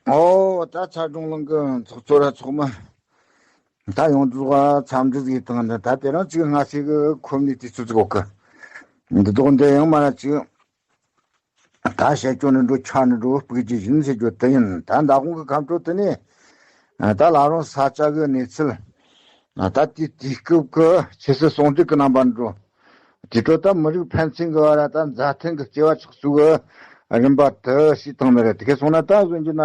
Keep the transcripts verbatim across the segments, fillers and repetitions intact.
ཨོ་ད་ཚ་སྒྲུང་ལང་གི་ཚོགས་གཙོ་ར་ཚོགས་མི། ད་ཡོངས་རྫོགས་ལ་འཚམས་འདྲི་ཟིག་བཏང་ནི། ད་དེ་རིང་ཅིག་སྔ་ཕྱི་གི་ཁོམ་ནི་དུས་ཚོད་ཅིག་ཡོད་གི། འདི་དོག་འདི་ཡང་མ་ར་ཅིག་ད་བཤད་རྒྱུ་ནི་འགྲོ་ཆ་ནི་འགྲོ་སྤུག་རྒྱུ་ཡིན་ཟེར་རྒྱུ་དེ་ཡིན། ད་མདང་དགོང་གི་ཁམས་ཕྲོ་དེ་ནས་ད་ལ་རང་ས་ཆ་གི་གནས་ཚུལ། ད་དེའི་དུས་སྐབས་ཀྱི་ཆོས་སྲིད་ཟུང་འབྲེལ་གྱི་རྣམ་པ་འགྲོ། དེ་འཕྲོ་ད་མི་རིགས་ཕན་ཚུན་གྱི་བར་ད་མཛའ་མཐུན་གྱི་བརྩེ་བ་ཆགས་ཚུལ་གྱི་རིམ་པ་དེ་ཞིག་བཏང་ནི་རེད། དེ་གས་སོང་ན་ད་གཟོད་རྒྱུ་ན།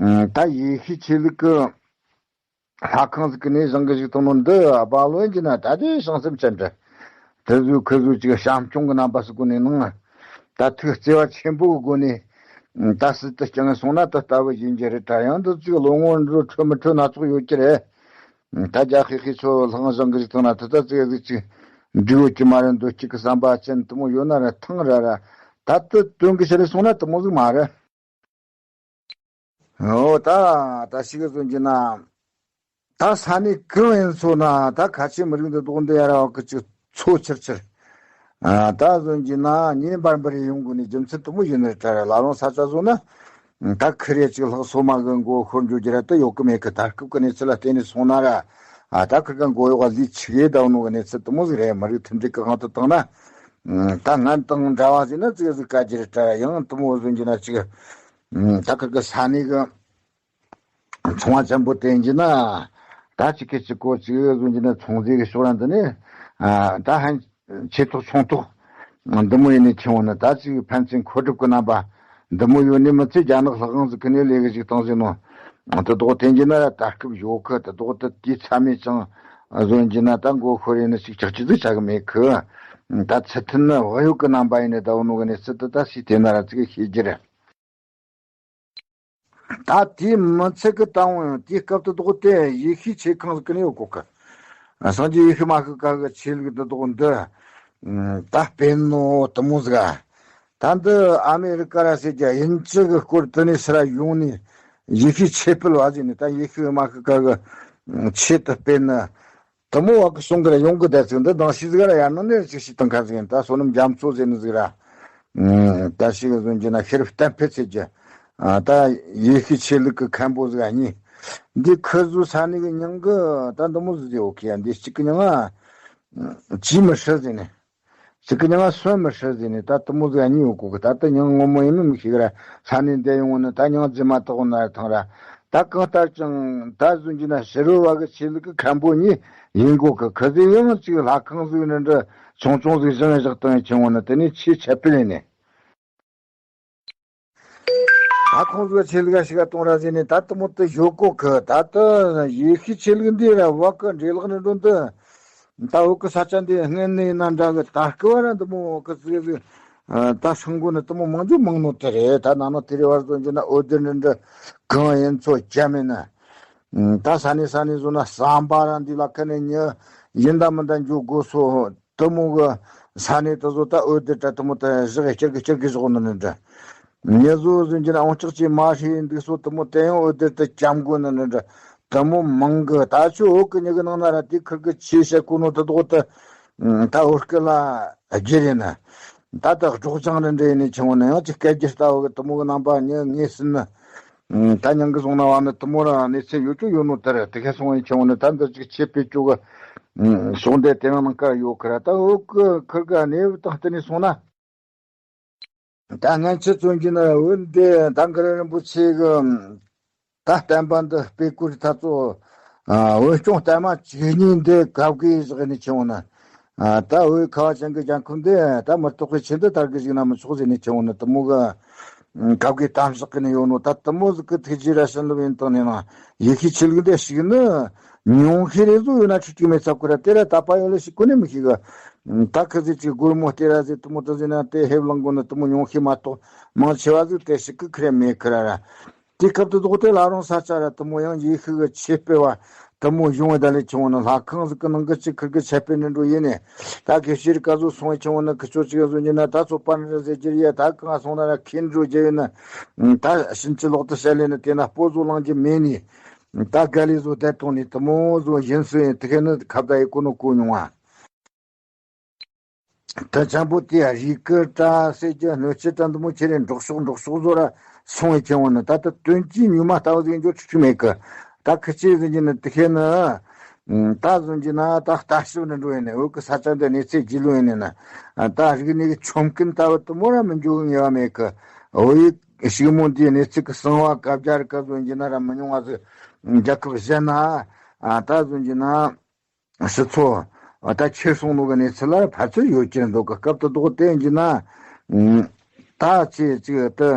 ད་ཡེ་ཤུའི་ཆོས་ལུགས་ཀྱི་ལྷ་ཁང་ཟིག་གི་ནས་བཟང་གི་ཞིག་བཏང་ནོ་འདི་སྦ་ལོན་གྱི་ན་ད་དེ་བྱང་སེམས་ཅན་འདྲ། དེ་ཟོས་ཁོ་ཟོས་ཅིག་བྱམས་སྐྱོང་གི་རྣམ་པ་ཟིག་སྒོ་ནས་ནང་ད་ཐུགས་བརྩེ་བ་ཆེན་པོ་གི་སྒོ་ནས་ད་སྲིད་དུ་བསྐྱངས་སོང་ན་ད་ལྟ་བུ་ཡིན་གྱི་རེད། ད་ཡང་འདི་ཅིག་ལོ་ངོ་འགྲོ་འཕྲོད་མི་འཕྲོད་སྣ་ཚོགས་ཡོད་ཀྱི་རེད། ད་རྒྱ་ཧེ་ཧེ་ཚོ་ལྷང་བཟང་གི་ཞིག་བཏང་ན་ད་ད་ཙིག་ཟིག་ཅིག་འགྲིག་ཡོད་ཀྱི་མ་རེད། འདོད་ཅིག་གི་བསམ་པ་ཅན་དེ་མོ་ཡོད་ན་ར་ཐང་ར་ར་ད་དེ་དོན་གི་ཕྱིར་སོང་ན་དེ་མོ་ཟིག་མ་རེད། འོ་ད་ད་ཞིག་གི་བཟོ་གྱི་ན། ད་ས་གནས་གང་ཡིན་སོང་ན་ད་ཁ་ཆེ་མི་རིགས་འདི་དོག་འདི་ཡ་ར་བ་གི་ཅིག་ཚོ་ཆེར་ཆེར། ཨ་ད་བཟོ་གྱི་ན་ཉིན་བར་འབར་ཡོང་དགོས་ནི་རྒྱུ་མཚན་དེ་མོ་ཡིན་ནི་རེད་ད་ར། ལ་རང་ས་ཆ་བཟོ་ན་ད་ཁི་རེ་ཅིག་ལྷག་སོ་མ་གི་མགོ་ཤོར་འཇོག་རྒྱུ་ར་ད་ཡོད་གི་མེད་གི། ད་སྐབས་ཀྱི་གནས་ཚུལ་ལ་བརྟེན་ནས་སོང་ན་ར། ཨ་ད་ཁི་ག་མགོ་གཡོག་ལི་ཆི་གེ་ད་ནོ་གི་གནས་ཚུལ་དེ་མོ་ཟིག་རེད། མི་རིགས་མཐུན་སྒྲིལ་གི་དབང་དུ་བཏང་ན། ད་ང་དང་འདྲ་བ་ཟིག་ན་ཙིག་ཟིག་བཀའ་རྒྱུ་རེད་ད་ར། ཡང་དེ་མོ་བཟོ་གྱི་ན་ཅིག་ད་ཁི་གི་ས་གནས་གི་ཚོང་བ་ཆེན་པོ་བསྟན་གྱི་ན། ད་ཅི་གི་ཅི་གོ་ཅི་གི་ཟུང་གྱི་ན་ཚོང་རྫས་ཀྱི་ཕྱོགས་ར་འདི་ནས། ཨ་ད་ཧན་ཆེ་ཐོག་ཆུང་ཐོག་འདི་མོ་ཡིན་ནས་ཆེ་བོ་ནི་ད་ཅི་གི་ཕན་ཚུན་མཁོ་སྒྲུབ་ཀྱི་རྣམ་པ་འདི་མོ་ཡོད་ནི་མི་ཚེ་རྒྱ་ནག་ལྷག་དབང་ཟིག་གི་ནས་ལས་གི་ཞིག་བཏང་ཟིན་ནོ། དེ་དོག་བསྟན་གྱི་ན་ར་ད་སྐབས་ཡོད་གི། དེ་དོག་དེ་དུས་ཚ་མེད་ཅང་ཟུང་གྱི་ན་ད་མགོ་ཤོར་ཡིན་ནི་ཞིག་ཆགས་ཀྱི་ཟིག་ཆགས་གི་མེད་གི། ད་ཚུལ་མཐུན་ནི་བག་ཡོད་ཀྱི་རྣམ་པ་ཡིན་ནི་ད་འོ་ནོ་གི་ནས་ཚུལ་དེ་ད་སྲིད་དེ་ན་ར་ཅི་གི་ཤེས་རྒྱུ་རེད། ད་དེའི་མི་ཚད་ཀྱི་ད་འོང་ཡང་དེའི་སྐབས་དུ་དོག་དེ་ཡེ་ཤུའི་ཆོས་ཁང་ཟིག་གི་ནས་ཡོད་གོ་གི། སངས་རྒྱས་ཡེ་ཤུ་མ་ཤི་ཀ་གི་ཆོས་ལུགས་དུ་དོག་འདི་ད་སྤེལ་ནོ་དེ་མོ་ཟིག་ཨ། ད་འདི་ཨ་མེ་རི་ཀ་ར་ཟེར་གྱི་དབྱིན་ཇི་གི་སྐོར་དུ་ནས་སི་ར་ཡོང་ནས་ཡེ་ཤུའི་ཆོས་སྤེལ་བ་ཟིག་ནས་ད་ཡེ་ཤུ་མ་ཤི་ཀ་གི་ཆོས་དུ་སྤེལ་ནི། དེ་མོ་བ་གི་གསུང་གི་ར་ཡོང་གི་བསྡད་ཚིག་འདི་དང་ཤི་ཟིག་ར་ཡར་ནང་ནས་ཅིག་ཤི་དང་ཁ་ཟིག་ཡིན། ད་བསོད་ནམས་རྒྱ་མཚོ་ཟེར་ནི་ཟིག་ར། ད་ཤི་གི་ཟོན་གྱི་ན་ཤེར་བསྟན་འཕེལ་ཚེ་གྱི། ད་ཡེ་ཤུའི་ཆོས་ལུགས་ཀྱི་མཁན་པོ་ཟིག་གཉིས། འདི་ཁི་ཟུ་ས་ནི་གི་མྱིང་གི་ད་འདི་མོ་ཟིག་ཟེར་ཡོད་གི་ཡ། འདི་གཅིག་གི་མྱིང་ང་ཅི་མི་ཧྲི་ཟེར་ནི། གཅིག་གི་མྱིང་ང་སོན་མི་ཧྲི་ཟེར་ནི། ད་དེ་མོ་ཟིག་གཉིས་ཡོད་གོ་གི། ད་ད་མྱིང་ངོ་མ་ཡིན་མིན་མི་ཤེས་གི་ར། ས་ནས་འདས་ཡོང་ནི་ད་མྱིང་རྫུན་མ་བཏགས་ན་ཐང་ར། ད་གང་ལྟར་ཀྱང་ད་ཟུན་གྱི་ན་ཕྱི་རོལ་བ་གི་ཆོས་ལུགས་ཀྱི་མཁན་པོ་གཉིས་ཡིན་གོ་གི། ཁི་ཟིག་ཡང་ཅིག་ལྷ་ཁང་ཟིག་ནི་འདྲ་ཆུང་ཆུང་ཟིག་བཞེངས་བཞག་བཏང་ཡིན་ཆུང་བོ་ནི་དེ་ནས་ཆེས་ཆད་པ་ཡིན་ནི། ད་ཁོང་ཚོའི་ཆོས་ལུགས་ཞིག་ག་གཏོང་ར་ཟེར་ནས་ད་དེ་མོ་དེ་ཞོག་གོ་གི། ད་ལྟ་ཡེ་ཤུའི་ཆོས་ལུགས་འདི་ར་བ་གི་འདྲེ་ལག་ནས་འགྲོ་འདི། ད་བོད་གི་ས་ཆ་འདི་སྔན་ནས་ཡིན་ན་འདྲ་གི། ད་སྐུ་བ་ར་འདི་མོ་གི་ཟིག་ཟིག་ད་སྲང་གོ་ནི་དེ་མོ་མང་རྒྱུ་མང་ནོ་དེ་རེད། ད་ན་ནོ་དེ་རེད་བར་ཟོན་གྱི་ན་འོད་སྡེར་འདི་འདྲ་གང་ཡིན་ཚོ་རྒྱ་མེད་ན། ད་ས་ནས་ས་ནས་བཟོ་ན་ཟམ་པ་ར་འདི་ལ་ཁ་ནས་ཉི་ཡིན་ད་མིན་ད་འཇུག་དགོས་སོ། དེ་མོ་གི་ས་ནས་དེ་ཚོ་ད་འོད་སྡེར་ད་དེ་མོ་ད་བཞག་གི་སྐྱེར་གི་སྐྱེར་གི་བཞག་ནི་ནི་འདྲ། མྱི་བཟོ་ཟིན་གྱི་ན་འོང་ཅག་ཅིག་མ་ཧྲི་འདུག་སོ་དེ་མོ་དེ་ཡང་འོད་སྡེར་ད་བཅམ་དགོས་ནི་ནི་འདྲ། དེ་མོ་མང་གི། ད་ཆོ་འོག་གི་མྱི་གི་ནང་ན་ར་དེ་ཁིར་གི་ཆེ་བཤད་གོ་ནོ་དེ་དོག་ད་ད་འོ་སྐད་ལ་བསྒྱུར་ཡིན་ན། ད་ད་སྒྲོག་སྦྱང་རེ་འདྲ་ཡིན་ནི་ཆུང་བོ་ནི་ཡང་ཅིག་སྐད་སྒྱུར་ལྟ་བུ་གི་དེ་མོ་གི་རྣམ་པ་ཉི་ངེས་ཟིན་ནི། ད་ཉང་གི་སོང་ན་བ་ནི་དེ་མོ་ར་གནས་ཚུལ་ཡོད་ཅོ་ཡོད་ནོ་དེ་རེད། དེ་གས་སོང་ཡིན་ཆུང་བོ་ནི་ད་འདི་ཅིག་ཆེ་བེད་ཅོ་གི་ཕྱོགས་འདི་དེ་རང་ནང་ཀ་ཡོད་ཁི་ར། ད་འོག་གི་ཁིར་གི་གནས་བབ་དང་བསྟུན་ནས་སོང་ན། ད་སྔན་ཆད་བཙོན་གྱི་ན་འོན་ཏེ་ད་ག་ར་རིན་པོ་ཆེ་གི་ད་བསྟན་པ་འདི་སྤེལ་སྐུལ་ཐབས་ཚོ། འོན་ཀྱང་བསྟན་མ་བཅུ་གཉིས་འདི་གབ་གི་བཞག་ནས་ཆུང་བོ་ན། ད་འོས་ཁ་བ་ཅན་གི་རྒྱལ་ཁབ་འདི་ད་མི་རྟག་པའི་ཆེད་དུ་དར་གི་ཞིག་ན་མི་ཆོག་ཟེར་ནས་ཆུང་བོ་ན་དེ་མོ་གི་གབ་གི་དམ་བཞག་གི་ནས་ཡོད་ནོ། ད་དེ་མོ་ཟིག་གི་ཐུགས་རྗེ་ར་བྱིན་རླབས་ཡིན་དང་ནས་ན་ཡེ་ཤུའི་ཆོས་ལུགས་འདི་ཞིག་ནི་ཉུང་ཤས་རེ་ཟོ་ཡོད་ན་ཁྲིག་ཁྲིག་མེད་ཚབ་ཁུ་ར་དེ་ར་ད་པ་ཡོད་ལ་ཞིག་གོ་ནས་མི་ཤེས་གི། ད་ཁི་ཟིག་ཅིག་སྒོར་མོ་སྟེར་ར་ཟིག་དེ་མོ་དེ་ཟིག་ན་དེ་ཧེབ་ལང་གོ་ནི་དེ་མོ་ཉུང་ཤས་མ་གཏོགས་མང་ཆེ་བ་ཟིག་དེ་ཞིག་གི་ཁི་རེ་མེད་ཁི་ར་ར། དེ་སྐབས་དུ་དོག་དེ་ལ་རང་ས་ཆ་ར་དེ་མོ་ཡང་ཡེ་ཤུ་གི་ཆོས་སྤེལ་བ་དེ་མོ་ཡོང་བ་ད་ལས་ཆུང་བོ་ནི་ལྷ་ཁང་ཟིག་གི་ནང་གི་ཅིག་ཁིར་གི་ཆད་པའི་ནི་འགྲོ་ཡིན་ནས། ད་དགེ་བཤེས་རི་ཀ་ཟོ་སོང་བའི་ཆུང་བོ་ནི་ཁི་ཆོ་ཅིག་ཟོ་ཉི་ན་ད་ཚོ་པ་ནི་ར་ཟེར་རྒྱུ་ཡ། ད་གང་སོང་ན་ར་ཁེན་འགྲོ་རྒྱུ་ཡོད་ནི། ད་ཕྱིན་ཅི་ལོག་ཏུ་བཤད་ལས་ནི་དེ་ན་སྤོ་ཟོ་ལང་རྒྱུ་མེད་ནི། ད་དགའ་ལས་བཟོ་བསྡད་གཏོང་ནས་དེ་མོ་བཟོ་ཡིན་སྲོལ་ཡིན། དེ་གས་ནི་ཁ་བརྡ་ཡི་གོ་ནོ་གོ་མྱོང་བ། དེ་ཆེན་པོ་དེ་རིག་གི་ཏྲ་ཟེར་གྱི་སྣོད་ཆས་ཏྲ་འདི་མོ་ཁྱེར་རེ་འབྲོག་ཤོག་འབྲོག་ཤོག་བཟོ་ར་ སོང་བའི་ཁྱེད་འོང་ན་ད་ལྟ་དོན་གྱིས་ཉུལ་མ་ལྟ་བུ་ཟིག་འགྱོ་ཆུག་ཆུག་མེད་གི། ད་ཁི་ཆེ་ཟིག་གི་ནི་དེ་ཁེ་ནི། ད་ཟོན་གྱི་ན་ད་ལྟ་ཞིབ་ནི་འགྲོ་ཡིན་ནི་འོད་གི་ས་ཆ་འདི་གནས་ཚད་རྒྱུས་ལོན་ཡིན་ནི་ན། ད་རིག་གནས་གི་ཆོམ་རྐུན་ལྟ་བུ་དུ་མོ་ར་མི་འགྱོ་གི་ངེས་པ་མེད་གི། འོ་ཡི་ཞིག་མོ་འདིའི་གནས་ཚུལ་གི་གསང་བ་བཀའ་རྒྱ་རི་ཀ་ཟོན་གྱི་ན་ར་མི་ཉུང་བ་ཟིག་རྒྱལ་ཁབ་གཞན་ན། ད་ཟོན་གྱི་ན། སྤྱི་ཚོགས་ད་ཁྱེར་སོང་ནོ་གི་གནས་ཚུལ་ལ་ཕལ་ཆེར་ཡོད་ཀྱི་འདུག་གི། སྐབས་དུ་དོགས་བསྟན་གྱི་ན། ད་ཅི་ཅིག་ཏུ་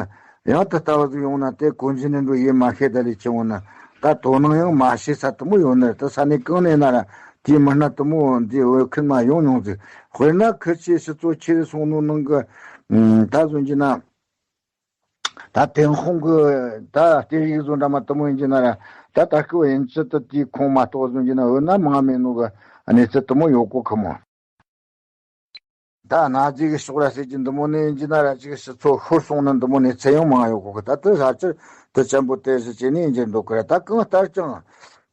ཡང་དུ་ལྟ་བ་ཟིག་ཡོང་ན་དེ་གོན་གཞི་ནི་འགྲོ་ཡེ་མ་ཤེས་ད་ལས་ཆེ་འོང་ན། ད་དོ་སྣང་ཡང་མ་བྱེད་ས་དུ་མོ་ཡོད་ནི་དུ་ས་གནས་གང་ནས་ན་ར་དེའི་མི་སྣ་དུ་མོ་འདི་འོས་ཁུལ་མ་ཡོང་མྱོང་ཟིག། དཔེར་ན་ཁི་ཆེ་སྤྱི་ཚོགས་ཁྱེར་སོང་ནོ་ནང་གི་ད་ཟོན་གྱི་ན། ད་ཏེན་ཧོང་གི་ད་ལྟེ་ཡིག་བཟོ་འདྲ་མ་དུ་མོ་ཡིན་གྱི་ན་ར། ད་ད་སྐུ་ཡིན་ཅི་ཏུ་དེའི་ཁོངས་མ་གཏོགས་བཟོ་གྱི་ན་འོ་ན་མང་མེད་ནོ་གི་གནས་ཚུལ་དུ་མོ་ཡོད་གོ་ཁི་མོ། ད་ན་ཟི་གི་ཕྱོགས་ར་ཟེར་གྱི་འདི་མོ་ནི་ཡིན་གྱི་ན་ར་ཅིག་སྤྱི་ཚོགས་ཤོར་སོང་ན་འདི་མོ་གནས་ཚུལ་ཡང་མང་ཡོད་གོ་གི། ད་དུ་ས་ཆར་དུ་ཅན་པོ་དེ་ཟེར་གྱི་ནི་ཡིན་གྱི་འདུག་གི་ར། ད་གང་ལྟར་ཀྱང་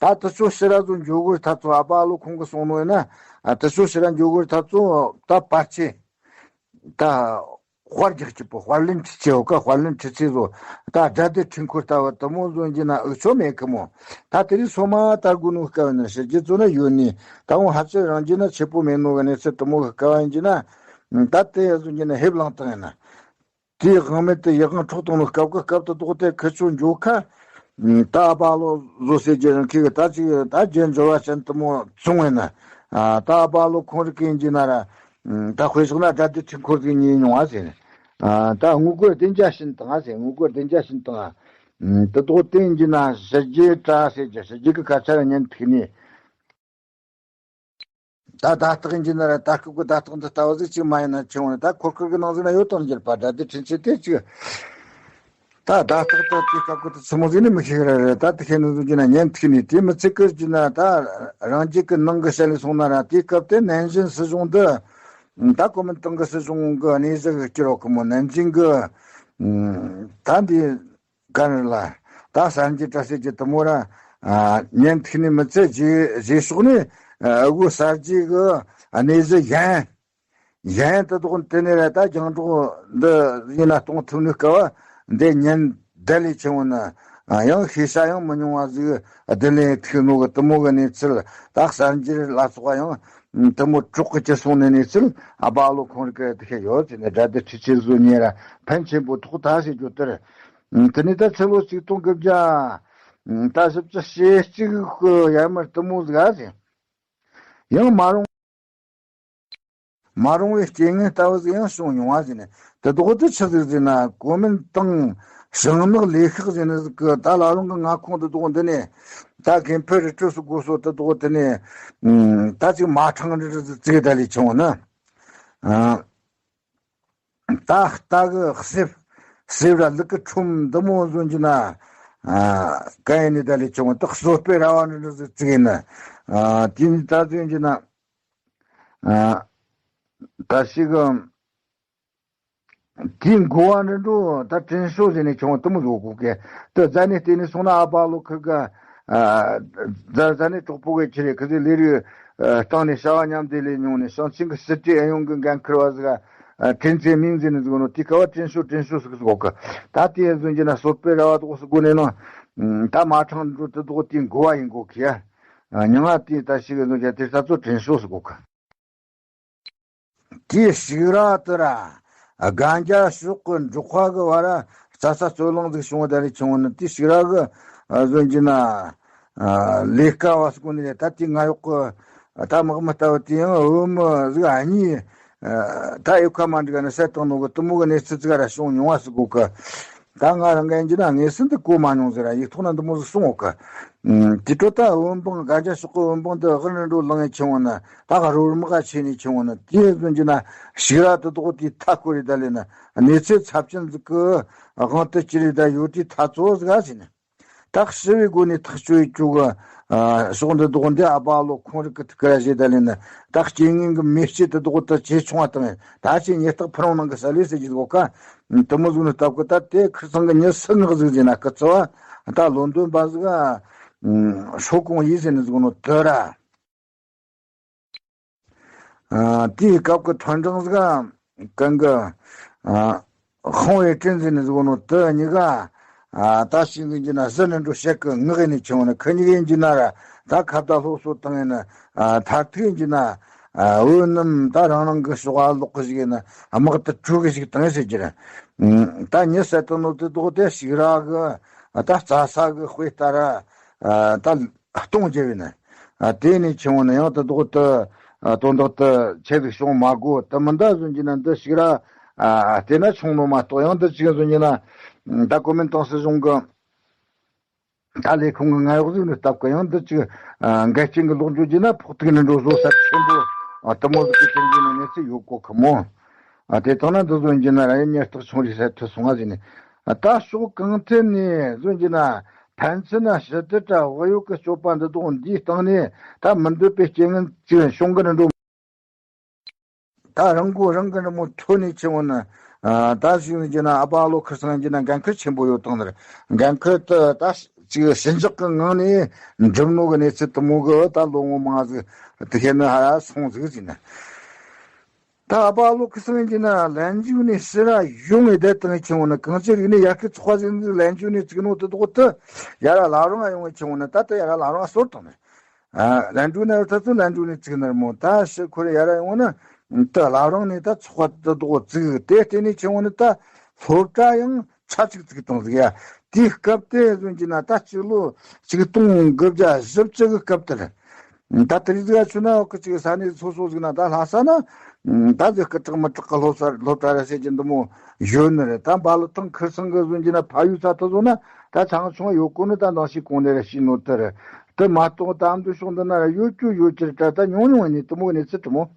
ད་དུ་ཚོ་ཕྱི་ར་ཚོ་འཇོག་གི་ཐ་ཚོ་ཨ་པ་ལོ་ཁོང་གི་སོང་ནོ་ཡིན་ན། དུ་ཚོ་ཕྱི་ར་འཇོག་གི་ཐ་ཚོ་ད་པར་ཆས། ད། དཔལ་རྒྱག་གི་པོ་དཔལ་ལན་ཁྲི་ཆེ་ཧོ་ཀ་དཔལ་ལན་ཁྲི་ཆེ་བཟོ། ད་དགྲ་སྡེ་ཁྲི་འཁོར་ལྟ་བུ་དུ་མོ་བཟོ་གྱི་ན་འུ་ཆོ་མེད་གི་མོ། ད་དེ་རིང་སོ་མ་ད་དགུ་ནོ་སྐབས་ནི་ཕྱི་རྒྱལ་ཚོ་ན་ཡོད་ནི་ད་འོང་ཧ་ཅང་རང་རྒྱལ་ན་ཆེ་པོ་མེད་ནོ་གི་གནས་ཚུལ་དུ་མོ་གི་སྐབས་ཡིན་གྱི་ན། ད་དེ་ཡ་བཟོ་གྱི་ན་ཧེབ་ལང་བཏང་ཡིན་ན། དེའི་དབང་མེད་དུ་ཡི་དབང་འཕྲོག་བཏང་ནོ་སྐབས་གི་སྐབས་དུ་དོགས་ཏེ་ཁི་ཆོ་འཇོག་ཁ། ད་ཨ་པ་ལོ་བཟོ་ཟེར་གྱི་རང་ཁྱི་གི་ད་ཅིག་ད་རྒྱན་འབྱོར་བ་ཅན་དུ་མོ་བཙོང་བས་ན། ད་ཨ་པ་ལོ་ཁོང་རིག་གིན་གྱི་ན་ར། ད་དཔེ་བཞག་ན་དགྲ་སྡེ་ཁྲི་འཁོར་གྱི་ཉེས་མྱོང་བ་ཟེར། ད་དངུལ་སྒོར་བདུན་བརྒྱ་བྱིན་བཏང་ཟེར། དངུལ་སྒོར་བདུན་བརྒྱ་བྱིན་བཏང་། དུ་དོགས་བསྟན་གྱི་ན་ཕྱི་རྒྱལ་དྲ་ཟེར་གྱི་ཕྱི་རྒྱལ་གི་ཁ་ཆ་ར་ཉན་ཐུག་ནས། ད་ད་སྟག་ཡིན་གྱི་ན་ར་ད་སྐབས་ཀྱི་ད་སྟག་འདི་ལྟ་བུ་ཟིག་ཅིག་མ་ཡིན་ན་ཆེ་བ་ནི་ད་འཁོར་སྐར་གྱི་ནང་ཟིག་ན་ཡོད་དང་འགྱུར་པ་དགྲ་སྡེ་ཁྲི་འཆི་དེ་ཅིག། ད་ད་སྟག་ད་དེ་སྐབས་ཀྱི་ད་ཚི་མོ་ཟིག་ནི་མི་ཤེས་ར་རེད། ད་དེ་ཤེས་ནི་ཟིག་གྱི་ན་ཉན་ཐུག་ནི་དེ་མི་ཚེ་ཀིར་གྱི་ན་ད་རང་རྒྱལ་གྱི་ནང་གི་བཤད་ལས་སོང་ན་ར་དེ་སྐབས་དེ་ནན་ཅིན་སྲིད་གཞུང་འདི་ད་གོ་མིན་ཏང་གི་སྲིད་གཞུང་གི་གནས་གཞི་གི་སྐྱུར་རོགས་གི་མོ་ནན་ཅིན་གི་ད་འདི། ག་རེ་ལ། ད་གསར་འགྱུར་དྲ་སྲིད་ཀྱི་དུ་མོ་ར། ཉན་ཐིག་ནི་མི་ཚེ་རྗེས་རྗེས་ཕྱོགས་ནས་དབུ་གསར་བརྗེ་གི་གནས་གཞི་གཞན། གཞན་དུ་དོགས་དེ་ནས་ར་ད་རྒྱང་སྒྲོག་འདི་ཡིན་ན་གཏོང་ཐུབ་ནི་སྐབས་འདི་ཉན་བདེ་ལས་ཆེ་བོ་ན། ཡང་ཤེས་བྱ་ཡང་མི་ཉུང་བ་ཟིག་བདེ་ལས་ཐུག་ནོ་གི་དུ་མོ་གི་གནས་ཚུལ་ད་གསར་འགྱུར་ལ་སོགས་པ་ཡང་དུ་མོ་གྲོགས་གི་ཅི་སོང་ནས་གནས་ཚུལ་ཨ་བ་ལོ་ཁོང་རིག་གི་དུ་ཤེས་ཡོད་ཟེར་ནས་དགྲ་སྡེ་ཁྲི་ཆེ་བཟོ་ཉེ་ར་ཕན་ཆེན་པོ་ཐོག་ད་ཟེར་རྒྱུ་དེར། དེ་ནས་ད་ཕྱི་ལོ་ཆིག་སྟོང་དགུ་བརྒྱ་ད་བཞི་བཅུ་ཞེ་གཅིག་གི་ཡར་མར་དུ་མོ་ཟིག་ཨ་ཟེར། ཡང་མ་རུང་མ་རུང་བའི་རྐྱེན་ངན་ལྟ་བུ་ཟིག་ཡང་བྱུང་མྱོང་བ་ཟེར་ནས་དེ་དོགས་དེ་ཆི་ཟིག་ཟེར་ན་གོ་མིན་ཏང་ཞིང་ནག་ལས་ཤག་ཟེར་ནི་ཟིག་གི་ད་ལ་ལུང་གི་མངའ་ཁོངས་དེ་དོགས་འདི་ནས་ད་ཁེ་ཕེ་རི་ཁྲོད་སུ་དགོས་སོ་དེ་དོགས་དེ་ནས་ད་ཅིག་མ་ཁྲང་རི་རི་ཟིག་ཙིག་ད་ལས་བྱུང་ན། ད་རྟ་གི་གསེབ་གསེབ་ར་ལུག་གི་ཁྲོམ་འདི་མོ་བཟོ་རྒྱུ་ན། ཨ་གན་ནི་ད་ལས་ཆུང་ད་གསོ་སྤེལ་ར་བ་ནི་འདི་ཟིག་ཙིག་ཡིན་ན། ཨ་དེ་ནི་ད་བཟོ་རྒྱུ་ན། ཨ་ད་ཞིག་གི་དེའི་འགོ་བ་འདི་འགྲོ་ད་དྲིན་ཤོ་ཟེར་ནས་ཆུང་དུ་མོ་བཟོ་དགོས་གི། ད་རྫ་ནས་བལྟས་ནས་སོང་ན་ཨ་བ་ལོ་ཁིར་ག་ཨ་རྫ་རྫ་ནས་གྲོགས་པོ་གི་ཁྱེར་རེ་ཁི་ཟིག་ལས་རིགས་སྟེང་ནས་བྱ་བ་མཉམ་འདེགས་ལས་མྱོང་ནས་ཞིང་ཆེན་གྱི་སྲིད་གྲོས་ཨེ་ཡོང་གི་འགན་འཁུར་བ་ཟིག་ཨ་ཁྲིན་ཚེ་མིང་ཟེར་ནས་ཟིག་ནོ་དེ་ཀ་བ་དྲིན་ཤོ་དྲིན་ཤོ་ཟིག་ཟིག་གོ་གི། ད་དེ་ཟིན་གྱི་ན་གསོ་སྤེལ་ར་བ་དོག་སི་གོ་ནས་ནོ། ད་མ་ཁྲང་འགྲོ་དུ་དོག་དེ་འགོ་བ་ཡིན་གོ་གི་ཡ། ཉི་མ་དེ་ད་ཞིག་ཟིན་གྱི་དེ་ས་ཚོ་དྲིན་ཤོ་ཟིག་གོ་གི། དེའི་ཞིག་ར་དུ་ར། རྒན་རྒྱ་ཤོག་གི་འབྲོག་པ་གི་བར་ར་རྩྭ་ས་རྩོད་གླེང་ཟིག་བྱུང་བ་ད་རེ་བྱུང་བ་ནི་དེའི་ཞིག་ར་གི་ཟོན་གྱི་ན། ལས་ཀ་བ་སྐུ་ནི་རེད་ད་དེ་ང་ཡོག་གི་ད་དམག་མི་ལྟ་བུ་དེ་ཡང་བུ་མོ་ཟིག་ཨ་ནི། ད་ཨེ་ཁ་མ་འགྲིག་ནི་སད་བཏང་ནོ་གི་དུ་མོ་གི་གནས་ཚུལ་ཟིག་ར་བྱུང་མྱོང་བ་ཟིག་གོ་གི། ད་ང་རང་གན་གྱི་ན་ངེས་སེམས་དུ་གོ་མ་མྱོང་ཟེར་ར་ཡིག་ཐོག་ན་འདི་མོ་ཟིག་གསུང་འོག་གི། དེ་འཕྲོ་ད་བོན་འབངས་གན་རྒྱ་ཤོག་གི་བོན་འབངས་འདི་ཨ་ནི་འགྲོ་ལངས་ཡས་ཆེ་བོ་ན་ད་ག་རོལ་དམག་ག་ཆེ་ནས་ཆེ་བོ་ན་དེ་ཟོན་གྱི་ན་ཞིག་ར་དུ་དོག་དེ་ཐ་སྐོར་རེ་ད་ལས་ན་གནས་ཚུལ་ཚབས་ཆེན་ཟིག་གི་དབང་དུ་ཅི་རེ་ད་ཡོད་དེ་ཐ་ཚོ་ཟིག་ག་ཟེར་ན། ད་ཞི་བའི་སྒོ་ནས་ཐག་གཅོད་ཡེད་རྒྱུ་གི་ཕྱོགས་འདི་དོག་འདི་ཨ་བ་ལོ་ཁོང་རིག་གི་ཐུགས་ཀ་ར་བཞེས་ད་ལས་ན་ད་རྐྱེན་ངན་གི་མེ་ལྕེ་དེ་དོག་ད་ཇེ་ཆུང་བ་བཏང་ཡིན། ད་ཅི་ཉེ་རྟག་ཕུ་རུང་ནང་གི་ས་ལས་ཟེར་གྱི་འདུག་ག། དུ་མོ་ཟུག་ནི་སྟབས་ཀི་ད་དེ་ཁིར་ཚང་གི་ཉི་སི་ངག་ཟིག་ཟེར་ན་ཁི་ཚི་བ་ད་ལོན་དོན་པ་ཟིག་ག་ཧྲོ་ཀོང་ཡིས་ཟེར་ནི་ཟིག་ནོ་དོ་ར། དེའི་སྐབས་ཀྱི་ཐོན་ཀྲང་ཟིག་གང་གི། ཧོང་ཝེ་ཀྲིན་ཟེར་ནི་ཟིག་ནོ་དེ་གཉིས་ཀ་ཨ་ད་ཤིང་ཟིག་གྱི་ན་ཟི་ནི་འགྲོ་བཤད་གི་ངག་ནས་ཆེ་བ་ནི་ཁི་གཉིས་ཀ་ཡིན་གྱི་ན་ར་ད་ཁ་བརྡ་སློབ་གསོ་བཏང་ཡིན་ན་མཐར་ཐུག་ཡིན་གྱི་ན་འུ་རྣམས་ད་རང་རང་གི་ཕྱོགས་ཨ་ལོག་གི་ཞིག་ཡིན་ན་དམག་ཏུ་བྲོས་གི་ཞིག་བཏང་ཟེར་གྱི་ར། ད་ཉི་ཟེར་དུ་ནོ་དེ་དོག་དེ་ཞིག་ར་གི་ད་རྩྭ་ས་གི་དཔེ་ལྟ་ར་ད། གཏོང་རྒྱུ་ཡིན། ཨ་དེ་ནས་ཆུང་བ་ན་ཡང་དེ་དོག་ཏུ་ཨ་དོན་དག་ཏུ་ཆེ་ཟིག་བྱུང་མ་དགོས་དེ་མི་འདྲ་བཟོ་རྒྱུ་ན་འདི་ཞིག་ར་ཨ་བལྟས་ན་ཆུང་ནོ་མ་གཏོགས་ཡང་འདི་ཅིག་བཟོ་རྒྱུ་ན་ད་གོ་མིན་ཏང་སྲིད་གཞུང་གི་ད་ལས་ཁུངས་ཀྱི་ངན་གཡོག་ཟིག་ནི་སྟབས་ཀྱི་ཡང་འདི་ཅིག་འགལ་རྐྱེན་གྱི་ལོག་འཇུག་རྒྱུ་ན་ཕོག་ཐུག་ནི་འགྲོ་བཟོ་ས་ཆེན་པོ་ཨ་དེ་མོ་ཟིག་གི་དྲན་རྒྱུ་ནི་གནས་ཚུལ་ཡོད་གོ་ཁི་མོ། ཨ་དེ་དང་ན་འདི་བཟོ་རྒྱུ་ན་ར་ཡིན་ཉེར་རྟགས་ཆུང་རེ་ས་ཐུ་སོང་ང་ཟིག་ནི། ད་ཕྱོགས་གང་ཐད་ནས་བཟོ་རྒྱུ་ན་ཕན་ཚུན་ན་ཞི་བདེ་དྲ་བག་ཡོད་ཀྱི་སྤྱོད་པ་འདི་དག་འདིའི་སྟེང་ནས་ད་མི་འདོད་པའི་རྐྱེན་ངན་ཅིག་བྱུང་གི་འགྲོ། ད་རང་མགོ་རང་གི་འདྲ་མོ་ཐོན་ནས་ཆེ་བ་ན་ད་ཞིག་ནས་རྒྱུ་ན་ཨ་ཕ་ལོ་ཁུ་སང་རྒྱུ་ན་འགན་ཁུར་ཆེན་པོ་ཡོད་དང་ནར་འགན་ཁུར་དུ་ད་ཅིག་ཞི་འཇགས་ཀྱི་ངང་ནས་འགྲུབ་ནོ་གི་གནས་ཚུལ་དུ་མོ་གི་ད་ལོ་ངོ་མང་ཟིག་དུ་ཁྱེད་ནི་ཧ་ར་སོང་ཟིག་ཟིན་ན། ད་ཨ་ཕ་ལོ་ཁུ་སང་ཡིན་གྱི་ན་ལན་འཇུག་ནས་ཕྱི་ར་ཡོང་ངེ་བསྡད་དང་ཆུང་བ་ན་གང་ཅི་རིག་ནས་ཡར་སྐད་ཚོགས་པ་ཟིན་ཟིག་ལན་འཇུག་ནས་བཙུགས་ནོ་དེ་དོག་ཏུ་ཡར་ར་ལ་རང་ཡོང་ངེ་ཆུང་བ་ན་ད་ལྟ་ཡར་ར་ལ་རང་སོར་དང་ནས་ལན་འཇུག་ན་ད་ཚོ་ལན་འཇུག་ནས་བཙུགས་ནར་མོ་ད་ཕྱི་ཁོ་ར་ཡར་ར་ཡོང་ན་ད་ལ་རང་ནས་ད་ཚོགས་པ་དེ་དོག་བཙུགས་དེ་བརྟེན་ནས་ཆུང་བ་ན་ད་སློབ་གྲྭ་ཡང་ཆ་གཅིག་བཙུགས་བཏང་ཟིག་ཡ། དེའི་སྐབས་དེ་ཟིན་གྱི་ན་ད་སྤྱི་ལོ་ཆིག་སྟོང་དགུ་བརྒྱ་བཞི་བཅུ་གི་སྐབས་དེར། ད་དེ་རིགས་ཟིག་ཆུ་ན་འོག་གི་ཅིག་ས་གནས་སོ་སོ་ཟིག་ན་ད་ལྷ་ས་ན་ད་ཟིག་སྐུ་དྲག་མི་དྲག་གི་སློབ་ས་སློབ་གྲྭ་ར་བྱེད་ཀྱི་འདི་མོ་ཡོད་ནི་རེད། ད་འབའ་ལི་ཐང་ཁུལ་ཚང་གི་ཟིན་གྱི་ན་ཕ་ཡུལ་ས་ཐོ་བཟོ་ན་ད་ཚང་ཆུང་ཡོད་གོ་ནི་ད་འདང་ཞིག་གོང་ནས་ར་ཤི་ནོ་དེ་རེད། དེ་མ་གཏོགས་ད་འདི་ཕྱོགས་འདི་ན་ར་ཡོད་རྒྱུ་ཡོད་ཀྱི་རེད། ད་ད་ཉུང་ཉུང་ནས་དེ་མོ་གི་གནས་ཚུལ་དུ་མོ།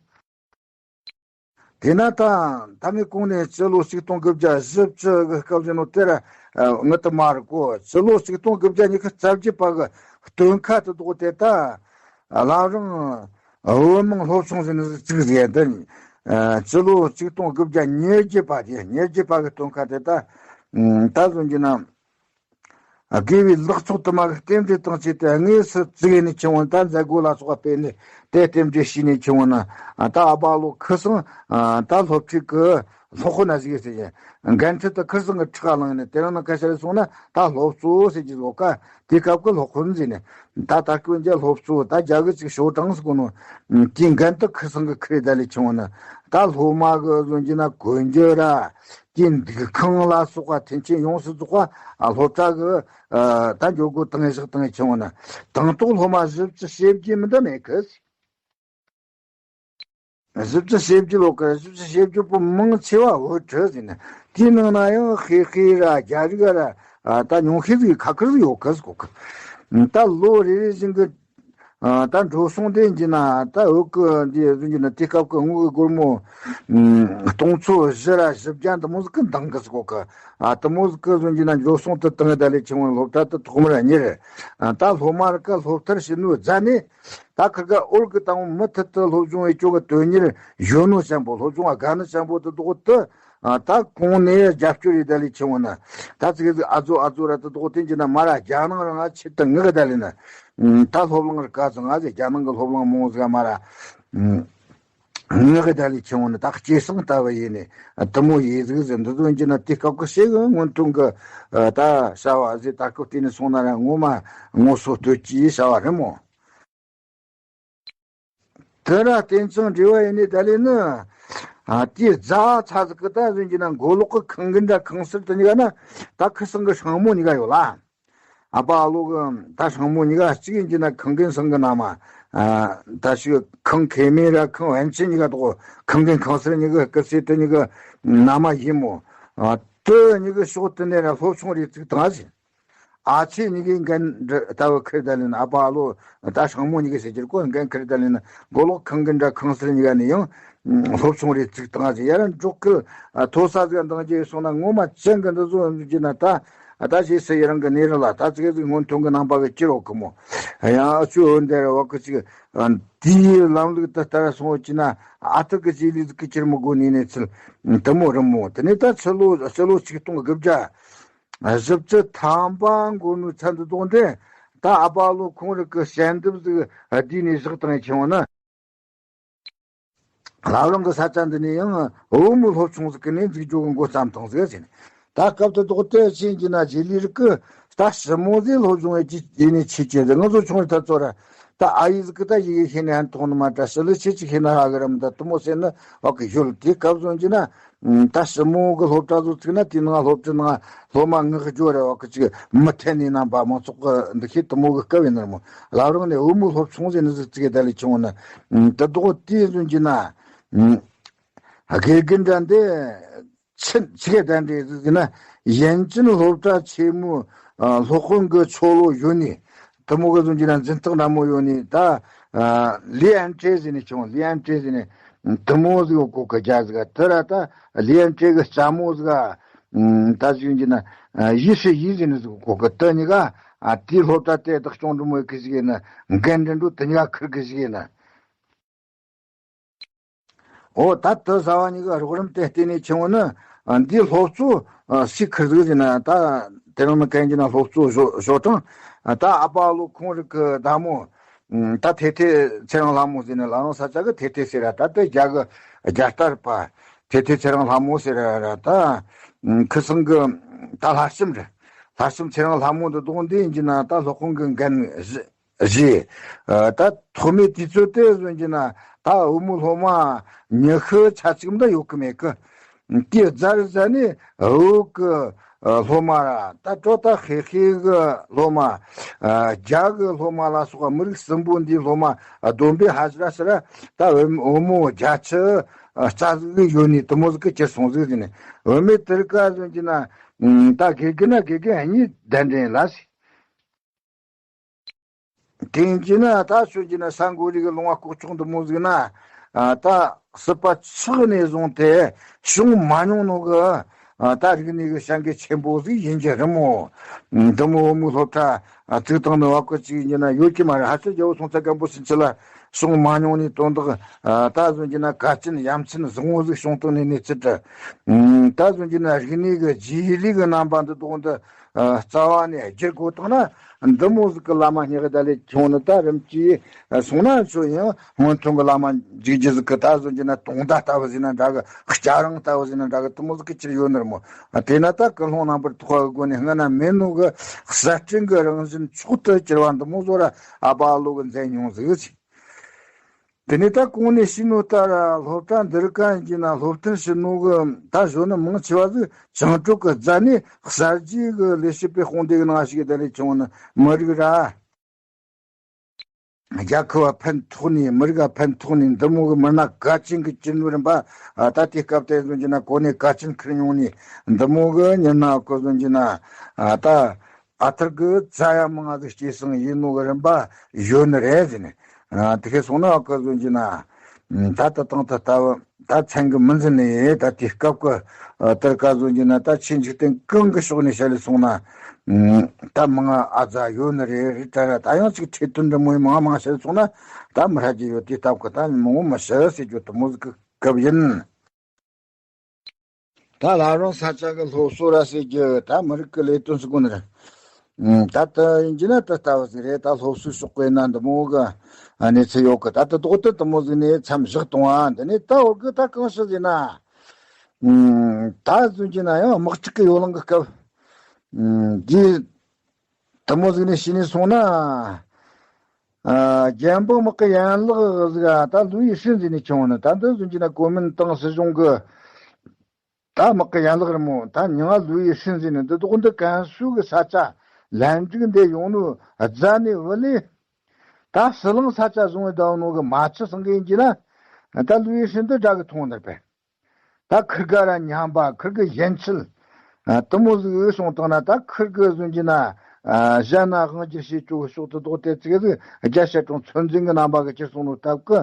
དེས་ན་ད་ད་ངས་གོང་ནས་སྤྱི་ལོ་ཆིག་སྟོང་དགུ་བརྒྱ་བཞི་བཅུ་གི་སྐབས་ཟིན་ནོ་དེ་ར་ངི་དུ་མ་རེད་གོ། སྤྱི་ལོ་ཆིག་སྟོང་དགུ་བརྒྱ་ཉི་ཤུ་རྩ་བརྒྱད་པ་གི་སྟོན་ཁ་དུ་དོག་དེ་ད་བླ་བྲང་བོད་དམངས་སློབ་ཆུང་ཟེར་ནི་བཙུགས་ཟེར་ཡ་དེ། སྤྱི་ལོ་ཆིག་སྟོང་དགུ་བརྒྱ་ཉེར་བརྒྱད་པ་དེ་ཉེར་བརྒྱད་པ་གི་སྟོན་ཁ་དེ་ད་ད་ཟིན་གྱི་ན། དགེ་བའི་ལག་ཚོགས་དུ་མ་གི་རྟེན་འབྲེལ་དང་བཅས་ཏེ་དངོས་སུ་བཙུགས་ནས་ཆུང་བ་ད་མཛད་སྒོ་ལ་སོགས་པ་སྤེལ་ནས་དེ་རྟེན་འབྲེལ་བྱས་ནས་ཆུང་བ་ན་ད་ཨ་པ་ལོ་ཁུ་སང་ད་སློབ་ཁྲིད་ཀྱི་སློབ་དཔོན་ན་ཟིག་ཟེར་ཡང་འགན་འཁྲི་དུ་ཁུ་སང་གི་ཁྲག་བླངས་ནས་དེ་རིང་ན་ཁ་ཤར་སོང་ན་ད་སློབ་གཙོ་ཟེར་གྱི་ལོ་ཀ་དེ་སྐབས་ཀྱི་སློབ་དཔོན་ཟེར་ནས་ད་ད་སྐུ་མཇལ་སློབ་གཙོ་ད་རྒྱ་གི་ཅིག་ཞོ་གྲངས་སུ་གོ་ནོ་དེའི་འགན་དུ་ཁུ་སང་གི་ཁུར་ད་ལས་ཆུང་བ་ན་ད་སློབ་མ་གི་བཟོ་རྒྱུ་ན་གོན་རྒྱུ་ར། དེའི་འདུག་ཁང་ལ་སོགས་པ་མཐུན་རྐྱེན་ཡོངས་སུ་རྫོགས་པ་སློབ་གྲྭ་གི་ད་འཇོག་སྒོ་བཏང་བཞག་བཏང་ཆུང་བ་ན་དང་ཐོག་སློབ་མ་བཞི་བཅུ་ཞེ་བརྒྱད་མི་འདྲ་མེད་གི། བཞི་བཅུ་ཞེ་བརྒྱད་ལོ་གི་བཞི་བཅུ་ཞེ་བརྒྱད་པོ་མང་ཆེ་བ་བོད་ཁྲི་ཟིན་ན་དེའི་ནང་ན་ཡང་ཧེ་ཧེ་ར་རྒྱ་རིགས་ར་ད་ཉུང་ཤས་ཟིག་ཁ་ཁུར་ཟིག་ཡོད་གི་ཟིག་གོ་གི། ད་ལོ་རེ་རེ་བཞིན་གི་ཨ་ད་འགྲོ་སོང་དེ་འཇི་ན་ད་འུ་གི་འདི་ཟུན་གྱི་ན་དེ་སྐབས་ཀྱི་དངུལ་གི་སྒོར་མོ་ཨུམ་སྟོང་ཚོ་བཞི་ར་བཞི་བརྒྱ་འདི་མོ་ཟིག་གི་འདང་གི་ཟིག་གོ་གི། ཨ་དེ་མོ་ཟིག་གི་ཟུན་གྱི་ན་འགྲོ་སོང་དུ་བཏང་གི་ད་ལས་ཆུང་བའི་སློབ་གྲྭ་དུ་ཐོག་མར་གཉེར། ཨ་ད་སློབ་མ་ར་གི་སློབ་མཐར་ཕྱིན་ནོ་ཟ་ནས་ད་ཁིར་ག་ཨོལ་གི་དང་མུ་མཐུད་དུ་སློབ་སྦྱོང་བའི་ཅོ་གི་དོན་གཉེར་གཞོན་ནོ་ཆེན་པོ་སློབ་སྦྱོང་དགའ་ནི་ཆེན་པོ་དུ་དོག་དུ། ཨ་ད་གོང་ནས་རྒྱབ་སྐྱོར་ཡེད་ད་ལས་ཆེ་བ་ན། ད་ཙི་གེ་ཟིག་ཨ་ཛོ་ཨ་ཛོ་ར་ད་དོག་དེ་འཇི་ན་མ་ར་རྒྱ་ནང་རང་ང་ཆེད་དུ་ངག་ད་ལས་ན། ད་སློབ་གླིང་ར་ག་ཙང་ང་ཟེ་རྒྱ་ནང་གི་སློབ་གླིང་མོ་ཟིག་མ་ར། ངག་ད་ལས་ཆེ་བ་ན་ད་སྐྱེ་སྲིང་ལྟ་བུ་ཡིན་ནས་དུ་མོ་ཡེ་ཟིག་ཟེ་འདི་ཚོ་འཇི་ན་དེ་སྐབས་ཀྱི་ཤེས་གི་སྔོན་ཐོན་གི་ད་བྱ་བ་ཟེ་ད་སྐབས་དེ་ནས་སོང་ན་ར་ངོ་མ་ངོ་སོ་བསྟོད་ཀྱི་བྱ་བ་རེད་མོ། དེ་ར་བརྟེན་ཅིང་འབྲེལ་བ་ཡིན་ནི་ད་ལས་ནི། ཨ་དེའི་རྫ་ཚ་ཟིག་གི་ད་ཟིན་གྱི་ན་མགོ་ལོག་གི་ཁང་རྒན་འདྲ་ཁང་གསར་དུ་གཉིས་ཀ་ན་ད་ཁུ་སང་གི་སྲང་མོ་གཉིས་ཀ་ཡོད་ལ། ཨ་ཕ་ཨ་ལོ་གི་ད་སྲང་མོ་གཉིས་ཀ་གཅིག་ཡིན་གྱི་ན་ཁང་རྒན་སང་གི་ན་མ། ཨ་ད་ཞིག་ཁང་ཁེ་མེ་ར་ཁང་བན་ཆེན་གཉིས་ཀ་དོག་ཁང་རྒན་ཁང་གསར་གཉིས་ཀ་སྐུ་ཚེ་དེ་གཉིས་ཀ་ན་མ་ཡིན་མོ། ཨ་དེ་གཉིས་ཀ་ཕྱོགས་དེ་ནས་ར་སློབ་ཆུང་རེ་བཙུགས་བཏང་ཟིན། ཨ་ཆེ་གཉིས་ཀའི་འགན་འདྲི་ལྟ་བུ་ཁུར་ད་ལེན་ཨ་ཕ་ཨ་ལོ་ད་སྲང་མོ་གཉིས་ཀའི་ཟེར་གྱི་རེད་གོ། འགན་ཁུར་ད་ལེན་མགོ་ལོག་ཁང་གི་འདྲ་ཁང་གསར་གཉིས་ཀ་ནས་ཡང་སློབ་ཆུང་རེ་བཙུགས་བཏང་ཟེར་ཡ་ར་འབྲོག་ཁུལ་མཐོ་ས་ཟིག་འདང་རྒྱུ་སོང་ན་ངོ་མ་ཅན་གི་འདི་ཚོ་འཛུགས་རྒྱུ་ན་ད་ད་ཞེས་སི་ཡི་རང་གི་གནས་རི་ལ་ད་ཙི་གེ་ཟིག་སྔོན་ཐོན་གི་རྣམ་པ་གི་སྐྱིད་རོགས་གི་མོ། ཡང་ཨ་ཆུ་འོན་དེ་ར་བ་གི་ཅིག་དེའི་ལམ་ལུགས་དེ་ལྟར་སོང་བ་ཅི་ན་ཨ་ཐུར་གི་རྗེས་ལུས་ཟིག་གི་ཁྱེར་མི་དགོས་ནི་ནས་ཚུལ་དུ་མོ་རི་མོ་དེ་ནས་ད་ཕྱི་ལོ་ཕྱི་ལོ་ཆིག་སྟོང་དགུ་བརྒྱ། བཞི་བཅུ་ཐམ་པ་འགོར་ནོའི་ཚན་དུ་གཏོང་དུས་ད་ཨ་ཕ་ལོ་ཁོང་རང་གི་ཞལ་འདེབས་ཟིག་བསྡུས་ནས་བཞག་བཏང་ཆེ་བ་ན། བླ་བྲང་གི་ས་ཆ་འདི་ནས་ཡང་བུ་མོའི་སློབ་ཆུང་ཟིག་གི་ནས་འཛུགས་རྒྱུ་གི་འགོ་བརྩམས་བཏང་ཟིག་ཟེར་ནས། ད་སྐབས་དེ་དོག་དེ་ཕྱིན་གྱི་ན་རྗེས་ལུས་རིགས་ཀྱི་ད་ཞི་མོ་ཟིག་སློབ་སྦྱོང་ཡེད་ཀྱི་ཡེད་ནས་ཆེ་ཆེ་ཟིག་ང་ཚོ་ཆུང་རིང་ཐ་ཚོ་ར། ད་ཨ་ཡེ་ཟིག་གི་ད་ཡི་གེ་ཤེས་ནས་ཧན་ཐོག་ནི་མ་དྲ་ཞི་ལི་ཆེ་ཆེ་ཤེས་ན་ཧ་གི་རམ། ད་དུ་མོ་ཟེར་ནི་བ་གི་ཡོད། དེ་སྐབས་སོང་གྱི་ན་ད་ཞི་མོ་གི་སློབ་གྲྭ་ཟིག་ཚུགས་ན་དེ་ནང་སློབ་གྲྭ་ནང་སློབ་མ་ངག་སྦྱོར་རེ་བ་གི་ཅིག་མི་འཐད་ནི་རྣམ་པ་མང་ཚོགས་གི་འདུ་ཤེས་དུ་མོ་གི་སྐབས་ཡིན་ནི་ར་མོ། བླ་བྲང་ནས་བུ་མོའི་སློབ་ཆུང་ཟེར་ནི་ཟིག་ཚུགས་གི་ད་ལས་ཆུང་ནི་ད་དོག་དེ་སོང་གྱི་ན་དགེ་རྒན་འདྲ་འདི། ཆི་ཆི་གེ་དན་འདྲེ་ཟིག་ཟེར་ན། ཡན་ཅིན་སློབ་གྲྭ་ཆེན་མོའི་ཨ་སློབ་དཔོན་གྱི་ཆོ་ལོ་ཡོད་ནི། དུ་མོ་གི་ཟུང་གི་ན་འཛིན་ཐག་འདྲ་མོ་ཡོད་ནི། ད་ཨ་ལི་ཨན་ཀྲེ་ཟེར་ནི་ཆུང་། ལི་ཨན་ཀྲེ་ཟེར་ནི་དུ་མོ་ཟིག་གོ་གི་རྒྱ་ཟིག་དེ་ར་ད་ལི་ཨན་ཀྲེ་གི་རྩ་མོ་ཟིག་ད་ཟུང་གི་ན་ཡི་ཧྲི་ཡི་ཟེར་ནི་ཟིག་གོ་གི། དེ་གཉིས་ཀ་ཨ་དེའི་སློབ་གྲྭ་དེ་བདག་སྐྱོང་འདྲ་མོ་ཡི་གི་ཟིག་ཡིན་ན། འགན་འདྲེན་འགྲོ་དེ་གཉིས་ཀ་ཁུར་གི་ཟིག་ཡིན་ན། འོ་ད་དེ་ཟ་བ་གཉིས་ཀ་རོགས་རམ་དེ་བརྟེན་ནས་ཆེ་བོ་ནི། ཨ་འདིའི་སློབ་གཙོ་ཨ་སུས་ཁུར་ཟིག་ཟེར་ན། ད་དེ་རིང་ནི་གན་གྱི་ན་སློབ་གཙོ་ཞོ་ཞོ་ཀྲང་། ཨ་ད་ཨ་པ་ལོ་ཁོང་རིགས་གི་ཟླ་མོ། ཨ་ད་ཐེ་ཐེ་ཚེ་རིང་ལྷ་མོ་ཟེར་ནི། ལ་རོང་ས་ཆ་གི་ཐེ་ཐེ་ཟེར་ར། ད་དེ་རྒྱ་གི་རྒྱ་སྟར་པ་ཐེ་ཐེ་ཚེ་རིང་ལྷ་མོ་ཟེར་ར། ད་ཨ་ཁི་སང་གི་ད་ལྷ་ཤམ་རེད། ལྷ་ཤམ་ཚེ་རིང་ལྷ་མོ་འདི་དོག་འདི་ཡིན་གྱི་ན་ད་སློབ་དཔོན་གི་འགན་བཞེས། བཞེས། ཨ་ད་ཐོག་མའི་དུས་ཚོད་དེ་ཟུང་གྱི་ན་ད་བུ་མོ་སློབ་མ་ཉི་ཤུ་ཆ་གཅིག་འདྲ་ཡོད་གི་མེད་གི། དེའི་རྫ་རི་རྫ་ནས་བོད་གི་ཨ་སློབ་མ་ར། ད་ཅོ་ད་ཧེ་ཧེ་གི་སློབ་མ། ཨ་རྒྱ་གི་སློབ་མ་ལ་སོགས་པ་མི་རིགས་གསུམ་པོ་འདིའི་སློབ་མ་བསྡོམས་པས་ཧ་ཅང་ར་ཟེར་ར། ད་བུ་བུ་མོ་བརྒྱད་ཅུ་རྩ་ཟིག་ཡོད་ནི་དུ་མོ་ཟིག་གི་གྱུར་སོང་ཟིག་ཟེར་ནས། བུད་མེད་དེ་རིགས་ཀ་ཟུང་གྱི་ན་ད་དགེ་རྒན་ན་དགེ་རྒན་གཉིས་གདན་འདྲེན་ལ་ཟེར། དེང་གི་ན་ད་ཆོས་ཀྱི་ན་ས་འགོ་རིག་གི་ལུང་བ་ལྐོག་གྱོག་འདི་མོ་ཟིག་ན། ཨ་ད་སྲིད་པ་ཆགས་ནས་བཟུང་སྟེ་བྱུང་མ་མྱོང་ནོ་གི། ཨ་ད་རིག་གནས་གི་བྱ་འགུལ་ཆེན་པོ་ཟིག་ཡིན་གྱི་རེད་མོ། འདི་མོ་བུ་མོའི་སློབ་གྲྭ་ཨ་བཙུགས་བཏང་ནི་བ་ཀོ་ཅིག་ཡིན་གྱི་ན་ཡོད་ཀྱི་མ་རེད། ཧ་ཅང་རྒྱལ་པོ་སོང་ཚ་སྐམ་པོ་ཕྱིན་ཆད་ལ་བྱུང་མ་མྱོང་ནི་དོན་དག། ཨ་ད་ཟུང་གྱི་ན་གལ་ཆེན་ཡ་མཚན་བཟང་བོ་ཟིག་བྱུང་བཏང་ནི་གནས་ཚུལ་དྲ། ཨ་ད་ཟུང་གྱི་ན་རིག་གནས་གི་རྗེས་ལུས་གི་རྣམ་པ་འདི་དོག་འདི། ཨ་རྩ་བ་ནས་བསྒྱུར་དགོས་བཏང་ན། འདི་མོ་ཟིག་གི་བླ་མ་སྙེག་གི་ད་ལས་ཁྱོང་ནི་ད་རིམ་གྱིས་སོང་ན་ཆོ་ཡང་སྔོན་ཐོན་གི་བླ་མ་འཇིགས་རྒྱུ་ཟིག་གི་ད་ཟོ་གྱི་ན་དུང་ཟླ་ལྟ་བུ་ཟིག་ན་འདྲ་གི། སྐྱ་རེངས་ལྟ་བུ་ཟིག་ན་འདྲ་གི། དུ་མོ་ཟིག་གི་ཕྱིར་ཡོད་ནི་རེད་མོ། དེ་ན་ད་ཀུན་སློང་རྣམ་པར་དག་པ་གི་སྒོ་ནས་སྔ་ན་མེད་ནོ་གི་གསར་སྐྲུན་གི་རང་བཞིན་མཆོག་ཏུ་གྱུར་བ་འདི་མོ་ཟོ་ར་ཨ་པ་ཨ་ལོ་གི་མཛད་མྱོང་ཟིག་ཟིག་དེ་ནས་ད་གོང་ནས་ཞུས་ནོ་ལྟར་སློབ་གྲྭ་འདི་རིགས་གན་གྱི་ན་སློབ་ཐོན་ཞུ་ནོ་གི་ད་གཞོན་ནུ་མང་ཆེ་བ་ཟིག་བྱང་ཕྱོགས་ཀྱི་རྫ་ནས་གསར་བརྗེ་གི་ལས་བྱེད་པའི་དཔུང་སྡེ་གི་ནང་ཞུགས་ཀྱི་ད་རེས་བྱུང་ནི་མི་རིགས་ར། རྒྱལ་ཁབ་བ་ཕན་ཐོགས་ནས་མི་རིགས་བ་ཕན་ཐོགས་ནས་འདི་མོ་གི་མི་སྣ་གལ་ཆེན་གྱི་གྱུར་ནོ་རིམ་པ། ད་དེ་སྐབས་དེ་ཟུང་གྱི་ན་གོ་གནས་གལ་ཆེན་འཁུར་མྱོང་ནས་འདི་མོ་གི་མྱི་སྣ་གི་ཟུང་གྱི་ན་ད། ཨ་ཐར་གི་རྩ་ཡ་མང་ང་ཟིག་སྐྱེས་སོང་ཡིན་ནོ་གི་རིམ་པ་ཡོད་ནི་རེད་ཟེར་ནས། ཨ་དེ་གས་སོང་ན་ཨ་ཀ་ཟོ་གྱི་ན། ད་ད་དང་ད་ལྟ་བུ་ད་མཚན་གི་མི་འཛིན་ནི་ད་དེ་སྐབས་ཀི་ཨ་ཏར་ཀ་ཟོ་གྱི་ན་ད་ཆེས་འཇིག་རྟེན་གང་གི་ཕྱོགས་ནས་བཤད་ལས་སོང་ན། ད་མང་ང་ཨ་ཛ་ཡོད་ནི་རེད། རེད་ད་ར་ད་ཡང་ཅིག་ཁྲེལ་དོན་འདྲ་མོ་ཡི་མང་ང་མང་ང་བཤད་ལས་སོང་ན་ད་མི་ཧྲ་གི་ཡོད། དེ་སྟབས་ཀི་ད་མང་བོ་མི་བཤད་ཟེར་རྒྱུ་དུ་མོ་ཟིག་གི་སྐབས་ཡིན། ད་ལ་རང་ས་ཆ་གི་སློབ་གསོ་ར་ཟེར་རྒྱུ་ད་མི་རིགས་ཀྱི་ལས་དོན་ཟེར་དགོས་ནི་རེད། ཨུམ། ད་ལྟ་ཡིན་གྱི་ན་ད་ལྟ་བུ་ཟིག་རེད། ད་སློབ་གསོའི་ཕྱོགས་ཀྱི་ན་འདི་མོ་གི་གནས་ཚུལ་ཡོད་གི། ད་ལྟ་རྡོག་ཏུ་འདི་མོ་ཟིག་ནས་མཚམས་བཞག་གཏོང་བ་འདི་ནས་ད་འོར་གི་ད་གང་ཞིག་ཟིག་ན། ཨུམ། ད་ཟུང་གྱི་ན་ཡང་དམག་འཁྲུག་གི་ཡོ་ལང་གི་སྐབས། ཨུམ། འདི་འདི་མོ་ཟིག་ནས་ཤི་ནས་སོང་ན། ཨ་རྒྱལ་པོ་དམག་གི་ཡན་ལག་ཟིག་ད་ལུའུ་ཡི་ཧྲིན་ཟེར་ནས་ཁྱོང་ནི། ད་འདི་ཟུང་གྱི་ན་གོ་མིན་ཏང་སྲིད་གཞུང་གི་ད་དམག་གི་ཡན་ལག་རེད་མོ། ད་མྱིང་ང་ལུའུ་ཡི་ཧྲིན་ཟེར་ནས་འདི་དོག་འདི་ཀན་སུའུ་གི་ས་ཆ་ལན་ཀྲིག་འདི་ཡོང་ནོ་རྫ་ནས་བུད་ལས། ད་ཟི་ལིང་ས་ཆ་བཟུང་བའི་ཟླ་བ་ནོ་གི་མ་ཆུ་སང་གི་ཡིན་གྱི་ན། ད་ལུའུ་ཡི་ཧྲིན་འདི་དགྲ་གི་མཐོང་ནི་རེད་པས། ད་ཁིར་ག་ར་ཉམས་པ་ཁིར་གི་ཡན་ཆད། ཨ་དུ་མོ་ཟིག་འོས་སོང་བཏང་ན་ད་ཁིར་གི་ཟུང་གྱི་ན། ཨ་གཞན་ན་དབང་སྒྱུར་བྱེད་ཆོག་གི་ཕྱོགས་དུ་ལྡོག་སྟེ་ཙིག་ཟིག་རྒྱ་ཤ་གྲོང་ཚོད་འཛིན་གི་རྣམ་པ་གི་ཁྱེར་སོང་ནོ་སྟབས་ཀི།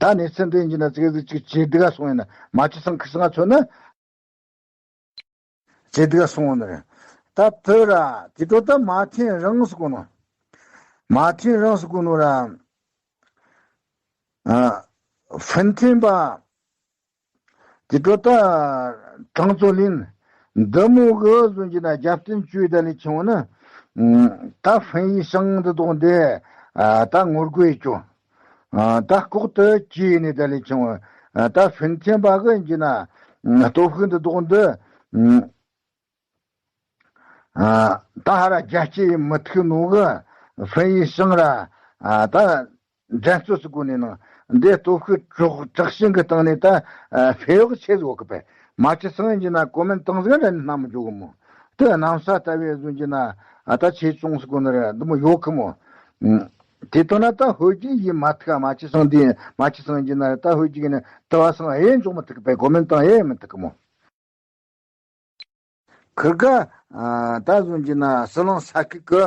ད་གནས་ཚུལ་འདི་ཡིན་གྱི་ན་ཙིག་ཟིག་ཅིག་ཇེ་སྡུག་ག་སོང་ཡིན་ན། མ་ཆུ་སང་ཁིར་སང་ང་མཚོན་ན་ཇེ་སྡུག་ག་སོང་ནི་རེད། ད་དེ་ར་དེ་འཕྲོ་ད་མ་ཐེན་རང་ཟེར་གོ་ནོ། མ་ཐེན་རང་ཟེར་གོ་ནོ་ར། ཨ་ཧྥིན་ཐེན་པ། དེ་འཕྲོ་ད་ཀྲང་ཙོ་ལིན་འདི་མོ་གི་ཟུང་གྱི་ན་རྒྱབ་རྟེན་བཅོལ་ད་ལས་ཆུང་ནི། ད་ཧྥིན་ཡི་ཞང་འདི་དོག་འདི་ད་ངོ་རྒོལ་བཅོ། ད་ལྐོག་ཏུ་གྱེས་ནས་ད་ལས་ཆུང་ ད་ཧྥིན་ཐན་པ་གི་ཡིན་གྱི་ན་སྟོབས་ཤུགས་འདི་དོག་འདི། ད་ཧ་ར་རྒྱལ་སྤྱི་ཡི་མི་ཐུག་ནོ་གི་ཧྥིན་ཡི་ཞིང་ར་ད་འགྲན་རྩོད་སུ་གོ་ནས་ནང་འདི་སྟོབས་ཤུགས་དྲག་དྲག་ཞན་གི་སྟེང་ནས་ད་ཧྥེ་ཡོག་ཆེ་བཟོ་གི་པས། མ་ཆི་སང་ཡིན་གྱི་ན་གོ་མིན་ཏང་ཟིག་ར་སྣ་མི་འཇོག་གི་མོ། དེ་གནམ་ས་ལྟ་བའི་བཟོ་གྱི་ན་ད་ཆེ་ཆུང་སུ་གོ་ནི་ར་འདི་མོ་ཡོད་གི་མོ། དེ་ལྟ་ན་ད་ཧོལ་རྒྱུག་ཡིན་མ་ཐུག་མ་ཆི་སང་འདི་མ་ཆི་སང་ཡིན་གྱི་ན་ད་ཧོལ་རྒྱུག་ནི་དུ་བ་སང་ཨེ་འཇོག་མི་ཐུག་པས། གོ་མིན་ཏང་ཨེ་མི་ཐུག་གི་མོ། ཁིར་ག་ད་བཟོ་གྱི་ན་ཟི་ལིང་ས་ཁུལ་གི་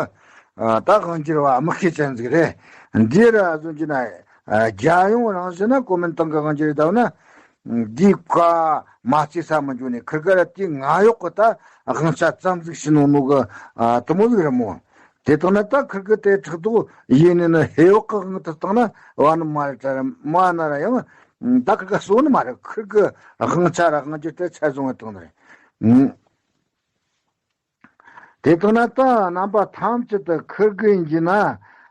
ད་དབང་སྒྱུར་བ་དམིགས་བྱའི་ཅན་ཟིག་རེད། འདི་ར་བཟོ་གྱི་ན་རྒྱལ་ཡོངས་རང་བཞིན་ན་གོ་མིན་ཏང་གི་དབང་སྒྱུར་ད་ན་འདི་ཀ་མ་རྩིས་ས་མི་འཇོག་ནས་ཁིར་ག་ར་དེ་ང་ཡོག་གི་ད་དབང་ཆ་ཙམ་ཟིག་ཤི་ནོ་ནོ་གི་དུ་མོ་ཟིག་རེད་མོ། དེ་དང་ན་ད་ཁིར་གི་དེ་ཕྲག་དོག་ཡིན་ནི་ནི་ཧེ་ཡོག་གི་དབང་དུ་བཏང་ན་བ་ནི་མ་རེད་དྲ་ར་མ་ན་ར་ཡང་ད་ཁིར་ག་སོ་ནི་མ་རེད། ཁིར་གི་དབང་ཆ་ར་དབང་སྒྱུར་དེ་ཆ་བཟུང་བ་བཏང་ནི་རེད། དེ་དང་ན་ད་རྣམ་པ་ཐམས་ཅད་དུ་ཁིར་གི་ཡིན་གྱི་ན་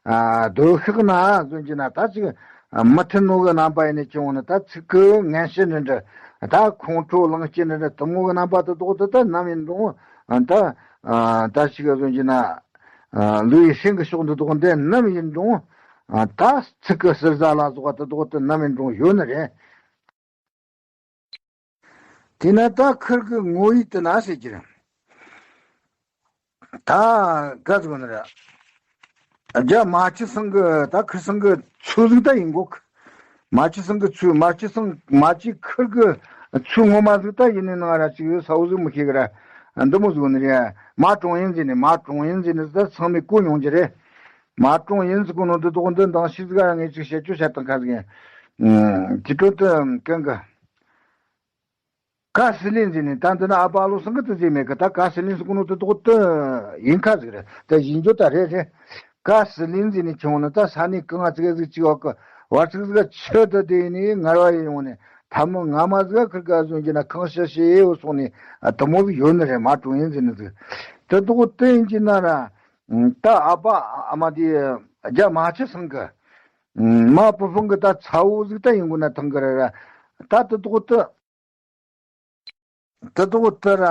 སྡོད་ཤག་ན་བཟོ་གྱི་ན་ད་ཅིག་མི་མཐུན་ནོ་གི་རྣམ་པ་ཡིན་ནི་ཆུང་ན་ད་ཚིག་གི་ངན་བཤད་འདྲ་འདྲ་ད་ཁོང་ཁྲོ་ལངས་སྐྱེ་འདྲ་འདྲ་དུ་མོ་གི་རྣམ་པ་དུ་དོག་དུ་ད་ནམ་ཡིན་རུང་ད་ད་ཅིག་བཟོ་གྱི་ན། ལུས་ཡི་སེམས་ཀྱི་ཕྱོགས་འདི་དག་འདི་ནམ་ཡིན་རུང་། ད་ཚིག་གི་ཟུར་ཟ་ལ་སོགས་པ་དེ་དག་དེ་ནམ་ཡིན་རུང་ཡོད་ནི་རེད། དེས་ན་ད་ཁིར་གི་ངོ་ཡིག་དེ་ན་ཟེར་གྱི་རེད། ད་ག་ཟེར་གོ་ནི་རེད། རྒྱ་མ་ཆི་སང་གི་ད་ཁིར་སང་གི་ཚུལ་ཟིག་ད་ཡིན་གོ་གི། མ་ཆི་སང་གི་ཚུལ་མ་ཆི་སང་མ་ཆི་ཁིར་གི་ཚུལ་ངོ་མ་ཟིག་ད་ཡིན་ནི་ནང་ར་ཅིག་ཡོད་ས་བོ་ཟིག་མི་ཤེས་གི་ར། འདི་མོ་ཟིག་ནི་རེད། མ་ཀྲུང་ཡིན་ཟེར་ནི་མ་ཀྲུང་ཡིན་ཟེར་ནི་ད་ཚང་མས་གོ་མྱོང་གི་རེད། མ་ཀྲུང་ཡིན་ཟེར་གོ་ནོ་འདི་དོག་འདི་འདང་ཤི་ཟིག་ར་ངས་ཅིག་བཤད་རྒྱུ་བཤད་དང་ཁ་ཟིག་ཡིན། དེ་དོན་དུ་གང་གི་ཀ་སི་ལིན་ཟེར་ནི་ད་འདི་ན་ཨ་པ་ལོ་སང་གི་དུ་ཟེར་མེད་གི། ད་ཀ་སི་ལིན་ཟེར་གོ་ནོ་དུ་དོག་ཏུ་ཡིན་ཁ་ཟིག་རེད། ད་ཡིན་རྒྱུ་ད་རེད་རེད། ཀ་སི་ལིན་ཟེར་ནི་ཆུང་ནི་ད་ས་ནི་གང་ང་ཙི་གེ་ཟིག་ཅིག་བ་གི་བར་ཙིག་ཟིག་ཆུ་དུ་དེ་ནི་ངར་བ་ཡི་ཡོང་ནི་ཐ་མི་ང་མ་ཟིག་ཁིར་ག་ཟོན་གྱི་ན་གང་ཤི་ཤི་ཡེ་བོ་སོང་ནི་དུ་མོ་ཟིག་ཡོད་ནི་རེད། མ་ཀྲུང་ཡིན་ཟེར་ནི་ཟིག་དུ་དོག་ཏུ་ཡིན་གྱི་ན་ར། ད་ཨ་པ་ཨ་མ་དེ་རྒྱ་མ་ཆི་སང་གི་མ་པུ་ཕུང་གི་ད་ཚ་བོ་ཟིག་ད་ཡིན་དགོས་ན་ཐང་གི་རེད་ར། ད་དུ་དོག་ཏུ། དུ་དོག་ཏུ་ར།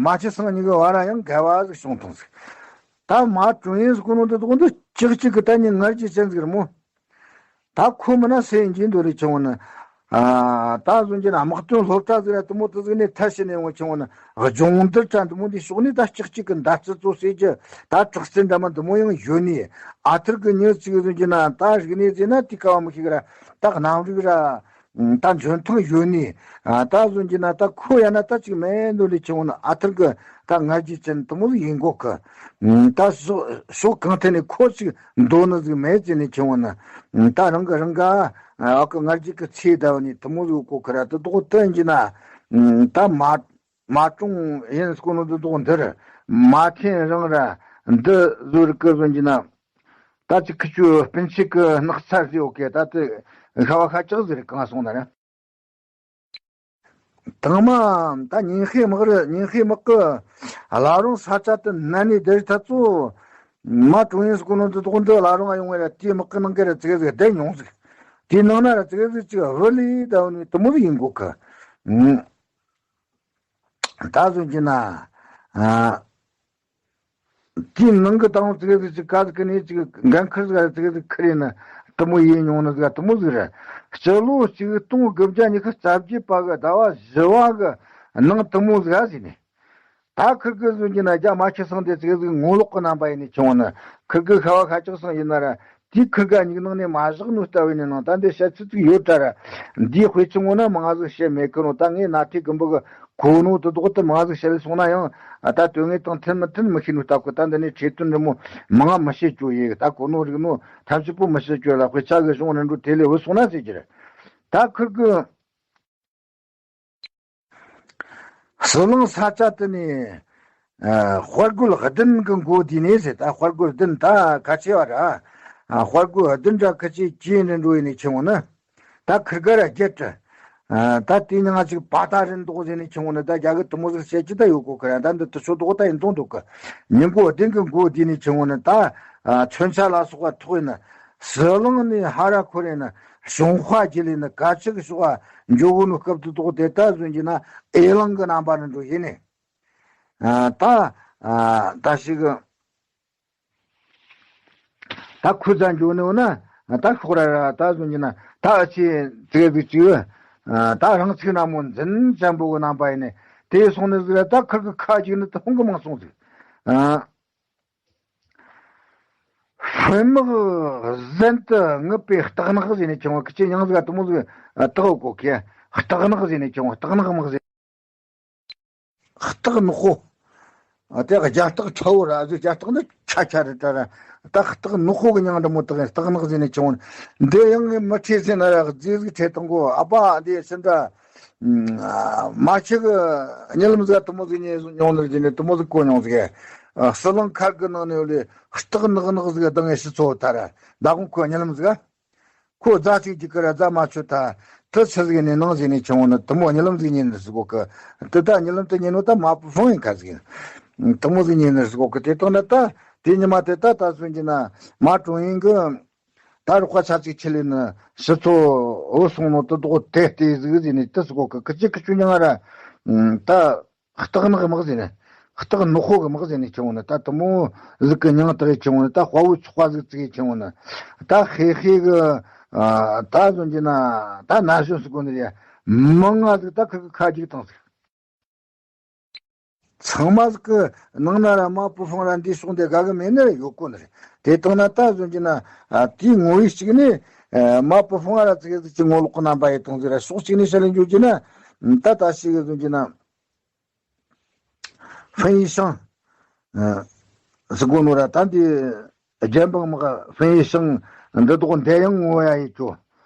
མ་ཆི་སང་གཉིས་ཀྱི་བར་ར་ཡང་འགལ་བ་ཟིག་བྱུང་ཐང་ཟིག་ད་མ་ཀྲུང་ཡིན་ཟིག་གོ་ནོ་དུ་དོག་འདི་གཅིག་གཅིག་གི་ད་ཉིན་ངར་གྱི་ཅན་ཟིག་རེད་མོ། ད་ཁོ་མིན་ན་སེ་ཡིན་གྱི་འདོད་རེ་ཆུང་བ་ནི། ད་བཟོ་གྱི་ན་དམག་དོན་སློབ་གྲྭ་ཟིག་ར་དུ་མོ་དུ་ཟིག་ནས་ཐར་ཤི་ནས་འོང་ཆུང་བ་ནི། སྦྱོང་བརྡར་གྲ་འདི་མོ་འདི་ཕྱོགས་ནས་ད་གཅིག་གཅིག་གི་མདའ་རྩི་ཚོ་ཟེར་གྱི་ད་དྲག་རྩལ་འདྲ་མ་འདི་མོ་ཡང་ཡོད་ནི། ཨ་ཐུར་གི་མྱི་ཚིག་བཟོ་གྱི་ན་ད་རིག་གནས་ཟེར་ན་དེ་ཀ་བ་མི་ཤེས་གི་ར། ད་གནམ་རིག་ར། ད་འཇོན་ཐང་ཡོད་ནི། ད་བཟོ་གྱི་ན་ད་ཁོ་ཡ་ན་ད་ཅིག་མེད་འདོད་ལས་ཆུང་བ་ནི་ཨ་ཐུར་གི་ད་ང་རྒྱལ་ཅན་དུ་མོ་ཡིན་གོ་གི། ད་ཕྱོགས་ཕྱོགས་གང་ཐད་ནས་ཁོ་ཅིག་འདོད་ནི་ཟིག་མེད་ཅེ་ནས་ཆུང་བ་ནི། ད་རང་གི་རང་ག་ཨ་ཀི་ང་རྒྱལ་གི་ཚེ་ད་བ་ནི་དུ་མོ་ཟིག་གོ་གི་ར། དུ་དོག་ཏུ་ཡིན་གྱི་ན་ད་མ་མ་ཀྲུང་ཡིན་ཟེར་གོ་ནོ་དུ་དོག་འདིར་མ་ཐེན་རང་ར་འདི་བཟོ་རིག་གི་བཟོ་གྱི་ན། ད་ཅི་ཁི་ཆུ་སྤུན་མཆེད་ཀྱི་སྣག་ཚ་ཟེར་ཡོད་ཀྱི་ད་དེ་ཤ་བ་ཤ་ལྕགས་ཟེར་གང་སོང་ན་ར། དང་མ་ད་ཉིན་ཤས་དམག་རི་ཉིན་ཤས་དམག་གི་བླ་རུང་ས་ཆ་དུ་ན་ནས་དེར་ཐ་ཚོ་མ་ཀྲུང་ཡིན་ཟེར་གོ་ནོ་འདི་དོག་འདི་བླ་རུང་ང་ཡོང་བས་ར་དེའི་དམག་གི་ནང་གི་ར་ཙི་གེ་ཟིག་བསྡད་མྱོང་ཟིག་དེའི་ནང་ན་ར་ཙི་གེ་ཟིག་ཅིག་བུ་ལི་ད་བ་ནི་དུ་མོ་ཟིག་ཡིན་གོ་གི། ད་བཟོ་གྱི་ན། ཨ། དེའི་ནང་གི་དང་ཙི་གེ་ཟིག་ཅིག་ག་ཟིག་གི་ནས་ཅིག་འགན་ཁུར་ཟིག་ཙི་གེ་ཟིག་ཁུར་ཡིན་ན་དུ་མོ་ཡིན་མྱོང་ནི་ཟིག་དུ་མོ་ཟིག་རེད། སྤྱི་ལོ་ཆིག་སྟོང་དགུ་བརྒྱ་ཉི་ཤུ་རྩ་བརྒྱད་པ་གི་ཟླ་བ་བཞི་བ་གི་ནང་དུ་མོ་ཟིག་ཟིན་ནས། ད་ཁིར་གི་བཟོ་གྱི་ན་རྒྱ་མ་ཆི་སང་དེ་ཙི་གེ་ཟིག་ངོ་ལོག་གི་རྣམ་པ་ཡིན་ནས་ཆུང་བ་ནི་ཁིར་གི་ཤ་བ་ཤ་ལྕགས་སང་ཡིན་ན་ར། དེའི་ཁིར་ག་ཉིག་ནང་ནས་མ་བཞག་ནོ་ལྟ་བུ་ནས་ནང་ད་འདི་བཤད་ཚུལ་ཅིག་ཡོད་དྲ་ར། འདིའི་དཔེ་ཆུང་ངོ་ན་མང་ཟིག་བཤད་མེད་ཀི་རུང་ད་ངས་ན་ཐེ་གི་འབུ་གི་གོ་ནོ་དུ་དོག་ཏུ་མང་ཟིག་བཤད་སོང་ན་ཡང་ད་དོན་དངོས་དང་མཐུན་མི་མཐུན་མི་ཤེས་ནོ་ལྟ་གོ་ད་འདི་ནས་ཁྲེལ་དོན་རི་མོ་མང་མི་བཤད་རྒྱུ་ཡིན་ད་གོ་ནོ་རིག་ནོ་ཐམས་ཅད་པོ་མི་བཤད་རྒྱུ་ལ་དཔེ་ཆ་གི་གཞུང་རིན་འགྲོ་དེ་ལས་བུད་སོང་ན་ཟེར་གྱི་རེད། ད་ཁིར་གི་ཟི་ལིང་ས་ཆ་དེ་ནས་ཨ་དཔའ་རྒོད་བདུན་གྱི་མགོ་བསྡུས་ནས་ཟེར། ད་དཔའ་རྒོད་བདུན་ད་ག་ཆེ་བ་ར། ཨ་དཔའ་རྒོད་བདུན་འདྲ་ཁ་ཆེ་ཅི་ཡིན་འགྲོ་ཡིན་ནས་ཆུང་བ་ནི། ད་ཁིར་ག་ར་བརྒྱད་དྲི། ཨ་ད་དེ་ཉང་ཅིག་པ་ད་རིན་དོག་ཟེར་ནས་ཆུང་བ་ནི་ད་རྒྱ་གི་དུ་མོ་ཟིག་བཤད་ཀྱི་ད་ཡོད་གོ་ཁི་ར། ད་འདི་དུ་ཆོ་དོག་ད་ཡིན་དོང་འདུག་གི། མི་མགོ་བདུན་གྱི་མགོ་བསྡུས་ནས་ཆུང་བ་ནི་ད་ཨ་མཚོན་ཆ་ལ་སོགས་པ་ཐོག་ཡིན་ན། ཟི་ལིང་ནས་ཧ་ར་ཁོ་རེ་ན་ཞུང་ཧྭ་ཅི་ལི་ན་ག་ཆི་གི་ཕྱོགས་ཨ་འཇོག་གོ་ནོ་སྐབས་དུ་དོག་དེ་ད་བཟོ་གྱི་ན་ཨེ་ལང་གི་རྣམ་པ་ནི་འགྲོ་ཡིན་ནི། ཨ་ད་ཨ་ད་ཞིག་གི་ད་ཁུ་ཚ་འཇོག་ནི་འོ་ན་ད་ཤོག་ར་ར་ད་བཟོ་གྱི་ན་ད་ཨ་ཆི་ཙེ་གི་ཅི་ཨ་ད་རང་ཚིག་ན་མོ་འཛིན་ཅན་པོ་གི་རྣམ་པ་ཡིན་ནི། དེ་སོང་ནི་ཟིག་ར་ད་ཁིར་གི་ཁ་ཅིག་ནི་ད་ཧོང་གི་མང་སོང་ཟིག་ཨ། ཧྥུན་དམག་གཟན་དུ་ངུ་པའི་སྟག་ནག་ཟེར་ནས་ཀྱང་བ་ཁི་ཆེ་ཡང་ཟིག་དུ་མོ་ཟིག་སྟག་གོ་ཁེ་སྟག་ནག་ཟེར་ནས་ཀྱང་བ་སྟག་ནག་དམག་ཟེར། སྟག་ནག་ཧོ། དེ་རྒྱ་སྟག་ཁྲ་བོ་ར་ཟིག་རྒྱ་སྟག་ནི་ཆ་ཆ་རེ་ད་ར་ད་སྟག་ནག་ཧོ་གི་མྱང་འདྲ་མོ་དག་སྟག་ནག་ཟེར་ནས་ཀྱང་བ་འདི་ཡང་ངས་མི་ཁྲེ་ཟེར་ན་ར་ཟིག་ཟིག་ཁྲེ་དང་གོ་ཨ་པ་འདི་སི་འདྲ། མ་ཆི་གི་རྨི་ལམ་ཟིག་དུ་མོ་ཟིག་ཉེ་མྱོང་ནི་ཟིག་ནས་དུ་མོ་ཟིག་གོ་མྱོང་ཟིག་ཨ་ཟི་ལིང་མཁར་གི་ནང་ནས་ལས་སྟག་ནག་ནག་ཟིག་ལྡང་ངེ་ཤི་ཚོ་ད་ར་མདང་དགོང་ཁོ་རྨི་ལམ་ཟིག་ཁོ་རྫ་ཅིག་ཅིག་གི་ར་རྫ་མ་ཆོད་ད་དུ་ཆི་ཟིག་ནས་ནང་ཟིག་ནས་ཆི་འོང་ནི་དུ་མོ་རྨི་ལམ་ཟིག་ཉེ་ནི་ཟིག་གོ་གི་དུ་ད་རྨི་ལམ་དུ་ཉེ་ནོ་ད་མ་པུ་ཧྥང་ཡིན་ཁ་ཟིག་དུ་མོ་ཟིག་ཉེ་ནི་ཟིག་གོ་གི་དེ་དང་ན་ད་དེ་ཉི་མ་དེ་ད་ད་སུན་གྱི་ན་མ་ཀྲུང་ཡིན་གི་ད་རུ་ཁ་ཆ་ཅིག་ཆི་ལི་ནི་ཕྱི་ཚོ་འོ་སོང་ནོ་དུ་དོག་དེ་ལྟས་ཟིག་ཟིག་ནི་དུ་སི་གོ་གི་ཁི་ཅི་ཁི་ཆུ་ཉང་ར་ད་སྟག་ནག་དམག་ཟིག་ནི་སྟག་ནག་ཧོ་གི་དམག་ཟིག་ནི་ཆི་འོང་ནི་ད་དུ་མོ་ཟིག་གི་མྱང་དག་ཆི་འོང་ནི་ད་དཔའ་བོའི་ཚོགས་པ་ཟིག་ཙིག་ཆི་འོང་ནི་ད་ཧེ་ཧེ་གི་ད་བཟོ་གྱི་ན་ད་ན་གཞོན་ཟིག་གོ་ནི་རེད། མང་ང་ཟིག་ད་ཁི་གི་ཁ་ཅིག་བཏང་ཟིག་ཚང་མ་ཟིག་གི་ནང་ན་ར་མ་པུ་ཧྥང་ར་འདི་སོང་སྟེ་དགའ་གི་མེད་ནི་ཡོད་གོ་ནི་རེད། དེ་དང་ན་ད་བཟོ་གྱི་ན་ཨ་དེའི་ངོ་བོའི་གཅིག་ནི་ཨ་མ་པུ་ཧྥང་ར་ཙི་གེ་ཟིག་གི་ངོ་ལོག་གི་རྣམ་པ་ཡི་དང་ཟིག་ར་ཕྱོགས་གཅིག་ནས་བཤད་ལེ་འཇོག་གྱི་ན་ད་ད་ཞིག་གི་བཟོ་གྱི་ན་ཧྥན་ཡི་ཤང་ཨ་ཟིག་གོ་ནོ་ར་ད་འདི་རྒྱལ་འབངས་དམག་ཧྥན་ཡི་ཤང་འདི་དོག་འདེ་ཡང་ངོ་ཡ་ཡི་ཅོ།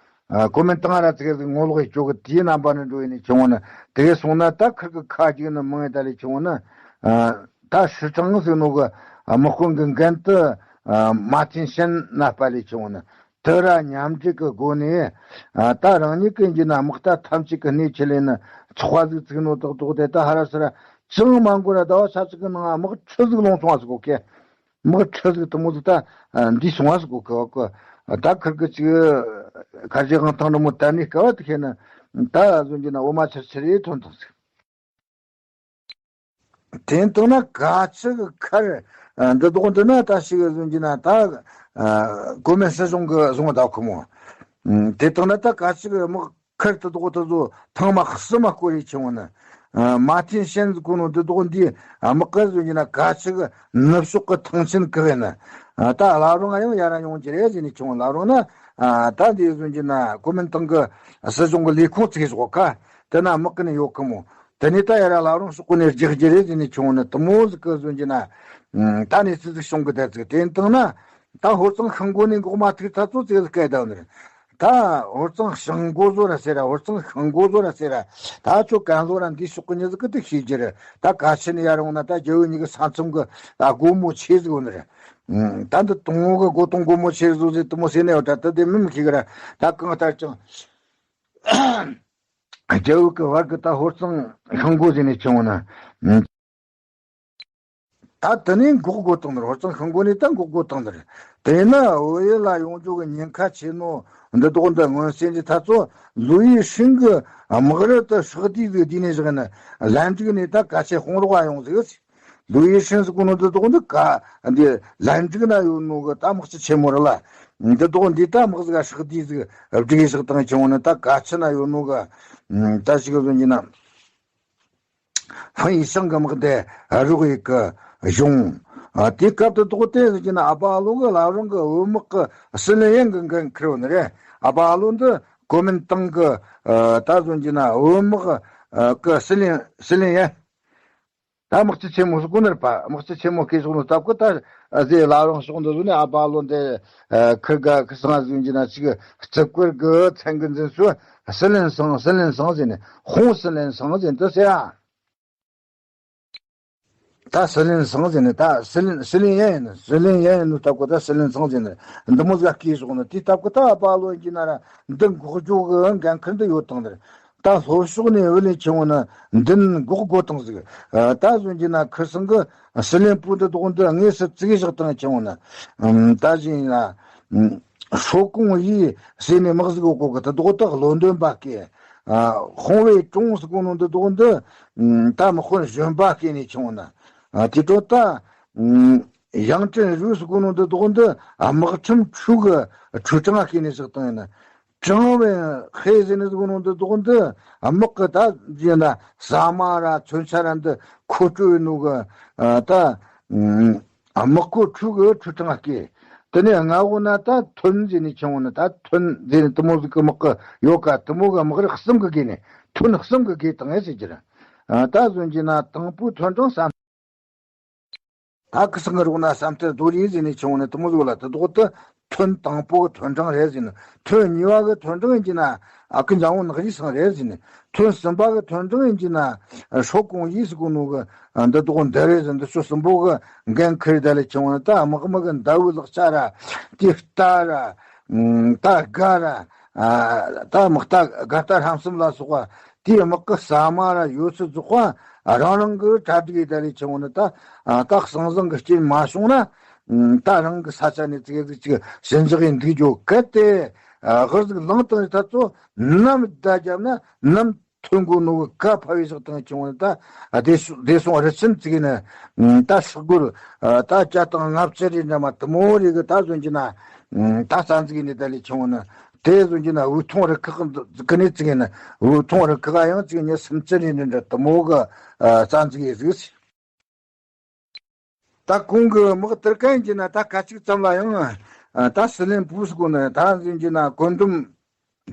ཨ་ཀོ་མེན་ཏང་ར་ཙི་གེ་ཟིག་ངོ་ལོག་ཡི་ཅོ་གི་དེའི་རྣམ་པ་ནི་འགྲོ་ཡི་ནི་ཆུང་བ་ནི་དེ་གེ་སོང་ན་ད་ཁིར་གི་ཁ་ཅིག་ནི་མང་ཡི་ད་ལི་ཆུང་བ་ནི་ཨ་ད་ཧྲི་ཀྲང་ཟེར་ནོ་གི་དམག་དཔོན་གི་འགན་དུ་ཨ་མ་ཐིན་ཤན་ན་པ་ལི་ཆུང་བ་ནི་དེ་ར་མཉམ་འབྲེལ་གི་སྒོ་ནས་ཨ་ད་རང་ཉིད་ཀྱི་འཇིན་ན་དམག་རྟ་ཐམས་ཅད་ཀྱི་སྣེ་ཁྲིད་ལས་ནི་ཚོགས་པ་ཟིག་བཙུགས་ནོ་དག་དོག་དེ་ད་ཧ་ར་སི་ར་ཅང་མ་འགོར་ར་ཟླ་བ་ཆ་གཅིག་གི་ནང་དམག་ཁྲི་ཟིག་ལོངས་སོང་བ་ཟིག་གོ་ཁེ། དམག་ཁྲི་ཟིག་དུ་མོ་ཟིག་ད་འདི་སོང་བ་ཟིག་གོ་གི་གོ་ད་ཁིར་གི་ཅིག་ཁ་ཞེ་གང་ཐང་རི་མོ་ད་ནི་སྐལ་བ་དུ་ཁེ་ན་ད་བཟོ་གྱི་ན་འོ་མ་ཆེར་ཆེར་ཡེ་ཐོན་ཐང་ཟིག་དེ་ལྟར་ན་ག་ཆི་གི་ཁར་འདི་དོག་འདི་ན་ད་ཞིག་བཟོ་གྱི་ན་ད་གོ་མེ་སྲིད་གཞུང་གི་བཟུང་ད་ཁོ་མོ་དེ་ལྟར་ན་ད་ག་ཆི་གི་དམག་ཁར་དུ་དོག་དུ་ཚོ་ཐང་མ་གསུམ་མ་བསྐོར་རེ་ཆུང་ནི། མ་ཐིན་ཤན་གོ་ནོ་འདི་དོག་འདི་དམག་གི་བཟོ་གྱི་ན་ག་ཆི་གི་ནུབ་ཕྱོགས་གི་ཐང་ཆེན་གི་བས་ནི། ད་ལ་རུང་ང་ཡང་ཡ་ར་ཡོང་གི་རེད་ཟེར་ནས་ཆུང་ལ་རུང་ན། ད་འདི་བཟོ་གྱི་ན་གོ་མིན་ཏང་གི་སྲིད་གཞུང་གི་ལས་ཁུངས་བཙུགས་ཞོག་ཁ་དེ་ན་དམག་གི་ནི་ཡོད་གི་མོ། དེ་ནས་ད་ཡ་ར་ལ་རུང་ཕྱོགས་གི་ནས་རྒྱག་རྒྱུ་རེད་ཟེར་ནས་ཆུང་ནི་དུ་མོ་ཟིག་གི་བཟོ་གྱི་ན། ད་ནས་ཙི་ཟིག་བྱུང་གི་ད་ཙིག་དེ་ཡིན་དང་ན། ད་ཧོར་གཙང་ཤང་སྒོ་ནས་འགོག་མ་ཐུག་ད་ཚོ་ཙིག་ཟིག་སྐད་བཏང་ནི་རེད། ད་ཧོར་གཙང་ཤང་སྒོ་བཟོ་ར་ཟེར་ར་ཧོར་གཙང་ཤང་སྒོ་བཟོ་ར་ཟེར་ར་ད་ཁྱོད་གན་བཟོ་ར་འདི་ཕྱོགས་གི་མྱི་ཟིག་གི་དུ་ཤེས་རྒྱུ་རེད། ད་ག་ཆི་ནས་ཡར་འོང་ན་ད་རྒྱལ་བོ་གཉིས་ཀྱི་ས་མཚམས་གི་ད་སྒོ་མོ་ཆེ་ཟིག་ཡོད་ནི་རེད། ད་འདི་དུང་བོ་གི་སྒོ་དང་སྒོ་མོ་ཆེ་ཟིག་ཟིག་དུ་མོ་ཟེར་ནས་ཡོད་ད་དུ་དེ་མི་མི་ཤེས་གི་ར་ད་གང་ལྟར་ཀྱང་རྒྱལ་བོ་གི་བར་གི་ད་ཧོར་གཙང་ཤང་སྒོ་ཟེར་ནས་ཆུང་བ་ན། ད་དེ་ནས་འགོག་དགོས་བཏང་ནི་རེད། ཧོར་གཙང་ཤང་སྒོ་ནས་ད་འགོག་དགོས་བཏང་ནི་རེད། དེས་ན་བོད་ཡུལ་ལ་ཡོང་རྒྱུ་གི་ཉེན་ཁ་ཆེ་ནོ་འདི་དོག་འདི་མངོན་གསལ་འདི་ད་ཚོ་ལུའུ་ཡི་ཧྲིན་གི་དམག་རུ་དུ་ཧྲག་བསྡུས་ཟིག་བསྡུས་ནས་བཞག་ནི་ལན་ཀྲིག་ནས་ད་ག་ཆེ་ཧོང་རོགས་ཡོང་ཟིག་ལུའུ་ཡི་ཧྲིན་ཟེར་གོ་ནོ་འདི་དོག་འདི་ག་འདི་ལན་ཀྲིག་ན་ཡོད་ནོ་གི་ད་དམག་སྤྱི་ཆེན་མོ་རེད་ལ། འདི་དོག་འདི་ད་དམག་ཟིག་ཧྲག་བསྡུས་ཟིག་བསྒྲིགས་ཟིག་བཏང་ཆེན་བོ་ནི་ད་ག་ཆི་ན་ཡོད་ནོ་གི་ད་ཞིག་གི་བཟོ་གྱི་ན། ཧྥན་ཡི་ཤང་གི་དམག་སྡེ་རུག་ཡིག་གི་གཞུང་། དེའི་སྐབས་དུ་དོག་དེ་ཟེར་གྱི་ན་ཨ་པ་ཨ་ལོ་གི་ལ་རང་གི་བུ་དམག་གི་སི་ལིན་ཡན་གི་འགན་འཁུར་བ་ནི་རེད། ཨ་པ་ཨ་ལོ་འདི་གོ་མིན་ཏང་གི་ད་ཟོན་གྱི་ན་བུ་དམག་གི་སི་ལིན་སི་ལིན་ཡན། ད་དམག་སྤྱི་ཆེན་མོ་སུ་གོ་ནར་པ་དམག་སྤྱི་ཆེན་མོ་སྐད་ཤོག་ནོ་སྟབས་ཀི་ད་ཟེ་ལ་རང་ཤོག་འདི་ཟོ་ནི་ཨ་པ་ཨ་ལོ་འདི། ཁིར་ག་ཁི་སང་ཟིན་གྱི་ན་ཅིག་རྩིབ་ཀིར་གི་མཚན་གི་འཛིན་སུ་སི་ལིན་སང་སི་ལིན་སང་ཟེར་ནས་ཧོང་སི་ལིན་སང་ཟེར་འདི་ཟེར་ཨ། ད་སི་ལིན་སང་ཟེར་ནས་ད་སི་ལིན་སི་ལིན་ཡན་ཡིན་ནི་སི་ལིན་ཡན་ཡིན་ནི་སྟབས་ཀི་ད་སི་ལིན་སང་ཟེར་ནས་འདི་མོ་ཟ་སྐད་ཤོག་ནི་དེ་སྟབས་ཀི་ད་ཨ་པ་ཨ་ལོ་ཡིན་གྱི་ན་ར་འདི་འགོག་རྒྱུ་གི་འགན་ཁུར་འདི་ཡོད་དང་འདིར། ད་ལྷོ་ཕྱོགས་ནས་བུ་ལོན་ཆེན་མོ་ན་མདུན་འགོག་དགོས་དང་ཟིག་ད་གཟོད་ཀྱི་ན་ཁུ་སང་གི་སི་ལེན་པུ་འདི་དོག་འདི་དངོས་སུ་བཙུགས་བཞག་དང་ཆེན་མོ་ན། ད་བཞིན་ཡིན་ན། ཧྲོ་ཀོང་ཡི་ཟེར་ནས་དམག་ཟིག་ཡོད་གོ་གི། དེ་དག་དག་བློན་འདོན་པ་སྐད། ཧོང་བའི་ཀྲུང་ཟེར་གོ་ནོ་འདི་དག་འདི་ད་དམག་དཔོན་གཞོན་པ་སྐད་ནས་ཆུང་ན། དེ་དྲོ་ད་ཡང་ཅིན་རུ་ཟེར་གོ་ནོ་འདི་དག་འདི་དམག་ཁྲིམས་ཁྲུའུ་གི་ཁྲུའུ་ཀྲང་སྐད་ནས་བཞག་བཏང་ཡིན་ན། ཀྲང་ཝེ་ཧེ་ཟེར་ནི་ཟེར་གོ་ནོ་འདི་དག་འདི་དམག་གི་ད་ཟེར་ན་ཟ་མ་ར་མཚོན་ཆ་ར་འདི་མཁོ་སྤྲོད་ཡིན་ནོ་གི། ད་དམག་ཁོ་ཁྲུའུ་གི་ཁྲུའུ་ཀྲང་སྐད། དེ་ནས་ང་འོ་ན་ད་ཐོན་ཟེར་ནས་ཆུང་བོ་ནི་ད་ཐོན་ཟེར་ནས་དེ་མོ་ཟིག་གི་དམག་གི་ཡོད་ཀ། དེ་མོ་གི་དམག་རིགས་གསུམ་གི་སྐད་ནས་ཐོན་གསུམ་གི་སྐད་བཏང་ཡ་ཟེར་གྱི་རེད། ད་གཟོད་ཀྱི་ན་དང་པོ་ཐོན་ཀྲང་བསམ། ད་ཁི་སང་གི་རོགས་ན་བསམ་ཐལ་རྡོ་རིགས་ཟེར་ནས་ཆུང་བོ་ནི་དེ་མོ་ཟིག་ལ་དེ་དོག་ཏུ་ཐོན་དང་པོ་གི་ཐོན་ཀྲང་རེད་ཟེར་ནས། ཐོན་གཉིས་པ་གི་ཐོན་ཀྲང་ཡིན་གྱི་ན་ཨ་ཁུ་འཇམ་བོ་ནག་རིས་སང་རེད་ཟེར་ནས། ཐོན་གསུམ་པ་གི་ཐོན་ཀྲང་ཡིན་གྱི་ན་ཧྲོ་ཀོང་ཡིས་གོ་ནོ་གི་འདི་དོག་འདི་རེད་ཟེར། འདི་ཚོ་གསུམ་པོ་གི་འགན་ཁུར་ད་ལས་ཆུང་བོ་ནི་ད་དམག་མི་གི་མདའ་བོའི་ལག་ཆ་ར་དེ་རྟ་ར་ད་སྒ་ར་ད་དམག་རྟ་སྒ་རྟ་ཧྲམ་གསུམ་ལ་སོགས་པ། དེའི་དམག་གི་ཟ་མ་ར་ཡོད་ཚད་རྫོགས་པ་རང་རང་གི་གྲ་སྒྲིག་ཡེ་ད་ལས་ཆུང་བོ་ནི་ད་ད་ཟང་ཟིང་གི་རྐྱེན་མ་བྱུང་ན། ད་རང་གི་ས་ཆ་ནས་ཙིག་ཙིག་ཅིག་ཞི་འཇགས་ཡིན་འདུག་རྒྱུ་གལ་ཏེ་ཧུར་ཟིག་ལངས་བཏང་ཡོད་ཐ་ཚོ་ནམ་བརྡ་བརྒྱབ་ན་ནམ་ཐོན་དགོས་ནོ་གི་བཀའ་ཕབ་ཡེ་བཞག་བཏང་ཆུང་བོ་ནི་ད་བདེ་སོང་བདེ་སོང་རི་ཆེན་ཙིག་ནི་ད་ཤོག་སྒོར་ད་བརྒྱ་དང་ལྔ་བཅུ་རེ་འདྲ་མ་དེ་མོ་རེ་གི་ད་གཟོད་ཀྱི་ན་ད་རྩ་འཛུགས་ཡིན་ནི་ད་ལས་ཆུང་བོ་ནི། དེ་བཟོ་གྱི་ན་དབུལ་ཐོངས་རུ་ཁག་གི་ནས་བཙུགས་ཡིན། དབུལ་ཐོངས་རུ་ཁག་ཡང་བཙུགས་ནས་སུམ་ཅུ་ནས་འདྲ་དེ་མོ་གི་རྩ་འཛུགས་ཡིན་ཟིག་ད་གོང་གི་དམག་དར་གན་གྱི་ན་ད་སྐད་ཅིག་ཙམ་ལ་ཡང་ད་སི་ལེན་པུ་སི་གོ་ན་ད་འཛིན་གྱི་ན་བཀོད་འདོམས་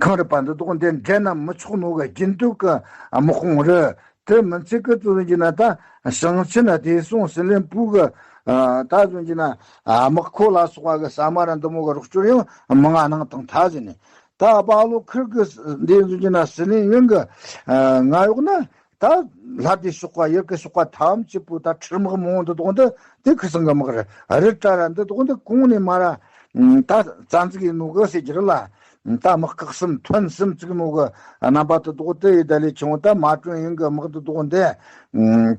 ཁང་རེད་པ། འདི་དོག་འདི་འདྲེ་ན་མི་ཆོག་ནོ་གི་རྒྱུན་སྡོད་གི་དམག་དཔུང་རེད། དེ་མིན་ཚིག་གི་ཙུ་འཛིན་གྱི་ན་ད་ཞིང་ཆེན་བདེ་སྲུང་སི་ལེན་པུ་གི་ད་འཛིན་གྱི་ན་དམག་ཁོ་ལ་སོགས་པ་གི་ཟ་མ་ར་འདི་མོ་གི་རོགས་སྐྱོར་ཡང་མང་ང་གནང་དང་ཐ་ཟིན་ནས། ད་ཨ་པ་ཨ་ལོ་ཁིར་གི་འདི་འཛིན་གྱི་ན་སི་ལིན་ཡོན་གི་ང་ཡོག་ན་ད་ལྷ་སྡེ་ཤོག་པ་ཡུལ་གི་ཤོག་པ་ཐམས་ཅད་པོ་ད་ཁྲིར་དམག་མང་འདི་དོག་འདི་དེ་ཁི་སང་གི་དམག་རེད། རི་བཀྲ་ར་འདི་དོག་འདི་གོང་ནས་མ་ར་ད་རྩ་འཛུགས་ཡིན་ནོ་གི་ཟེར་གྱི་རེད་ལ། ད་དམག་ཁག་གསུམ་ཐོན་གསུམ་བཙུགས་ནོ་གི་རྣམ་པ་དེ་དོག་དེ་ཡི་ད་ལས་ཆུང་ད་མ་ཀྲུང་ཡིན་གི་དམག་འདི་དོག་འདི་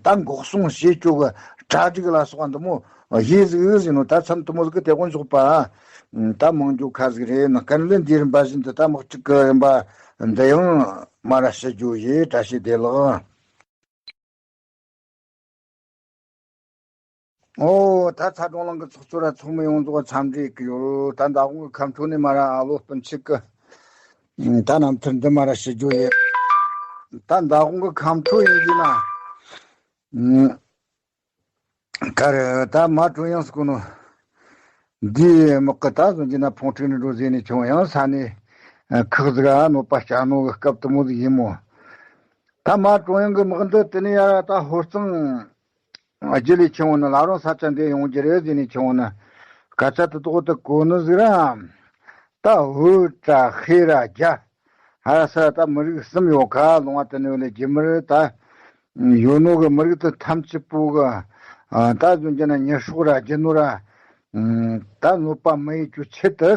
ད་འགོག་སྲུང་བྱེད་ཆོག་གི་གྲ་སྒྲིག་ལ་སོགས་པ་འདི་མོ། ཡེ་ཟིག་ཟིན་ནོ་ད་མཚམས་དུ་མོ་ཟིག་གི་དེ་དགོན་ཞོགས་པ། ད་མང་རྒྱུ་ཁ་ཟིག་རེད་ན་གན་ལེན་འདི་རིམ་པ་བཞིན་དུ་ད་དམག་འཁྲུག་གི་རིམ་པ་འདི་ཡང་མ་ར་ཞུ་རྒྱུ་ཡེ་བཀྲ་ཤིས་བདེ་ལེགས། ཨོ་ད་ཚ་གྲོང་ལང་གི་ཚོགས་གཙོ་ར་ཚོགས་མི་ཡོངས་རྫོགས་འཚམས་འདྲི་གི་ཡོད། ད་མདང་དགོང་གི་ཁམས་ཕྲུག་ནས་མ་ར་ཨ་ལོ་སྤུན་མཆེད་གི་ད་རྣམ་ཐར་འདི་མ་ར་ཞུ་རྒྱུ་ཡེ། ད་མདང་དགོང་གི་ཁམས་ཕྲུག་ཡིན་གྱི་ན། ག་རེ་ད་མ་ཀྲུང་དབྱང་ཟེར་གོ་ནོ། འདིའི་དམག་གི་ད་གཟོད་ཀྱི་ན་ཕུང་ཁྲིག་ནས་འགྲོ་ཟེར་ནས་ཆུང་ཡང་ས་ནས་ཁག་ཟིག་ག་གནོད་པ་བསྐྱལ་ནོ་གི་སྐབས་དུ་མོ་ཟིག་ཡིན་མོ། ད་མ་ཀྲུང་དབྱང་གི་དམག་འདི་དེ་ནས་ཡར་ད་ཧོར་གཙང་རྒྱུད་ལས་ཆུང་ནི་ལ་རང་ས་ཆ་འདི་ཡོང་རྒྱུ་རེད་ཟེར་ནས་ཆུང་ནི་སྐད་ཆ་དུ་དོག་ཏུ་གོ་ནི་ཟིག་ར། ད་ཧུ་ཏྲ་ཧེ་ར་རྒྱ། ཧ་ར་ས་ར་ད་མི་རིགས་གསུམ་ཡོད་ཁ་ལུང་བ་དུ་ནི་ལས་རྒྱུ་མི་རིགས་ད་ཡོད་ནོ་གི་མི་རིགས་དུ་ཐམས་ཅད་པོ་གི་ད་གཟོད་ཀྱི་ན་ཉི་ཤོག་ར་རྒྱུ་ནོ་ར་ད་གནོད་པ་མི་ཡེ་རྒྱུ་ཆེད་དུ་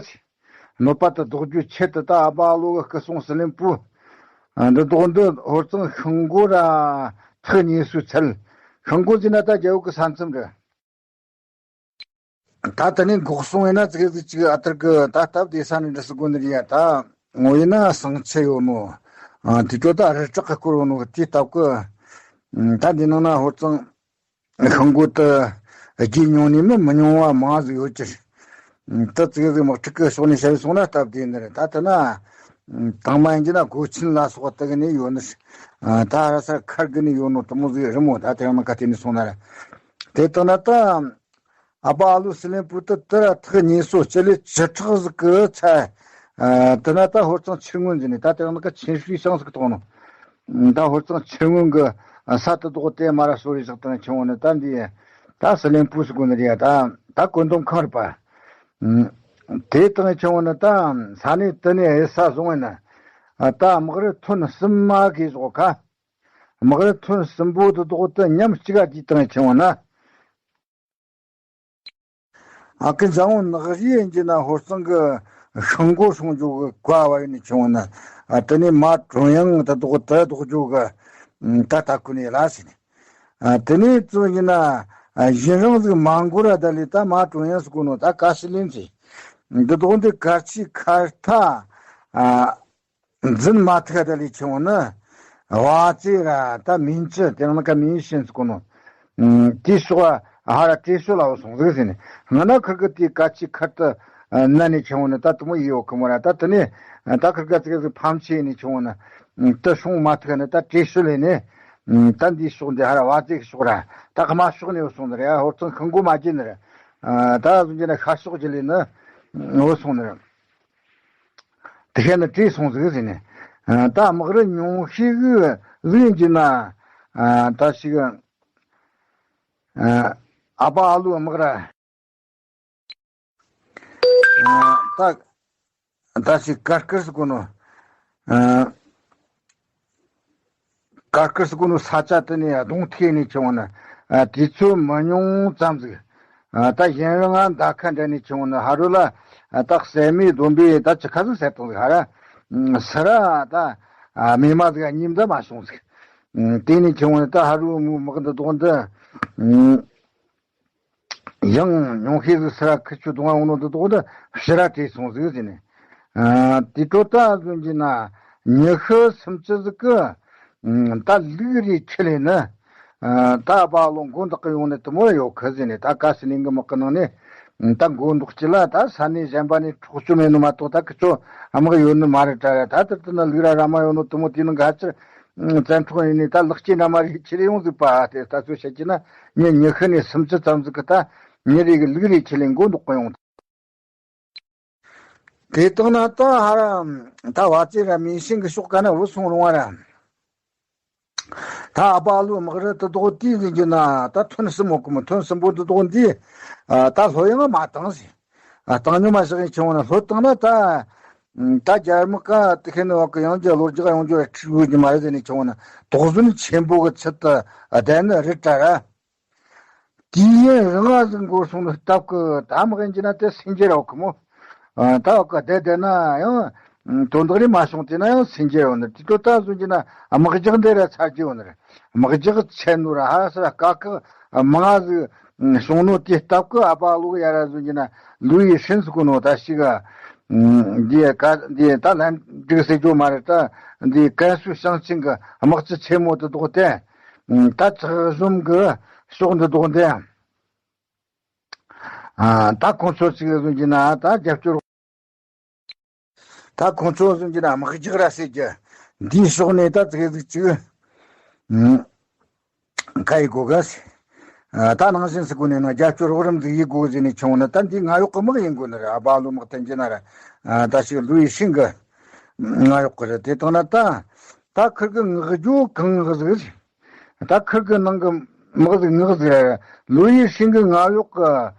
གནོད་པ་དུ་ཟློག་རྒྱུ་ཆེད་དུ་ད་ཨ་བ་ཨ་ལོ་གི་སྐུ་སྲུང་སི་ལིང་པུ་འདི་ཟློག་འདི་ཧོར་གཙང་ཤིང་སྒོ་ར་ཐག་ཉེ་སུའི་ཚལ། ཤིང་སྒོ་ཟེར་ན་ད་རྒྱལ་པོ་གི་ས་མཚམས་རེད། ད་དེ་ནས་འགོག་སྲུང་ཡིན་ན་ཙི་གེ་ཙི་གཅིག་ཨ་ཐར་གི་ད་སྟབས་བདེ་ས་ནས་འདྲི་སི་དགོས་ནི་རེད་ཡ། ད་ངོ་ཡིན་ན་ཟངས་ཆུ་ཡོད་ནོ། དེ་ཚོ་ད་རི་བྲག་གི་སྐོར་ཡོད་ནོ་དེའི་སྟབས་གི། ད་འདི་ནང་ན་ཧོར་གཙང་ཤིང་སྒོ་དུ་རྒྱུས་མྱོང་ནས་མི་མི་ཉུང་བ་མང་ཟིག་ཡོད་ཀྱི། ད་ཙི་གེ་ཙི་དམག་འཁྲུག་གི་ཕྱོགས་ནས་བཤད་སོང་ན་སྟབས་བདེ་ནི་རེད། ད་དེ་ན་དང་མ་ཡིན་གྱི་ན་སྒོ་ཆེན་ལ་སོགས་དེ་གི་ནས་ཡོད་ནི། ད་ར་ས་མཁར་གི་ནས་ཡོད་ནོ་དེ་མོ་ཟིག་རི་མོ་ད་དེ་ཡང་ན་ག་དེ་ནས་སོང་ན་རེད། དེ་ལྟ་ན་ད། ཨ་པ་ཨ་ལུ་སི་ལེན་པུ་ཏི་ཏི་ར་ཐག་ཉེ་སོ་སྤྱི་ལེ་བཅུ་ཕྲག་ཟིག་གི་ཚད། དེ་ན་ད་ཧོར་གཙང་ཆུ་སྔོན་ཟེར་ནས་ད་དེ་ནང་གི་ཆིན་ཧྲུའི་ཤང་ཟིག་གཏོང་ནོ། ད་ཧོར་གཙང་ཆུ་སྔོན་གི་ས་དུ་དོག་དེ་མ་ར་སོ་རེ་ཟིག་དང་ཆུང་བོ་ནི་ད་འདི་ད་སི་ལེན་པུ་ཟིག་གོ་ནི་རེད་ད། ད་བཀོད་འདོམས་ཁང་རེད་པ། དེ་དང་ཆུང་བོ་ནི་ད་ས་གནས་དེ་ནས་ཧེ་ས་བཟུང་བས་ན། ད་དམག་རུ་ཐོན་གསུམ་མ་གིས་བཟོ་ཁ། དམག་རུ་ཐོན་གསུམ་པོ་དུ་དོག་དུ་མཉམ་གཅིག་ག་གིས་དང་ཆུང་བོ་ན། ཨ་ཁུ་འཇམ་བོ་ནག་རིའི་ཡན་གྱི་ན་ཧོར་གཙང་གི་ཤིང་སྒོ་སྲུང་རྒྱུ་གི་བཀའ་བ་ཡིན་ཆུང་ན། ཨ་དེ་ནས་མ་གྲོན་ཡང་ད་དོག་ད་དོག་རྒྱུ་གི་ད་ད་ཁུ་ནས་ལ་ཟིན། ཨ་དེ་ནས་བཙུན་ཡིན་ན་ཨ་ཡིན་རང་ཟིག་མ་འགོར་ར་ད་ལི་ད་མ་གྲོན་ཡང་ཟིག་གོ་ནོ་ད་ཀ་སི་ལིན་ཟིག་འདི་དོག་འདི་གལ་ཆེའི་ཁ་ཐ་ཨ་འཛིན་མ་ཐུབ་ད་ལས་ཆེ་བ་ནི་བ་ཙེ་ར་ད་མིན་ཅི་དེ་རང་ན་ཀ་མིན་ཤིན་ཟེར་གོ་ནོ། དེའི་ཕྱོགས་ཧ་ར་བྲེ་ཤོ་ལའོ་སོང་ཟིག་ཟེར་ནས་ང་ན་ཁིར་གི་དེའི་གལ་ཆེའི་ཁར་དུ་ན་ནས་ཆེ་བ་ནི་ད་དུ་མོ་ཡིའོ་ཁི་མོ་ར་ད་དུ་ནས་ད་ཁིར་ག་ཙི་ག་ཟིག་ཕམ་ཆེ་ནས་ཆེ་བ་ནི་དུ་སོང་མ་ཐུབ་ནི་ད་བྲེ་ཤོ་ལས་ནས་ད་འདིའི་ཕྱོགས་འདི་ཧ་ར་བ་ཙེ་གི་ཕྱོགས་ར་ད་ཁི་མ་ཕྱོགས་ནས་སོང་ནི་རེད། ཧོར་ཚང་ཁང་གོ་མ་བརྒྱུད་ནི་རེད། ད་གཟུགས་ཅན་ན་ཤ་ཤོག་ཅི་ལས་ནི་འོ་སོང་ནི་རེད། དེ་ཤེས་ན་བྲིས་སོང་ཟིག་ཟེར་ནས། ད་དམག་རུ་ཉུང་ཤས་གི་གཟུགས་ཅན་ན་ད་ཞིག་ཨ་ཕ་ཨ་ལུ་དམག་ར་ད་ད་ཞིག་ཀར་ཀར་སི་གོ་ནོ། ཀར་ཀར་སི་ཀུ་ནུ་ས་ཆ་དེ་ནས་གདོང་ཐུག་ནས་ཆུང་བ་ན། དུས་ཚོད་མི་ཉུང་ཙམ་ཟིག་ད་གཞན་རང་ང་མདའ་ཁ་འདྲ་ནས་ཆུང་བ་ན་ཧ་རུ་ལ་ད་བསད་མེད་སྡོམ་པས་ད་ཅི་ཁ་ཟིག་བསད་བཏང་ཟིག་ཧ་ར། སི་ར་ད་མེ་མ་ཟིག་གཉིས་མདའ་མ་བྱུང་ཟིག་དེ་ནས་ཆུང་བ་ན་ད་ཧ་རུ་མོའི་དམག་འདི་དོག་འདི། ཡང་ཉུང་ཤས་ཟིག་སི་ར་ཁི་ཆུ་གདོང་ང་འོང་ནོ་འདི་དོག་འདི་ཕྱི་ར་བྲོས་སོང་ཟིག་ཟེར་ནས། དེ་འཕྲོ་ད་ཟོན་གྱི་ན་ཉི་ཤུ་སུམ་ཅུ་ཟིག་གི་ད་ལུག་རེ་ཁྲིད་ལས་ནི། ད་བ་ལོ་མགོ་འདོགས་གི་ཡོང་ནི་དུ་མོ་ཡོད་ཁི་ཟེར་ནས། ད་ཀ་སི་ལིང་གི་དམག་གི་ནང་ནས་ད་མགོ་འདོགས་ཀྱི་ལ་ད་ས་གནས་གཞན་པ་ནས་འཕྲོག་བཅོམ་མེད་ནོ་མ་གཏོགས་ད་ཁི་ཆོ་དམག་ཡོད་ནི་མ་རེད་དྲ། ད་དེར་དུ་ན་ལུག་ར་ར་མ་ཡོད་ནོ་དུ་མོ་དེ་ནང་ག་ཅི། བཙན་འཕྲོག་ཡིན་ནི་ད་ལག་སྐྱེས་འདྲ་མ་རེད། ཁྱེར་ཡོང་ཟིག་པ་དེ་ལྟ་ཚུལ་བཤད་ཀྱི་ན་ཉིན་ཉི་ཤུ་ནས་སུམ་ཅུ་ཙམ་ཟིག་གི་ད་མི་རེ་གི་ལུག་རེ་ཁྲིད་ལས་མགོ་འདོགས་གི་ཡོང་། དེ་དང་ན་ད་ཧ་ར་ད་བ་ཙེ་ར་མིན་ཤིང་གི་ཕྱོགས་ག་ན་བུད་སོང་རུང་བ་ར། ད་ཨ་ཕ་ལུ་དམག་རུ་དུ་དོག་དེའི་ཟིན་གྱི་ན་ད་ཐོན་གསུམ་མོ་གི་མོ་ཐོན་གསུམ་པོ་དུ་དོག་འདི་ད་ལྷོད་ཡངས་མ་བཏང་ཟིག་བཏང་ཉོ་མ་བཞག་ཡིན་ཆུང་བ་ན་ལྷོད་བཏང་ན་ད། ད་རྒྱ་མི་ཀ་དེ་ཁེ་ནི་བ་ཀ་ཡང་རྒྱ་ལོ་རྒྱག་ཡོང་རྒྱུ་ར་ཁྲིག་དགོས་ཀྱི་མ་རེད་ཟེར་ནས་ཆུང་བ་ན་དོགས་ཟོན་ཆེན་པོ་གི་ཚུལ་དུ་བསྡད་ནི་རེད་དྲ་ར། དུས་ཡུན་རིང་ང་ཟིག་འགོར་སོང་ནི་སྟབས་ཀྱིས་ད་དམག་ཡིན་གྱི་ན་དེ་སེང་གེ་ར་བ་ཀ་མོ། ད་བ་ཀ་བསྡད་བསྡད་ན་ཡང་དོན་དག་རེ་མ་བྱུང་དེ་ན་ཡང་སེང་གེ་ར་བ་ནི་དེ་ཚོ་ད་ཟོན་གྱི་ན་དམག་རྒྱག་འདི་ར་ཚར་གྱི་ཡོད་ནི་རེད། དམག་རྒྱག་ཆེ་ནོ་ར་ཧ་སི་ར་དཀའ་ཁག་མང་ང་ཟིག་བྱུང་ནོ་དེ་སྟབས་ཀྱིས་ཨ་ཕ་ལུ་ཡ་ར་ཟོན་གྱི་ན་ལུའི་ཧྲིན་ཟེར་གོ་ནོ་ད་ཞིག་འདི་ཀ་འདི་ད་ལན་འགྲིག་ཟེར་རྒྱུ་མ་རེད། ད་འདི་ཀན་སུའུ་ཞིང་ཆེན་གི་དམག་སྤྱི་ཆེན་མོ་དེ་དོག་དེ་ད་ཚགས་ཟོམ་གི་ཕྱོགས་འདི་དོག་འདི་ད་ཁོང་ཚོ་ཅིག་ཟོན་གྱི་ན་ད་རྒྱབ་སྐྱོར། ད་ཁོང་ཚོ་ཟོན་གྱི་ན་དམག་རྒྱག་ར་ཟེར་གྱི་འདིའི་ཕྱོགས་ནས་ད་ཙིག་ཟིག་ཅིག་ཨ་ཁ་ཡི་གོ་ག་ཟེར། ད་ནང་བཞིན་ཟེར་གོ་ནས་ན་རྒྱབ་སྐྱོར་རོགས་རམ་ཟིག་ཡེད་དགོས་ཟེར་ནས་ཆུང་ན་ད་འདི་ང་ཡོག་གི་དམག་ཡིན་དགོས་ནི་རེད། ཨ་ཕ་ལུ་དམག་འཐེན་གྱི་ན་ར་ད་ཞིག་ལུའི་ཧྲིན་གི་ང་ཡོག་གི་རེད། དེ་དང་ན་ད་ད་ཁིར་གི་ངག་རྒྱུ་གང་ངག་ཟིག་རེད། ད་ཁིར་གི་ནང་གི་དམག་ཟིག་ངག་ཟིག་ར་ལུའི་ཧྲིན་གི་ང་ཡོག་གི་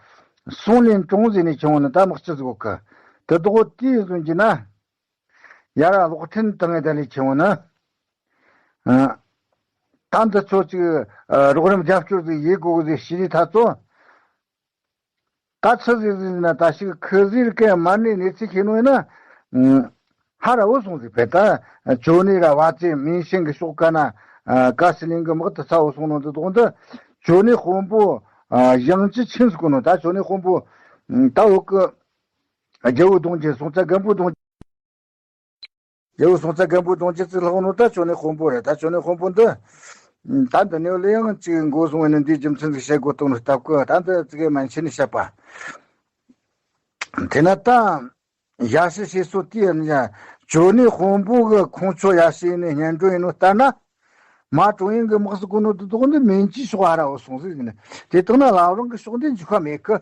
སུང་ལིན་ཀྲུང་ཟེར་ནས་ཆུང་ན་ད་དམག་སྤྱི་ཟིག་གི་དེ་དོག་དེ་ཟོན་གྱི་ན། ཡ་ར་གློག་འཕྲིན་བཏང་ངེ་ད་ལས་ཆེ་བོ་ན། ཨ། ད་འདི་ཚོ་ཅིག་ཨ་རོགས་རམ་རྒྱབ་སྐྱོར་ཟིག་ཡེད་དགོས་ཟིག་ཤི་རི་ཐ་ཚོ། ད་ཆི་ཟིག་ཟིག་ན་ད་ཞིག་ཁི་ཟིར་ཀའི་མ་ནི་གནས་ཚུལ་ཤེས་ནོ་ཡིན་ན། ཧ་ར་འོ་སོང་ཟིག་བས་ད་ཅོ་ནི་ར་བ་ཙེ་མིན་ཤིང་གི་ཕྱོགས་ཀ་ན་ཀ་སི་ལིང་གི་དམག་དུ་ཚ་འོ་སོང་ནོ་འདི་དོག་འདི་ཅོ་ནི་དཔོན་པོ་ཡང་ཅི་ཆིན་ཟེར་གོ་ནོ། ད་ཅོ་ནི་དཔོན་པོ་ད་འོ་གི་རྒྱལ་བོ་གདུང་རྒྱུད་སོང་ཙ་རྒན་པོ་གདུང་། རྒྱལ་བོ་སོང་ཙ་རྒན་པོ་གདུང་རྒྱུད་ཅིག་ལྷག་ནོ་ད་ཅོ་ནི་དཔོན་པོ་རེད། ད་ཅོ་ནི་དཔོན་པོ་འདི་ད་འདི་ནས་ལ་ཡང་ཅིག་འགོ་སོང་བས་ནི་འདིའི་རྒྱུ་མཚན་ཟིག་བཤད་དགོས་གཏོང་ནི་སྟབས་ཀྱིས་ད་འདི་ཙི་གེ་མན་ཆད་ནས་བཤད་པ། དེ་ན་ད་ཡ་ཤི་ཤེས་སོ་དེ་ཡང་ཅོ་ནི་དཔོན་པོ་གི་ཁོང་ཚོ་ཡ་ཤི་ནས་སྙན་སྒྲོན་ཡིན་ནོ་ལྟར་ན། མ་ཀྲུང་ཡིན་གི་དམག་ཟིག་གོ་ནོ་འདི་དོག་འདི་མིན་ཅི་ཤོག་ཧ་ར་འོ་སོང་ཟིག་ཡིན། དེ་དག་ན་ལམ་རང་གི་ཕྱོགས་འདི་འཇུག་ཁ་མེད་གི།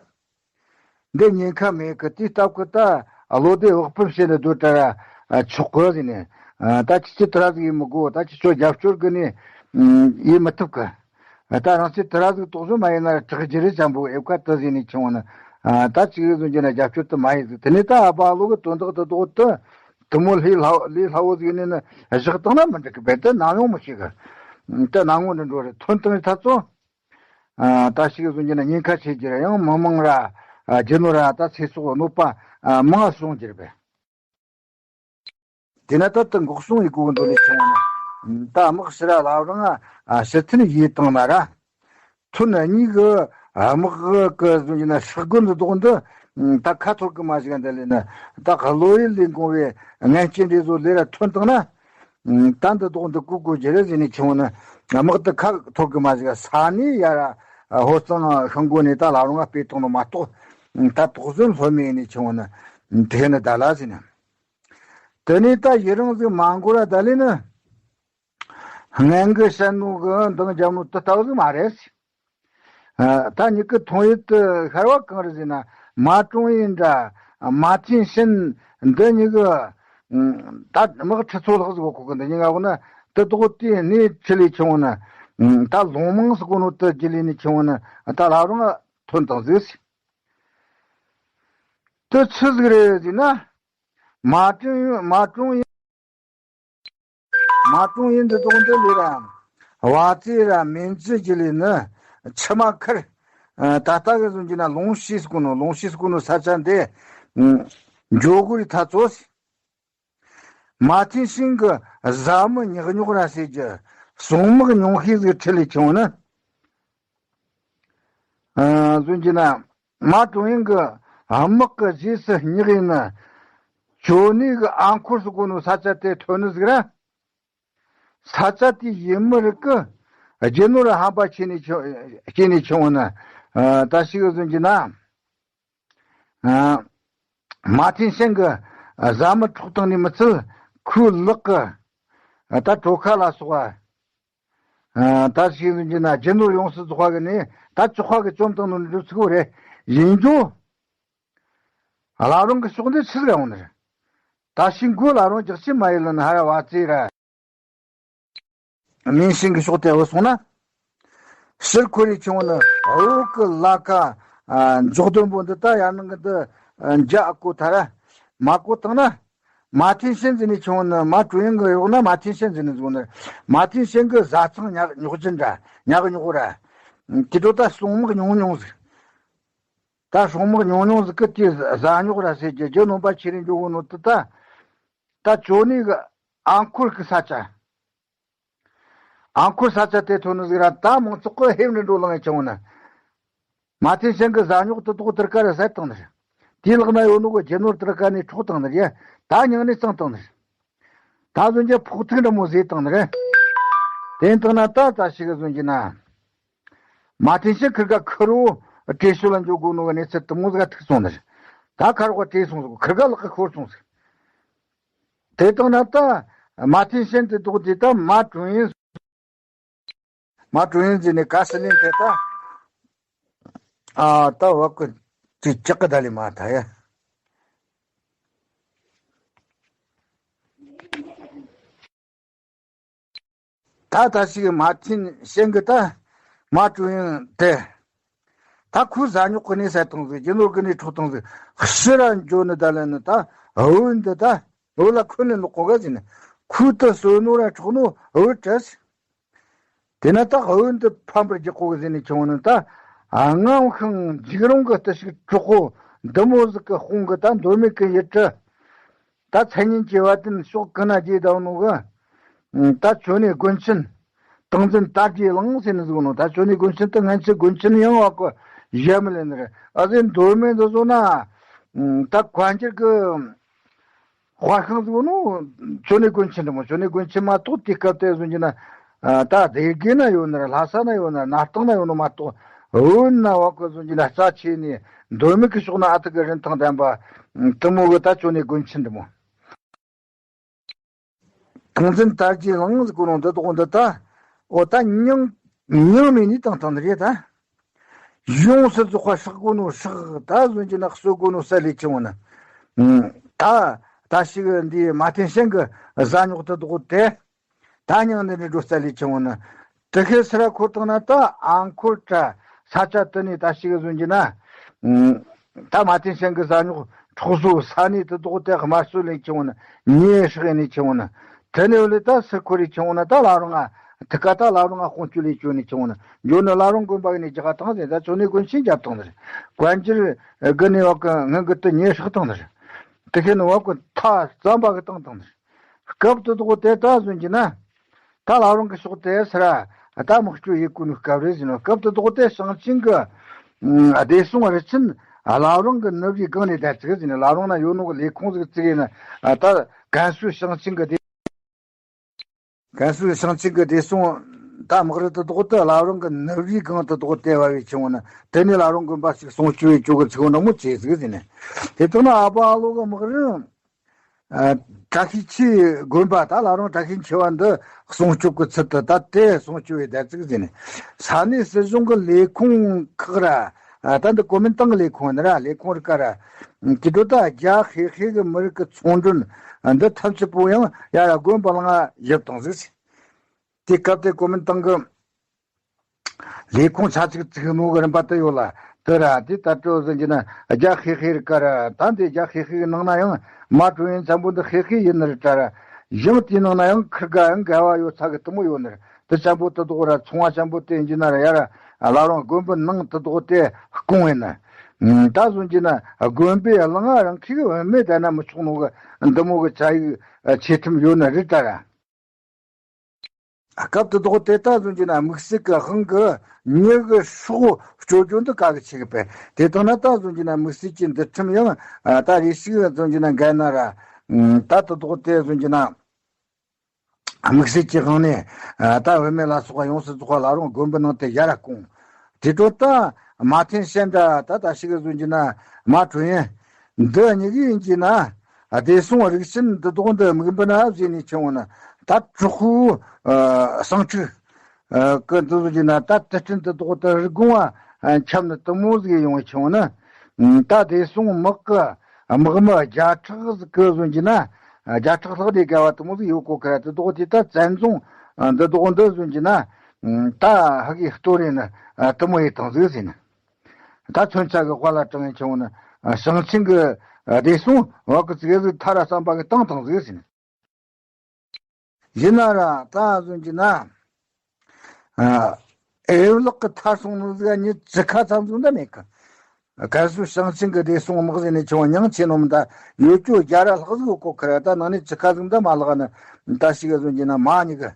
འདི་ཉེན་ཁ་མེད་གི། དེའི་སྟབས་ཀྱིས་ད་བློ་བདེ་བག་ཕེབས་བྱས་ནས་སྡོད་དྲ་ར་ཆོག་གི་ཟེར་ནས། ད་ཁྱེད་ཀྱིས་དེ་ར་ཟིག་ཡེད་མི་དགོས། ད་ཁྱེད་ཚོ་རྒྱབ་སྐྱོར་གི་ནས་ཡེད་མི་ཐུབ་གི། ད་རང་ཚོས་དེ་ར་ཟིག་དོགས་ཟོན་མ་ཡེད་ན་ར་དྲག་རྒྱུ་རེད་ཙམ་པོ་ཨེབ་ཁ་དུ་ཟེར་ནས་ཁྱེར་འོང་ན། ད་ཅིག་ཟོན་རྒྱུ་ན་རྒྱབ་སྐྱོར་དུ་མ་ཡེད་ཟིག་དེ་ནས་ད་ཨ་ཕ་ལོ་གི་དོན་དག་དེ་དོག་དེ་དུ་མོ་ལྷའི་ལྷ་ལྷའི་ལྷ་བོ་ཟིག་ནས་ནི་བཞག་བཏང་ན་མི་འགྲིག་གི། རྦད་དེ་ནམ་ཡོང་མི་ཤེས་གི། དེ་ནམ་ངོ་འདྲ་འགྲོ་རེད། ཐོན་བཏང་ཐ་ཚོ། ད་ཞིག་བཟོ་རྒྱུ་ན་ཉེན་ཁ་ཆེ་རྒྱུ་ར་ཡང་མི་མང་ར་རྒྱུ་ནོར་ར་ད་ཚེ་སྲོག་གནོད་པ་མང་སོང་རྒྱུ་རེད་པས། དེ་ན་ད་ལྟ་འགོག་སྲུང་ཡི་སྒོ་འདོན་ལས་བྱུང་ན་ད་དམག་ཕྱི་ར་ལབ་རང་ཕྱི་ཐོན་ཡིད་བཏང་ན་ར་ཐོན་གཉིས་གི་ དམག་གི་ཟུང་གི་ན་ཧྲག་རྒོད་འདི་དོག་འདི་ད་ཁ་ཐོར་གི་མ་ཞིག་འདི་ལས་ན་ད་གློ་ཡུལ་ལས་འགོང་བའི་ངན་སྐྱེ་འདྲེ་བཟོ་ལས་ར་ཐོན་བཏང་ན། ད་འདི་དོག་འདི་ཀུ་ཀུ་ཇེ་རེ་ཟིན་ནས་ཆེ་བོ་ན་དམག་ཏུ་ཁ་ཐོར་གི་མ་ཞིག་ས་ནས་ཡ་ར་ཧོ་གཙང་ཤང་སྒོ་ནས་ད་ལ་རུང་ང་སྤེལ་གཏོང་ནོ་མ་གཏོགས་ད་དོག་ཟོན་ལྷོད་མེད་ནས་ཆེ་བོ་ན་དེ་ནི་ད་ལ་ཟིན་ན། དེ་ནས་ད་ཡི་རང་ཟིག་མ་འགོར་ར་ད་ལས་ནི། སྔོན་གི་བཤད་ནོ་གི་འདང་རྒྱབ་ནོ་དེ་ལྟ་བུ་ཟིག་མ་རེད། ཨ། ད་ཉིད་ཀི་ཐོང་ཡུལ་དུ་ཤར་བ་གང་རེད་ཟེར་ན། མ་ཀྲུང་ཡིན་འདྲ། མ་ཐིན་ཤིན་འདི་གཉིས་གི། ཨ། ད་དམག་ཁྲི་ཚོ་ལྷག་ཟིག་གོ་ཁོ་གི་འདི་གཉིས་ཀ་གོ་ན་དེ་དོག་དེ་ནས་ཆི་ལས་ཆི་འོང་ན། ཨ། ད་ལོང་མང་ཟིག་གོ་ནོ་དེ་རྒྱུ་ལས་ནས་ཆི་འོང་ན་ད་ལ་རུང་ཐོན་དང་ཟིག་དེ་ཆི་ཟིག་རེད་ཟེར་ན། མ་ཀྲུང་ཡིན། མ་ཀྲུང་ཡིན། མ་ཀྲུང་ཡིན་འདི་དོག་འདི་ལས་ར། བ་ཙི་ར་མིན་ཙི་གི་ལས་ནི་ཕྱི་མ་ཁར། ད་ལྟ་གི་ཟུང་གི་ན་ལོང་ཤིས་གོ་ནོ་ལོང་ཤིས་གོ་ནོ་ས་ཆ་འདི། འཇོ་གུ་རི་ཐ་ཚོ། མ་ཐིན་ཤིན་གི་བཟའ་མི་ཉག་ཉོག་ར་ཟེར་གྱི་སྲུང་དམག་ཉུང་ཤས་ཟིག་ཁྲིད་ལས་ཆུང་ནི། ཨ། ཟུང་གི་ན་མ་ཀྲུང་ཡིན་གི་དམག་གི་རྗེས་སུ་སྙེག་ཡིན་ན། ཇོ་ནི་གི་ཨ་འཁོར་སུ་གོ་ནོ་ས་ཆ་དེ་ཐོན་ནི་ཟིག་ར། ས་ཆ་དེ་ཡིན་མི་རིགས་གི་རྒྱུ་ནོར་ཧམ་པ་ཆེ་ནས་ཆུང་སྐྱེས་ནས་ཆུང་ན། ཨ། ད་ཞིག་ཟུང་གི་ན། ཨ། མ་ཐིན་ཤན་གི་བཟའ་མི་འཕྲོག་བཏང་ནས་མི་ཚད་ཁོའི་ལག་གི་ད་གྲོ་ཁ་ལ་སོགས་པ། ཨ། ད་ཞིག་ཟུང་གི་ན་རྒྱུ་ནོར་ཡོངས་སུ་རྫོགས་པ་གི་ནས་ད་ཅོག་ཁ་གི་བཅོམ་བཏང་ནོ་འགྲུབ་ཚུགས་རེད། ཡིན་རྒྱུ། བླ་རུང་གི་ཕྱོགས་འདི་ཆི་ཟིག་ར་འོང་ནི་རེད། ད་ཤིང་གོ་ལ་རུང་རྒྱག་ཆེ་མ་ཡིན་ལ་ན་ཧ་ར་བ་ཙི་ར། མིན་ཤིང་གི་ཕྱོགས་དེ་འོ་སོང་ན། ཕྱིར་འཁོར་རེ་ཆུང་ནི་འོག་གི་ལ་ཁ། ཨ། འཇོག་དོན་པོ་འདི་ད་ཡར་ནང་གི་འདི། ཨ། འཇའ་ཨ་ཀོ་ཐ་ར། མ་ཀོ་བཏང་ན། མ་ཐིན་ཤན་ཟིན་ནས་ཆུང་ནི་མ་ཀྲུང་ཡིན་གི་འོག་ན་མ་ཐིན་ཤན་ཟིན་ནས་ཟུང་ནི། མ་ཐིན་ཤན་གི་བཟའ་ཚང་ཉག་ཉོག་ཅན་འདྲ་ཉག་ཉོག་ར། དེ་འགྲོ་ད་སྲུང་དམག་ཉུང་ཉུང་ཟིག་ད་སྲུང་དམག་ཉུང་ཉུང་ཟིག་གི་དེ་བཟའ་ཉོག་ར་ཟེར་གྱི་རྒྱུ་ནོམ་པ་ཆེ་རིང་འཇོག་གོ་ནོ་དེ་ད། ད་ཅོ་ནི་གི་ཨ་འཁོར་གི་ས་ཆ། ཨ་འཁོར་ས་ཆ་དེ་ཐོན་ནི་ཟིག་ར་ད་མང་ཚོགས་གི་ཧེབ་ནི་འགྲོ་ལངས་ཡི་ཆུང་ན། མ་ཐེན་ཤན་གི་བཟའ་ཉོག་དེ་དོག་དེར་ཀ་ར་ཟད་བཏང་ནི་རེད། དེའི་ལག་ན་ཡོད་ནོ་གི་རྒྱུ་ནོར་དེར་ཀ་ནས་འཕྲོག་བཏང་ནི་རེད། ད་མྱང་ནས་གཙང་བཏང་ནི་རེད། ད་གཟོད་ཀྱི་ཕོག་ཐུག་འདྲ་མོ་བཟོས་བཏང་ནི་རེད། དེ་ཡིན་བཏང་ན་ད་ད་ཞིག་གི་གཟོད་ཀྱི་ན། མ་ཐེན་ཤན་ཁིར་ག་ཁི་རོ་བྲོས་ཤོད་ལ་འཇོག་དགོས་ནོ་གི་གནས་ཚུལ་དེ་མོ་ཟིག་ཐུག་སོང་ནི་རེད། ད་ཁ་རོག་ག་བྲོས་སོང་ཟིག་ཁིར་ག་ལག་གི་ཤོར་སོང་ཟིག་དེ་བཏང་ན་ད་མ་ཐེན་ཤན་དེ་དོག་དེ་ད་མ་ཀྲུང་ཡིན། མ་ཀྲུང་ཡིན་ཟེར་ནས་ག་སི་ལིན་དེ་ད། ཨ། ད་བ་ཀུ་ཅི་ཅག་གི་ད་ལི་མ་ཐ་ཡ། ད་ད་ཞིག་མ་ཐིན་ཤན་གི་ད་མ་ཀྲུང་ཡིན་དེ། ད་ཁོའི་བཟའ་ཉོག་གི་ནས་ཟད་བཏང་ཟིག་རྒྱུ་ནོར་གི་ནས་འཕྲོག་བཏང་ཟིག་ཕྱི་ར་འགྱོ་ནི་ད་ལ་ནི་ད་འུ་འདི་ད་འུ་ལ་ཁོ་ནི་ནོག་གོ་ག་ཟིན་ནི་ཁོའི་ད་གསོད་ནོ་ར་འཕྲོག་ནོ་འུ་བྲལ་ཟིག་དེ་ན་ད་འོན་ཏེ་ཕམ་པར་རྒྱག་གོ་གི་ཟེར་ནས་ཆུང་ནི་ད། ཨ། ངམ་ཤིང་འཇིགས་རུང་གི་བརྟུལ་ཞུགས་གྲོགས་པོ་འདི་མོ་ཟིག་གི་དཔུང་གི་ད་མདོ་སྨད་གི་ཡུལ་གྲུ། ད་མཚན་སྙན་གྱི་བ་དན་ཕྱོགས་ཀུན་ན་རྒྱས་བསྡད་ནོ་གི་ད་ཅོ་ནེ་དགོན་ཆེན། ཏིང་འཛིན་དར་རྒྱས་གླིང་ཟེར་ནི་ཟིག་ནོ། ད་ཅོ་ནེ་དགོན་ཆེན་དེ་སྔན་ཆད་དགོན་ཆེན་ཡང་བ་གི་ཡ་མི་ལེན་ནི་རེད། ཨ་ཟེ་མདོ་སྨད་འདི་བཟོ་ན། ད་གོན་འགྱུར་གི་དཔའ་ཤིང་ཟིག་ནོ། ཅོ་ནེ་དགོན་ཆེན་འདི་མོ། ཅོ་ནེ་དགོན་ཆེན་མ་གཏོགས་དེ་སྐབས་དེ་བཟུང་གྱི་ན། ཨ། ད་སྡེ་དགེ་ན་ཡོད་ན་ར་ལྷ་ས་ན་ཡོད་ན་ར་སྣར་ཐང་ན་ཡོད་ནོ་མ་གཏོགས་འོན་ན་བ་ཁོ་བཟུང་གྱི་ན་རྩ་ཆེ་ནི་མདོ་སྨད་ཀྱི་ཕྱོགས་ན་ཨ་ཐུར་གི་རིན་ཐང་ལྡན་པ་དེ་མོ་གི་ད་ཅོ་ནེ་དགོན་ཆེན་འདི་མོ། ཏིང་འཛིན་དར་རྒྱས་གླིང་ཟེར་གོ་ནོ་འདི་དོག་འདི་ད། འོ་ད་མྱང་མྱང་མེད་ནི་བཏང་བཏང་ནི་རེད་ད། ཡོངས་སུ་རྫོགས་པ་ཧྲག་གོ་ནོ་ཧྲག་ད་བཟུང་གྱི་ན་གསོད་གོ་ནོ་ས་ལས་ཆེ་བོ་ན། ད་ད་ཞིག་འདི་མ་ཐེན་ཤན་གི་བཟའ་ཉོག་དེ་དོག་དེ། ད་མྱང་འདི་ནས་འགྲོ་ས་ལས་ཆེ་བོ་ན། དེ་ཤེས་སི་ར་འཁོར་བཏང་ན་ད་ཨ་འཁོར་ད་ས་ཆ་དེ་ནས་ད་ཞིག་བཟུང་གྱི་ན། ད་མ་ཐེན་ཤན་གི་བཟའ་ཉོག་འཕྲོག་བཟོ་ས་ནས་དེ་དོག་དེ་དམར་གསོད་ལས་ཆེ་བོ་ན་ཉེ་ཧྲག་ནས་ཆེ་བོ་ན། དེ་ནས་ལས་ད་སི་འཁོར་རེ་ཆེ་བོ་ན་ད་ལ་རུང་ང་ཐུག་ག་ད་ལ་རུང་ང་དཔུང་སྐྱོད་ལས་ཆེ་བོ་ནས་ཆེ་བོ་ན་འགྱོ་ནི་ལ་རུང་དགོན་པ་གི་ནས་རྒྱག་ག་བཏང་ཟེར། ད་ཅོ་ནེ་དགོན་ཆེན་རྒྱབ་བཏང་ཟེར། གོན་འགྱུར་གི་ནས་བ་གི་ངན་གི་དེ་ཉེ་ཧྲག་བཏང་ཟེར། དེ་ཤེས་ནི་བ་གི་ཐ་རྩམ་པ་གི་བཏང་བཏང་ཟེར། སྐབས་དེ་དོག་དེ་ད་བཟུང་གྱི་ན། ད་ལ་རུང་གི་ཕྱོགས་དེ་སི་ར་ད་དམག་སྐྱོད་ཡེ་གོ་ནི་སྐབས་རེད་ཟེར་ནོ། སྐབས་དེ་དོག་དེ་ཞང་ཆེན་གི་ བདེ་སྲུང་རུ་ཆེན་བླ་བྲང་གི་ནུབ་བྱི་སྒང་ནས་བསྡད་ཅིག་ཟེར་ནས། བླ་བྲང་ན་ཡོད་ནོ་གི་ལས་ཁུངས་ཟིག་བཙུགས་ཡིན་ན། ད་ཀན་སུའུ་ཞིང་ཆེན་གི་བདེ། ཀན་སུའུ་ཞིང་ཆེན་གི་བདེ་སྲུང་ད་དམག་རུ་དེ་དག་དེ་བླ་བྲང་གི་ནུབ་བྱི་སྒང་དེ་དག་དེ་བ་བའི་ཆེ་བོ་ན། དེ་ནས་བླ་བྲང་དགོན་པ་ཞིག་སྲུང་སྐྱོབ་བྱེད་ཆོག་གི་ཚིག་འདྲ་མོ་བྱས་ཟིག་ཟེར་ནས། དེ་དག་ན་ཨ་པ་ཨ་ལོ་གི་དམག་རུ། ཨ། བཀྲ་ཤིས་ཆེ་དགོན་པ། ད་བླ་བྲང་བཀྲ་ཤིས་ཆེ་བ་འདི་སྲུང་སྐྱོབ་ཀྱི་ཚུལ་དུ། ད་དེ་སྲུང་སྐྱོབ་བྱས་བསྡད་ཅིག་ཟེར་ནས། ས་གནས་སྲིད་གཞུང་གི་ལས་ཁུངས་ཁག་ར། ཨ། ད་འདི་གོ་མིན་ཏང་གི་ལས་ཁུངས་ནི་ར། ལས་ཁུངས་རིགས་ཀ་ར། དེ་དུས་ད་རྒྱ་ཤེ་ཤེ་གི་མི་རིགས་ཀྱི་ཚོང་མགྲོན་འདི་ཐམས་ཅད་པོ་ཡང་ཡར་དགོན་པ་ལ་ང་ཡིབ་བཏང་ཟིག་ཟེར། དེ་སྐབས་དེ་གོ་མིན་ཏང་གི་ལས་ཁུངས་ཆ་གཅིག་བཙུགས་ནོ་གི་རིམ་པ་དེ་ཡོད་ལ། དེ་ར་དེ་ལྟར་སྤྲོ་ཟིན་གྱི་ན་རྒྱ་ཤེ་ཤེ་རིགས་ཀ་ར། ད་འདི་རྒྱ་ཤེ་ཤེ་གི་ནང་ན་ཡང་མ་ཀྲུང་ཡན་ཚན་པོ་འདི་ཤེ་ཤེ་ཡིན་ནི་རེད་དྲ་ར། ཡང་དེའི་ནང་ན་ཡང་ཁིར་ག་ཡང་འགལ་བ་ཡོད་ཚ་གི་དེ་མོ་ཡོད་ནི་རེད། དེ་ཚན་པོ་དེ་དག་ར་ཚོང་བ་ཚན་པོ་དེ་ཡིན་གྱི་ན་ར། ཡ་ར་བླ་བྲང་དགོན་པའི་ནང་དེ་དག་དེ་སྐུང་ཡིན་ན། ད་ཟིན་གྱི་ན་དགོན་པའི་གླིང་ང་རང་ཁི་གི་བུད་མེད་བསྡད་ན་མི་ཆོག་ནོ་གི་འདི་མོ་གི་ཆ་ཡིག་ཆེ་ཁྲིམས་ཡོད་ནི་རེད་དྲ་ར། སྐབས་དེ་དག་དེ་ད་ཟིན་གྱི་ན་དམིགས་བསལ་གྱི་དབང་གིས་མྱི་གི་སྲོག་གཅོད་རྒྱུ་འདི་དཀའ་གི་ཆེ་གི་པས། དེ་དང་ན་ད་ཟིན་གྱི་ན་དམིགས་བསལ་གྱི་འདུལ་ཁྲིམས་ཡང་ད་རེ་ཞིག་ཟིན་གྱི་ན་འགལ་ན་ར། ད་དེ་དག་དེ་ཟིན་གྱི་ན་དམིགས་བསལ་གྱི་དབང་ནས་ད་བུད་མེད་ལ་སོགས་པ་ཡོངས་སུ་རྫོགས་པ་བླ་བྲང་དགོན་པའི་ནང་དེ་ཡར་ར་སྐུང་། དེ་དུས་ད་མ་ཐན་ཤན་དྲ་ད་ད་ཞིག་ཟིན་གྱི་ན་མ་ཀྲུང་ཡན། འདི་གཉིས་ཀྱི་ཡིན་གྱི་ན། བདེ་སྲུང་རིག་ཆེན་འདི་དག་འདི་དམིགས་འབེན་ན་བཟོས་ནས་ཆེ་བོ་ན། ད་དྲག་པོའི་ཟིང་འཁྲུག་གི་འདི་བཟོ་གྱི་ན། ད་དུས་སྟོན་འདི་དག་ད་རི་གོང་བ་ཁྱབ་ནི་དེ་མོ་ཟིག་ཡོང་བའི་ཆེ་བོ་ན། ད་བདེ་སྲུང་དམག་གི་དམག་མི་བརྒྱ་ཕྲག་ཟིག་གི་བཟོ་གྱི་ན། བརྒྱ་ཕྲག་ལྷག་དེ་ག་བ་དེ་མོ་ཟིག་ཡོད་གོ་ཁ་ར། དེ་དག་དེ་ད་བཙན་རྫོང་འདི་དག་འདི་བཟོ་གྱི་ན། ད་ཧ་གི་ལྟོ་རེ་ནི་དེ་མོ་ཡེ་དང་ཟིག་ཟེར་ནི། ད་མཚོན་ཆ་གི་དཔའ་ལ་དྲངས་ཡིན་ཆུང་ན། ཞིང་ཆེན་གི་བདེ་སྲུང་བ་གི་ཙིག་གེ་ཟིག་ཐར་ར་བསམ་པ་གི་བཏང་བཏང་ཟིག་ཟེར་ནི། ཡིན་ན་ར་ད་བཟོ་གྱི་ན། ཨེ་ལག་གི་ཐར་སོང་ནི་ཟིག་ཉི་ཅི་ཁ་ཚང་ཟིག་འདྲ་མེད་གི། གལ་སྲིད་ཞིང་ཆེན་གི་བདེ་སྲུང་དམག་ཟེར་ནས་ཆུང་མྱང་ཆེ་ནོ་མི་ད་ཡོད་ཅོ་རྒྱ་ར་ལྷག་ཟིག་ཡོད་གོ་ཁ་ར། ད་ནང་ནས་ཅི་ཁ་ཟིག་འདྲ་མ་ལག་ནི། ད་ཞིག་གི་བཟོ་གྱི་ན་མ་ཉི་གི།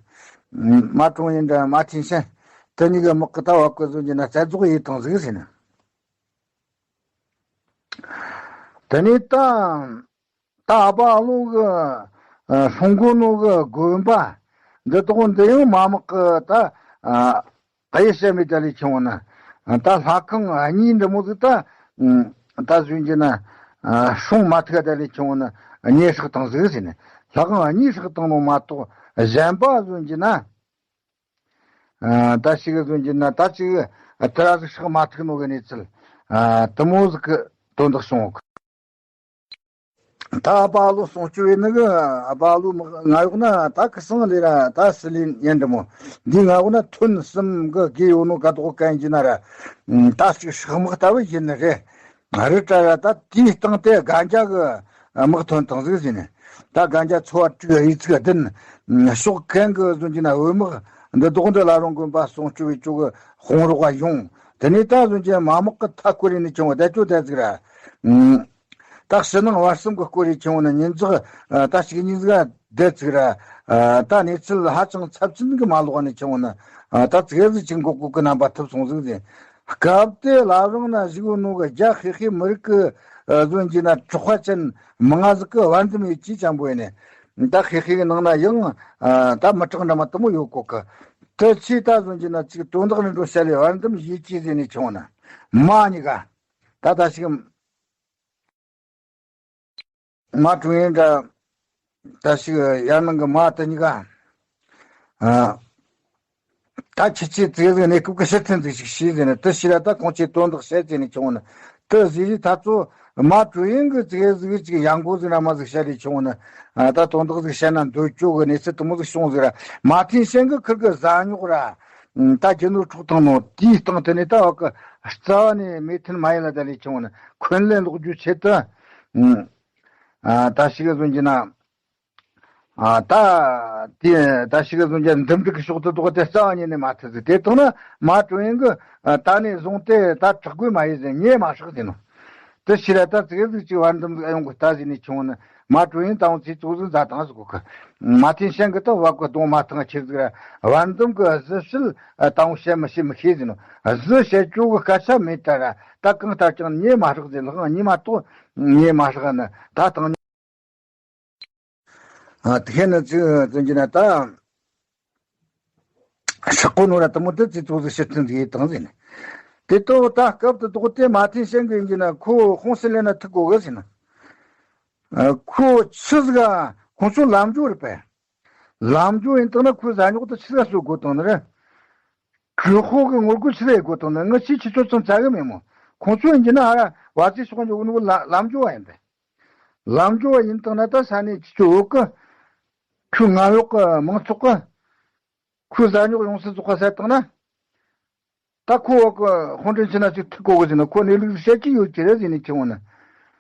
མ་ཀྲུང་ཡིན་འདྲ་མ་ཐིན་ཤན། དེ་གཉིས་ཀྱི་དམག་གི་ལྟ་བ་བཀོད་བཟོ་གྱི་ན་རྩད་རྫོགས་ཡེ་བཏང་ཟིག་ཟེར་ནས། དེ་ནས་ད་ད་ཨ་པ་ཨ་ལོ་གི་སྲུང་དགོས་ནོ་གི་དགོན་པ་འདི་དག་འདི་ཡང་མ་དམག་གི་ད་གཡུལ་བཤམས་མེད་ད་ལས་ཆུང་བ་ན། ད་ལྷ་ཁང་གཉིས་འདྲ་མོ་ཟིག་ད་ད་བཟོ་གྱི་ན་སྲུང་མ་ཐུབ་ད་ལས་ཆུང་བ་ན་གཉིས་སྲེག་བཏང་ཟིག་ཟེར་ནས། ལྷ་ཁང་གཉིས་སྲེག་བཏང་ནོ་མ་གཏོགས་གཞན་པ་བཟོ་གྱི་ན། ཨ། ད་ཞིག་གི་བཟོ་གྱི་ན་ད་ཅིག་ཨ་དེ་ར་ཟིག་སྲེག་མ་ཐུབ་ནོ་གི་གནས་ཚུལ། ཨ། དེ་མོ་ཟིག་གི་དོན་དག་བྱུང་གི། ད་ཨ་པ་ཨ་ལོ་སྲུང་སྐྱོབ་བྱེད་ནི་གི་ཨ་པ་ཨ་ལོ་མི་ང་ཡོག་ན་ད་གི་སང་ལས་ར་ད་སི་ལིན་ཡན་འདྲ་མོ། འདི་ང་ཡོག་ན་ཐོན་གསུམ་གི་དགེ་ཡོད་ནོ་ག་དོག་གན་གྱི་ན་ར། ད་ཅིག་སྲེག་དམག་ལྟ་བུ་ཡིན་ནི་རེད། རི་བྲག་ར་ད་དེའི་སྟེང་དེ་གན་རྒྱ་གི་དམག་ཐོན་བཏང་ཟིག་ཟེར་ནས། ད་གན་རྒྱ་ཚོ་བ་དྲུག་རེ་ཚིག་བདུན། ཕྱོགས་གན་གི་བཟོ་གྱི་ན་བོད་དམག་འདི་དག་འདི་བླ་བྲང་དགོན་པ་སྲུང་སྐྱོབ་བྱེད་ཆོག་གི་དཔུང་རོགས་ཡོང་། དེ་ནས་ད་བཟོ་གྱི་མ་དམག་གི་མཐའ་སྐོར་རེ་ནས་ཆུང་བ་བསྡད་ཆོག་བསྡད་ཟིག་ར། ད་ཕྱི་ནང་བར་གསུམ་གི་སྐོར་རེ་ཆུང་བ་ནི་ཉིན་ཚག་ད་ཞིག་གཉིས་ཟིག་བསྡད་ཟིག་ར། ད་གནས་ཚུལ་ཧ་ཅང་ཚབས་ཆེན་གི་མ་ལོག་ནས་ཆུང་བ་ནི། ད་ཙིག་ཟིག་ཅིག་འགོག་དགོས་གི་རྣམ་པ་ཐུབ་སོང་ཟིག་ཟེར། སྐབས་དེ་བླ་བྲང་ན་བཞུགས་ནོ་གི་རྒྱ་ཤེ་ཤེ་མི་རིགས་ཀྱི་ཨ་བཟོ་གྱི་ན་གྲགས་པ་ཅན་མང་ང་ཟིག་གི་བར་འདུམ་ཡོད་ཅེས་ཅང་པོ་ཡིན་ནས། ད་ཤེ་ཤེ་གི་ནང་ན་ཡང་ཨ་ད་མི་གྲངས་འདྲ་མ་དེ་མོ་ཡོད་གོ་གི། དེ་ཆེ་ད་བཟོ་གྱི་ན་ཅིག་དོན་དག་རིན་འགྲོ་བྱ་ལས་བར་འདུམ་ཡོད་ཅེས་ཟེར་ནས་ཆུང་ན་མ་གཉིས་ཀ་ད་ད་ཞིག་མ་ཀྲུང་ཡན་འདྲ། ད་ཞིག་ཡར་ནང་གི་མ་དེ་གཉིས་ཀ་ཨ། ད་ཁྱེད་ཆོས་ཙིག་ཟིག་གནས་སྐབས་ཀྱི་ཕྱིར་འཐེན་ཟིག་ཞིག་བྱས་ཟེར་ནས། དེ་ཕྱིར་ར་ད་ཁོང་ཆོས་དོན་དག་བཤད་ཟེར་ནས་ཆུང་ནས། དེ་ཟིག་ཟིག་ད་ཚོ་མ་ཀྲུང་ཡན་གྱི་ཙིག་ཟིག་ཅིག་ཡང་སྒོ་ཟིག་ར་མ་ཟིག་བཤད་རེ་ཆུང་ནས། ཨ། ད་དོན་དག་ཟིག་བཤད་ན་འདོད་སྐྱོ་གི་གནས་ཚུལ་དེ་མོ་ཟིག་བྱུང་ཟིག་ར། མ་ཐིན་ཤན་གྱི་ཁིར་གི་བཟའ་ཉོག་ར། ད་རྒྱུ་ནོར་འཕྲོག་བཏང་ནོ་དེའི་སྟེང་དེ་ནས་ད་བ་གི་རྩ་བ་ནས་མོས་མཐུན་མ་ཡིན་ལ་ད་ལས་ཆུང་ནས། འཁོན་ལན་སློག་རྒྱུའི་ཆེད་དུ། ཨ། ད་ཞིག་གི་བཟོ་གྱི་ན། ཨ། ད་དེ་ད་ཞིག་གི་བཟོ་གྱི་ན་འདུམ་འགྲིག་གི་ཕྱོགས་དེ་དོག་དེ་རྩ་བ་ཉིད་ནས་མ་ཐུབ་ཟིག། དེ་དང་ན་མ་ཀྲུང་ཡན་གྱི་ད་ནས་བཟུང་སྟེ་ད་དྲག་དགོས་མ་ཡིན་ཟེར། ངས་མ་ཧྲག་ཟེར་ནོ། དེ་ཕྱིར་ར་ད་ཙིག་ཟིག་ཅིག་བར་འདུམ་ཟིག་ཨ་ཡོང་གི་ལྟ་ཟིག་ནས་ཆུང་ནི་མ་ཀྲུང་ཡིན་དང་ཚེ་གཙོ་ཟིག་མཛའ་དང་ཟིག་གོ་གི། མ་ཐེན་ཤན་གི་ད་བབ་གི་གདོང་མ་ཐང་ཁྱེར་ཟིག་ར་བར་འདུམ་གི་གཟི་བྱིལ་དང་བཤད་མི་ཤེས་མི་ཤེས་ཟིན་ནོ། གཟི་བཤད་ཅོ་གི་སྐད་ཆ་མེད་ད་ར་ད་གང་ལྟར་ཀྱང་ཉེ་མ་ཧྲག་ཟིན་ལག་ཉེ་མ་གཏོགས་ཉེ་མ་ཧྲག་ནི་ད་དང་། ཨ། དེ་ཁེ་ན་ཅི་ཙམ་གྱི་ན་ད། ཧྲག་གོ་ནོ་ར་དུ་མོ་དེ་ཙི་ཙོག་ཟིག་ཕྱིར་ཐོན་ཟིག་ཡེ་དང་ཟིན། དེ་ལྟོ་ད་སྐབས་དུ་དོག་དེ་མ་ཐེན་ཤན་གི་ཡིན་གྱི་ན་ཁོ་ཁོང་སི་ལེ་ན་ཐུག་གོ་གི་ཟིན། ཨ། ཁོ་ཆི་ཟིག་ག་ཁོང་ཚོ་ལམ་འཇོག་རེད་པས། ལམ་འཇོག་ཡིན་དང་ན་ཁོའི་ཟ་ཉོག་དུ་ཆི་ཟིག་ག་གསོད་དགོས་དང་ནི་རེད། ཁོས་ཁོ་གི་ངོ་རྒོལ་ཆི་ཟིག་ཡེ་དགོས་དང་ནི་ངི་ཆི་ཆི་ཚོ་ཚང་ཚ་གི་མེད་མོ། ཁོང་ཚོ་ཡིན་གྱི་ན་ཨ་ར་བ་ཙི་སོགས་འཇོག་གི་ནོ་ལ་ལམ་འཇོག་བ་ཡིན་པས། ལམ་འགྲོ་བ་ཡིན་དང་ན་ད་ས་གནས་ཀྱི་ཆུ་འོག་གི་ཁོའི་ངམ་འོག་གི་མང་ཚོགས་གི་ཁོའི་ཟ་ཉོག་ཡོང་སྲིད་ཚོགས་ཁ་ཟེར་བཏང་ན། ད་ཁོ་འོག་གི་ཧོང་ཀྲན་ཆི་ན་ཅིག་ཐུག་གོ་གི་ཟིན་ན་ཁོ་གནས་ལུགས་བཤད་ཀྱི་ཡོད་ཀྱི་རེད་ཟིན་ནས་ཁྱེར་འོང་ན།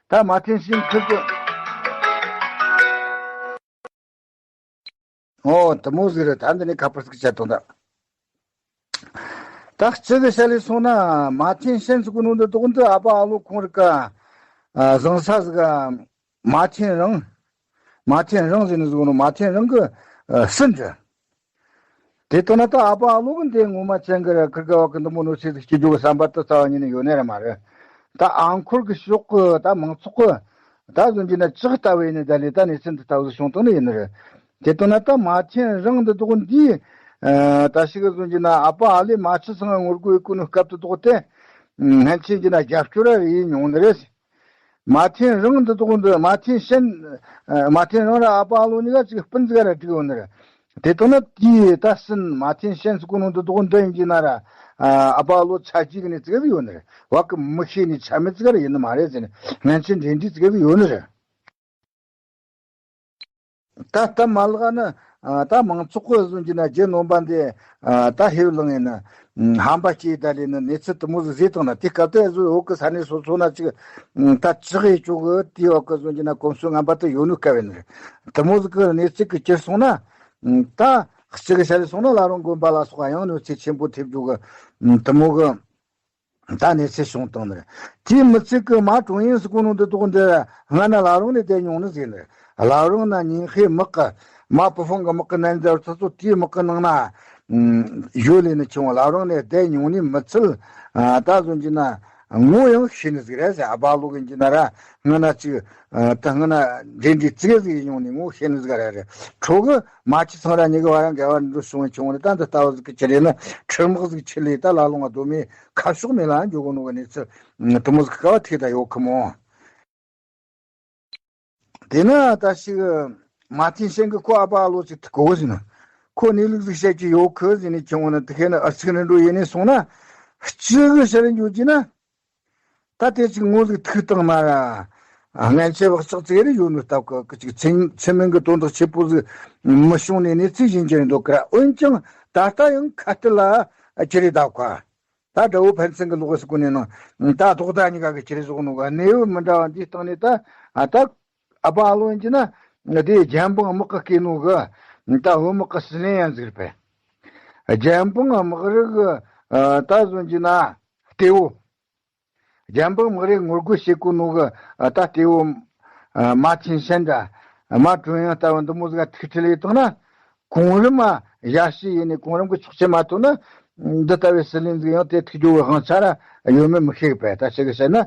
ད་མ་ཐེན་ཤན་ཁིར་གི། ཨོ་དུ་མོ་ཟིག་རེད། ད་འདི་ནས་ཁ་པར་ཟིག་བྱ་དང་ད། ད་སྤྱི་གི་བཤད་ལས་སོང་ན་མ་ཐེན་ཤན་ཟིག་གི་ནང་དུ་དོག་འདི་ཨ་ཕ་ཨ་ལོ་ཁོང་རིག་ག་བཟང་ས་ཟིག་ག་མ་ཐེན་རང་། མ་ཐེན་རང་ཟེར་ནི་ཟིག་ནོ་མ་ཐེན་རང་གི་སྲིད་འདྲ། དེ་ལྟ་ན་ད་ཨ་ཕ་ཨ་ལོ་གི་འདི་ངོ་མ་ཅན་གི་ར་ཁིར་ག་བ་གི་འདི་མོ་ནོ་ཆེ་ཟིག་སྐྱེ་རྒྱུ་གི་བསམ་པ་དུ་རྩ་བ་ཉིད་ནས་ཡོད་ནི་ར་མ་རེད། ད་ཨང་འཁོར་གི་ཕྱོགས་གི་ད་མང་ཚོགས་གི་ད་གཟོན་གྱི་ན་ཅག་ལྟ་བུ་ཡིན་ནི་ད་ལས་ད་ནས་སེམས་དུ་ལྟ་བུ་བྱུང་བཏང་ནི་ཡིན་ནི་རེད། དེ་ལྟ་ན་ད་མ་ཐེན་རང་འདི་དོག་འདི་ད་ཞིག་གི་གཟོན་གྱི་ན་ཨ་ཕ་ཨ་ལེ་མ་ཆི་ཚང་ངོ་རྒོལ་ཡེ་གོ་ནོ་སྐབས་དུ་དོག་དེ་སྔན་ཆད་ཀྱི་ན་རྒྱབ་སྐྱོར་ར་རེ་ཡིན་མྱོང་ནི་རེད། མ་ཐེན་རང་འདི་དོག་འདི་མ་ཐེན་ཤན། མ་ཐེན་རང་ར་ཨ་ཕ་ཨ་ལོ་གཉིས་ཀ་ཅིག་སྤུན་ཟིག་ར་འགྲིག་ཡོད་ནི་རེད། དེ་ལྟ་ན་དེའི་ད་སྲིན་མ་ཐེན་ཤན་ཟེར་གོ་ནོ་འདི་དོག་འདི་ཡིན་གྱི་ན་ར་ཨ་ཕ་ཨ་ལོ་ཚ་གྱི་གི་ནི་ཙིག་ཟིག་ཡོད་ནི་རེད། བ་གི་མི་ཤེས་ནི་ཆ་མེད་ཙིག་ར་ཡིན་ནི་མ་རེད་ཟེར་ནས་སྔན་ཆད་འབྲེལ་འདྲིས་ཙིག་ཟིག་ཡོད་ནི་རེད། ད་སྟབས་མ་ལེགས་ན། ད་མང་ཚོགས་ཀྱི་གཟོན་གྱི་ན་རྒྱུ་ནོམ་པ་འདི་ད་ཧེ་བ་ལང་ཡིན་ན། ཧམ་པ་སྐྱེས་ད་ལས་ནི་གནས་ཚུལ་དུ་མོ་ཟིག་བཟོས་བཏང་ན་དེ་སྐབས་དེ་གཟོད་འོག་གི་ས་གནས་སོ་སོ་ན་ཅིག་ད་ཅི་ཧེ་ཅོག་གི་དེའི་འོག་གི་གཟོན་གྱི་ན་གོམས་སྲོལ་ངན་པ་དུ་ཡོད་ནོ་སྐབས་ཡིན་ནི་རེད། དུ་མོ་ཟིག་གི་གནས་ཚུལ་གི་གྱུར་སོང་ན། ད་གཅིག་གི་ཤ་ལས་སོང་ན་བླ་རུང་དགོན་པ་ལ་སོགས་ཡང་གནོད་འཚེ་ཆེན་པོ་ཐེབས་འགྲོ་གི་དུ་མོ་གི་ད་གནས་ཚུལ་བྱུང་བཏང་ནི་རེད། དེའི་མི་ཚད་ཀྱི་མ་ཀྲུང་ཡིན་ཟེར་གོ་ནོ་འདི་དོག་འདི་སྔ་ན་བླ་རུང་ནས་བསྡད་མྱོང་ནི་ཟིག་ནི། བླ་རུང་ན་ཉིན་ཧེ་དམག་གི་མ་པུ་ཧྥང་གི་དམག་གི་ནན་ཟེར་ཚོ་ཚོ་དེའི་དམག་གི་ནང་ན་ཡོད་ལས་ནི་ཆུང་བ་བླ་རུང་ནས་བསྡད་མྱོང་ནི་མི་ཚད་ད་གཟོན་གྱི་ན་ངོ་ཡང་ཤེས་ནི་ཟིག་རེད་ཟེར། ཨ་བ་ལོ་གི་གྱི་ན་ར་སྔ་ན་ཅིག་ད་སྔ་ན་འབྲེལ་འདྲིས་ཙིག་ཟིག་ཡིན་མྱོང་ནི་ངོ་ཤེས་ནི་ཟིག་རེད་རེད། ཁྲོ་གི་མ་ཁྱི་ཚང་ར་ཉི་གི་བ་ཡང་འགལ་བ་འགྲོ་བྱུང་བའི་ཆུང་བ་ནི་ད་འདི་ལྟ་བུ་ཟིག་གི་ཅི་རེད་ན་ཁྲིར་དམག་ཟིག་ཆི་ལས་ད་བླ་རུང་ང་སྡོད་མེད། ཁ་ཕྱོགས་མེད་ལ་འགྱོ་གོ་ནོ་གི་གནས་ཚུལ་དུ་མོ་ཟིག་ག་བ་ཐིག་ད་ཡོད་ཁི་མོ། དེ་ན་ད་ཞིག་མ་ཐེན་ཤན་གི་ཁོ་ཨ་ཕ་ཨ་ལོ་ཅིག་ཐུག་གོ་ཟིན་ན། ཁོ་གནས་ལུགས་ཟིག་བཤད་ཀྱི་ཡོད་ཁི་ཟིན་ནས་ཁྱོད་འོ་ན་དེ་ཁེ་ན་ཨ་ཚིག་ནས་འགྲོ་ཡིན་ནས་སོང་ན། གཅིག་གི་ཤར་འགྱོ་གྱི་ན། ད་དེ་ཅིག་ངོ་ཟིག་ཐུག་བཏང་ན་ར། སྔན་ཆད་བག་ཆགས་ཙིག་རེ་ཡོད་ནོ་སྟབས་ཀྱི་ཅིག་ཚེ་ཚེ་སྨད་གི་དོན་དག་ཆེ་པོ་ཟིག་མི་བྱུང་ནས་གནས་ཚུལ་ཡིན་གྱི་རེད་འདུག་གི་ར། འོན་ཀྱང་ད་ལྟ་ཡང་ཁ་གཏད་ལ་ཅི་རེད་ད་ཁ། ད་དགྲ་བོ་ཕན་ཚུན་གི་ལོག་ཟིག་གོ་ནས་ནང་ད་ལྡོག་ཟླ་གཉིས་ཀ་གི་ཅི་རེད་ཟོག་ནོ་གི་གནས་བབ་མི་འདྲ་བ་འདིའི་སྟེང་ནས་ད་ད་ཨ་ཕ་ཨ་ལོ་ཡིན་གྱི་ན་དེ་རྒྱལ་འབངས་དམག་གི་སྐད་ནོ་གི་ད་བུ་དམག་གི་སྲིད་བློན་ཡང་ཟིག་རེད་པས། རྒྱལ་འབངས་དམག་རིགས་གི་ད་གཟོན་གྱི་ན་གཏེ་བོ། རྒྱལ་འབངས་དམག་རེ་ངོ་རྒོལ་བྱེད་གོ་ནོ་གི་ད་ལྟེ་བོ་མ་ཆིན་ཤན་འདྲ་མ་ཀྲུང་དབྱང་ལྟ་བུ་འདི་མོ་ཟིག་ཐུག་ཁྲིད་ལས་བཏང་ན་གོང་རིམ་ཡ་ཤི་ཡིན་ནས་གོང་རིམ་གི་ཆོག་མཆན་མ་ཐོབ་ན་འདི་ལྟ་བུའི་སྲིད་བློན་ཟིག་ཡང་དེ་ཐུག་རྒྱུ་གི་དབང་ཆ་ར་ཡོད་མེད་མི་ཤེས་པས། ད་ཞིག་གི་བཤད་ན།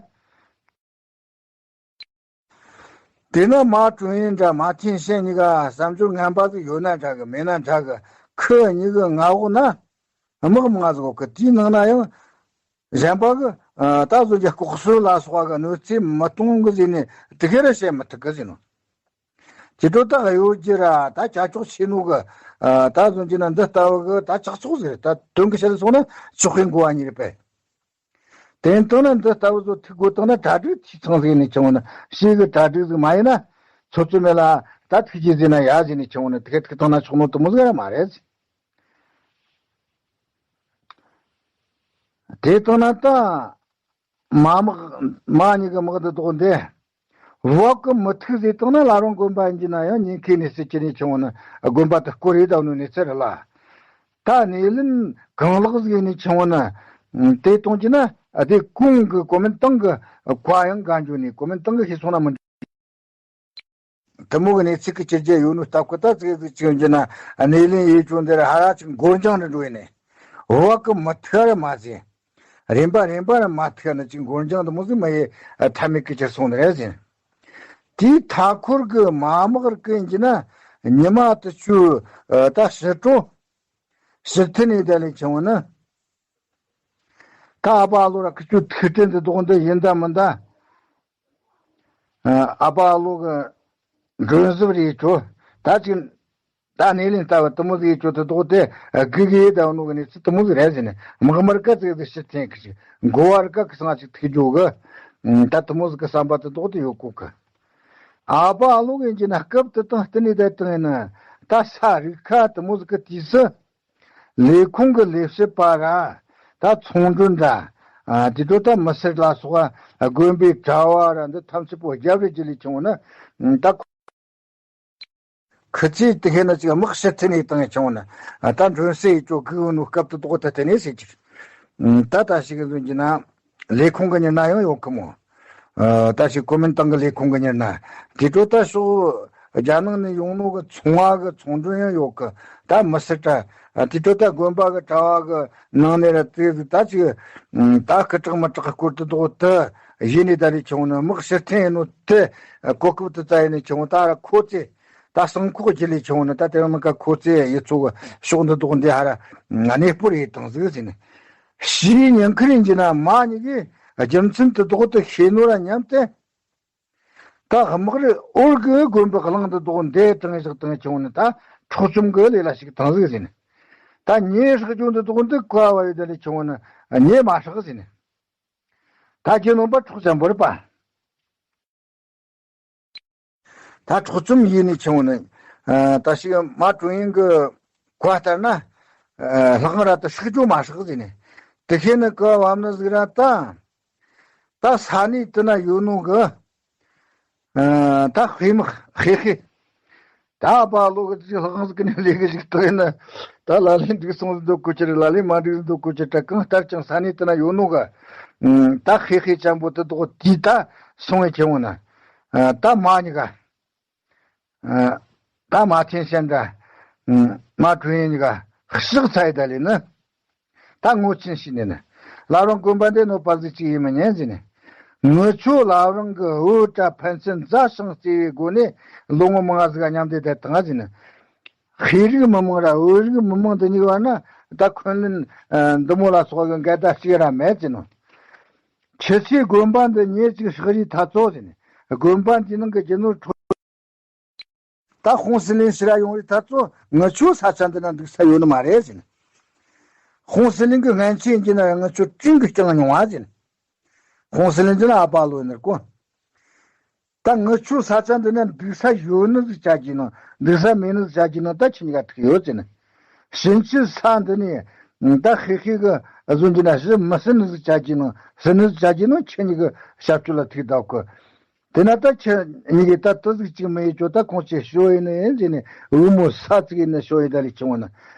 དེ་ན་མ་ཀྲུང་དབྱང་འདྲ་མ་ཆིན་ཤན་གཉིས་ཀ་བསམ་སྦྱོར་ངན་པ་ཟིག་ཡོད་ན་འདྲ་གི་མེད་ན་འདྲ་གི་ཁོ་གཉིས་ཀྱི་མངའ་འོག་ན། དམག་མང་ཟིག་གི་དེའི་ནང་ན་ཡང་གཞན་པ་གི་ད་གཟོད་ཀྱི་ལྐོག་གསོད་ལ་སོགས་པ་གི་གནོད་འཚེ་མི་གཏོང་གི་ཟེར་ནས་དེ་ག་ར་བཤད་མི་ཐུབ་གི་ཟེར་ནོ། དེ་འཕྲོ་ད་གཡོ་སྒྱུ་ར་ད་ཅ་ཅོག་ཆེ་ནོ་གི་ད་གཟོད་ཀྱི་ན་འདི་ལྟ་བུ་གི་ད་ཅག་ཅོག་ཟེར་ད་དོན་གི་བཤད་སོང་ན་ཅོག་གི་འགོ་བ་གཉིས་རེད་པས། དེ་ལྟ་ན་འདི་ལྟ་བུ་ཚོ་ཐུག་དགོས་བཏང་ན་གྲ་སྒྲིག་ཐིག་ཚང་ཟེར་ནས་ཆུང་བ་ན་ཤེས་གི་གྲ་སྒྲིག་ཟིག་མ་ཡིན་ན་ཚོ་ཚོ་མེད་ལ་ད་ཐུག་གི་ཟེར་ན་ཡ་ཟེར་ནས་ཆུང་བ་ན་དེ་ག་ཐུག་བཏང་ན་ཆོག་ནོ་དུ་མོ་ཟིག་ར་མ་རེད། དེ་ལྟ་ན་ད་མ་དམག་མ་གཉིས་ཀྱི་དམག་འདི་ཐོག་འདི་བབ་ཀྱི་མི་ཐུག་ཟེར་བཏང་ན་བླ་རུང་དགོན་པ་ཡིན་གྱི་ན་ཡང་ཉེན་ཁའི་གནས་ཚུལ་ཅི་ནས་བྱུང་བ་ན་དགོན་པ་དུ་སྐོར་རེ་བཏང་ནོ་གནས་ཚུལ་རེད་ལ། ད་སྣེ་ལེན་གང་ལེགས་ཟིག་ནས་བྱུང་བ་ན་དེ་གཏོང་གྱི་ན་ ཨ་དེ་གོང་གི་གོ་མིན་ཏང་གི་བཀའ་ཡང་གང་འཇོག་ནས་གོ་མིན་ཏང་གི་ཤེས་སོང་ན་མི་འགྲིག་དེ་མོ་གི་གནས་ཚུལ་གི་ཕྱི་རྒྱལ་ཡོད་ནོ་སྟབས་ཀི་ད་ཙིག་ཙིག་ཅིག་འགྱུར་ན་སྣེ་ལེན་ཡེ་ཅུང་འདི་ར་ཧ་ར་ཅིག་འགོར་འགྱངས་རུ་འགྲོ་ཡིན་ནས་བ་གི་མི་ཐུག་ར་མ་ཟིན། རིམ་པ་རིམ་པ་ར་མ་ཐུག་ན་ཅིག་འགོར་འགྱངས་དུ་མོ་ཟིག་མ་ཡེ་ཐ་མི་གི་ཁྱེར་སོང་ནི་རེད་ཟིན། དེའི་མཐའ་འཁོར་གི་མ་དམག་རུ་ཀི་ཡིན་གྱི་ན་ཉི་མ་དུ་ཆུ་ད་ཕྱི་དྲོ་ཕྱི་ཐི་ནས་ད་ལས་ཆུང་ནི། ད་ཨ་ཕ་ཨ་ལོ་ར་ཁི་ཆུ་ཐིག་ཕྲན་དུ་དོག་འདི་ཡིན་ད་མིན་ད། ཨ་ཕ་ཨ་ལོ་གི་མགྲོན་གཟབ་རེད་ཆོ། ད་ཅིག་ད་སྣེ་ལེན་ལྟ་བུ་དུ་མོ་ཟིག་ཡེ་ཆོ་དུ་དོག་དེ་དགུ་གི་ཡེ་ད་ནོ་གི་ནི་ཚི་དུ་མོ་ཟིག་རེད་ཟིན་ནི་མག་མར་ཀ་ཙིག་ཟིག་ཕྱིར་འཐེན་གི་ཞིག་མགོ་བར་ཀ་གི་སང་ཅིག་ཐིག་འཇོག་གི་ད་དུ་མོ་ཟིག་གི་བསམ་པ་དུ་དོག་དུ་ཡོད་གོ་གི་ཨ་ཕ་ཨ་ལོ་གི་ཡིན་གྱི་ན་སྐབས་དུ་དང་བསྟུན་ནས་ད་དང་ཡིན་ན་ད་ས་རིག་ཁ་དུ་མོ་ཟིག་གི་དུས་སུ། ལས་ཁུངས་ཀྱི་ལས་བྱེད་པ་ར་ད་ཚོང་མགྲོན་འདྲ། ཨ་དེ་ཚོ་ད་མི་སེར་ལ་སོགས་དགོན་པའི་གྲྭ་བ་ར་འདི་ཐམས་ཅད་པོ་རྒྱབ་རེ་ཅི་ལས་བྱུང་ན་ད་ཁུ་ཚོས་དེ་ཁེ་ན་ཅིག་དམག་ཕྱིར་འཐེན་ནས་བཏང་བྱུང་ན་ད་མགྲོན་སྲས་ཡི་ཅོ་གུ་ནུ་སྐབས་དུ་དོག་ད་དེ་ནས་ཟེར་གྱི་ད་ད་ཞིག་གི་ལོན་གྱི་ན། ལས་ཁུངས་ཀྱི་ཉེར་ན་ཡང་ཡོད་གི་མོ། ཨ་ད་ཞིག་གོ་མིན་ཏང་གི་ལས་ཁུངས་ཀྱི་ཉེར་ན། དེ་ཚོ་ད་ཕྱོགས་རྒྱ་ནང་ནས་ཡོང་ནོ་གི་ཚོང་བ་གི་ཚོང་མགྲོན་ཡང་ཡོད་གི་ད་མི་སྲིད་ད། དེ་ཚོ་ད་དགོན་པ་གི་གྲྭ་བ་གི་ནང་ནས་ར་དེ་ད་ཅིག་ད་སྐུ་དྲག་མི་དྲག་གི་སྐོར་དུ་དོག་ད་ཡིན་ནི་ད་རེ་ཆུང་ནི་དམག་ཕྱིར་འཐེན་ཡིན་ནོ་དེ་གོ་སྐབས་དུ་ཙ་ཡིན་ནི་ཆུང་ད་ར་ཁོ་ཚེ། ད་སང་ཁོག་ལྗི་ལི་ཆུང་ནི་ད་དེ་རང་ནང་ག་ཁོ་ཚེ་ཡི་ཚོ་གི་ཕྱོགས་འདི་དོག་འདི་ཧ་ར་གནས་སྤོར་ཡི་དང་ཟིག་ཟིན་ནི། ཕྱིའི་ཉིན་ཁུར་ཡིན་གྱི་ན་མ་ཉིད་ཀྱིས་རྒྱུ་མཚན་དུ་དོག་ཏུ་ཤེས་ནོ་ར་སྙམ་སྟེ། ད་དམག་རི་འོར་གི་དགོན་པའི་གླིང་དུ་དོག་འདས་དྲང་ཞག་དང་ཆུང་ནི་ད་འཕྲོག་བཅོམ་གི་ལས་ལ་ཞིག་དང་ཟིག་ཟིན། ད་ཉེ་སྲག་ཅུང་དུ་དོག་འདི་བཀའ་བ་ཡོད་ད་ལས་ཆུང་ནི་ཉེ་མ་སྲག་ཟིན། ད་ཁྱེད་ནོམ་པ་འཕྲོག་ཅམ་བོར་པ། ད་འཕྲོག་བཅོམ་ཡིན་ནི་ཆུང་ནི། ད་ཞིག་མ་ཀྲུང་ཡིན་གི་བཀའ་ལྟར་ན། ལྷག་ར་ད་སྲིག་ཅུང་མ་སྲིག་ཟིན་ནི། དེ་ཤེས་ནི་ཀ་བམ་ནི་ཟིག་ར་ད། ད་ས་ནི་དུ་ན་ཡོད་ནོ་གི་ད་ཧེ་མི་ཧེ་ཧེ། ད་པ་ལོ་གི་ཅིག་ལྷག་ཟིག་གི་ནི་ལས་གི་ཞིག་ཏུ་ཡིན་ན། ད་ལ་ལས་འགྲིག་སོང་ཟིག་འདུག་གོ་ཅི་རེད། ལ་ལས་མ་འགྲིག་ཟིག་འདུག་གོ་ཅི་ད་གང་ལྟར་ཀྱང་ས་ནི་དུ་ན་ཡོད་ནོ་གི་ད་ཧེ་ཧེ་ཅན་པོ་དུ་དོག་དུས་ད་སོང་བའི་ཁྱེད་འོང་ན། ད་མ་ཉི་ག་ད་མ་ཐེན་སེན་འདྲ། མ་གྲོན་ཡིན་ག་ཤག་ཚ་ཡི་ད་ལས་ནི། ད་ངོ་ཆེན་ཞིག་ནས་ནི། ལ་རང་དགོན་པ་འདི་ནོ་པ་ཟིག་ཅིག་ཡིན་མི་ཉན་ཟིན་ནི། ངུ་ཆོ་ལ་རང་གི་འུ་ཏྲ་ཕན་ཚུན་མཛའ་ཞིང་བརྩེ་བའི་སྒོ་ནས་ལོ་ངོ་མང་ཟིག་མཉམ་དུ་བསྡད་བཏང་ཟིན་ནི། ཧེ་རིགས་མི་མང་ར་འུ་རིགས་མི་མང་འདི་གཉིས་བར་ན་ད་འཁོན་ལན་འདི་མོ་ལ་སོགས་ཀྱི་འགལ་ཟླ་གཅིག་ར་མེད་ཟིན་ནོ། ཁྱེད་ཚོའི་དགོན་པ་འདི་ཉེ་ཅིག་ཧྲག་རིས་ཐ་ཚོ་ཟིན་ནི། དགོན་པ་འདི་ནང་གི་རྒྱུ་ནོར་འཕྲོ། ད་ཧོང་སི་ལིན་ཕྱི་ར་ཡོང་རི་ཐ་ཚོ་ངུ་ཆོ་ས་ཆ་འདི་ན་འདུག་ས་ཡོད་ནི་མ་རེད་ཟིན། ཧོང་སི་ལིན་གི་སྔན་ཆད་ཡིན་གྱི་ན་ངུ་ཆོ་སྤྲིན་གི་རྐྱང་མྱོང་བ་ཟིན། ཧོང་སི་ལིན་གྱི་ན་ཨ་པ་ལོ་ནི་ཀོ། ད་ངུ་ཆོ་ས་ཆ་འདི་ན་འདུག་ས་ཡོད་ནི་ཟིག་ཆ་གྱི་ནང་འདུག་ས་མེད་ནི་ཟིག་ཆ་གྱི་ནང་ད་ཁྱི་གཉིས་ཀ་ཐུག་ཡོད་ཟིན། ཕྱིན་ཆད་ས་འདི་ནས་ད་ཧི་ཧི་གི་བཟོ་གྱི་ན་ཞི་མི་སྲིད་ནི་ཟིག་ཆ་གྱི་ནང་སྲིད་ནི་ཟིག་ཆ་གྱི་ནང་ཁྱི་གཉིས་ཀི་ཞབས་ཞུ་ལ་ཐུག་བསྡད་གི་དེ་ན་ད་ཁྱེད་གཉིས་ཀྱིས་ད་དུ་ཟིག་ཅིག་མི་ཡེ་ཅོ་ད་ཁོང་ཆེ་ཤོ་ཡིན་ནི་ཡིན་ཟེར་ནས་འུ་མོ་ས་ཚིག་ཡིན་ནི་ཤོ་ཡིན་ད་ལི་ཆུང་བ་ན།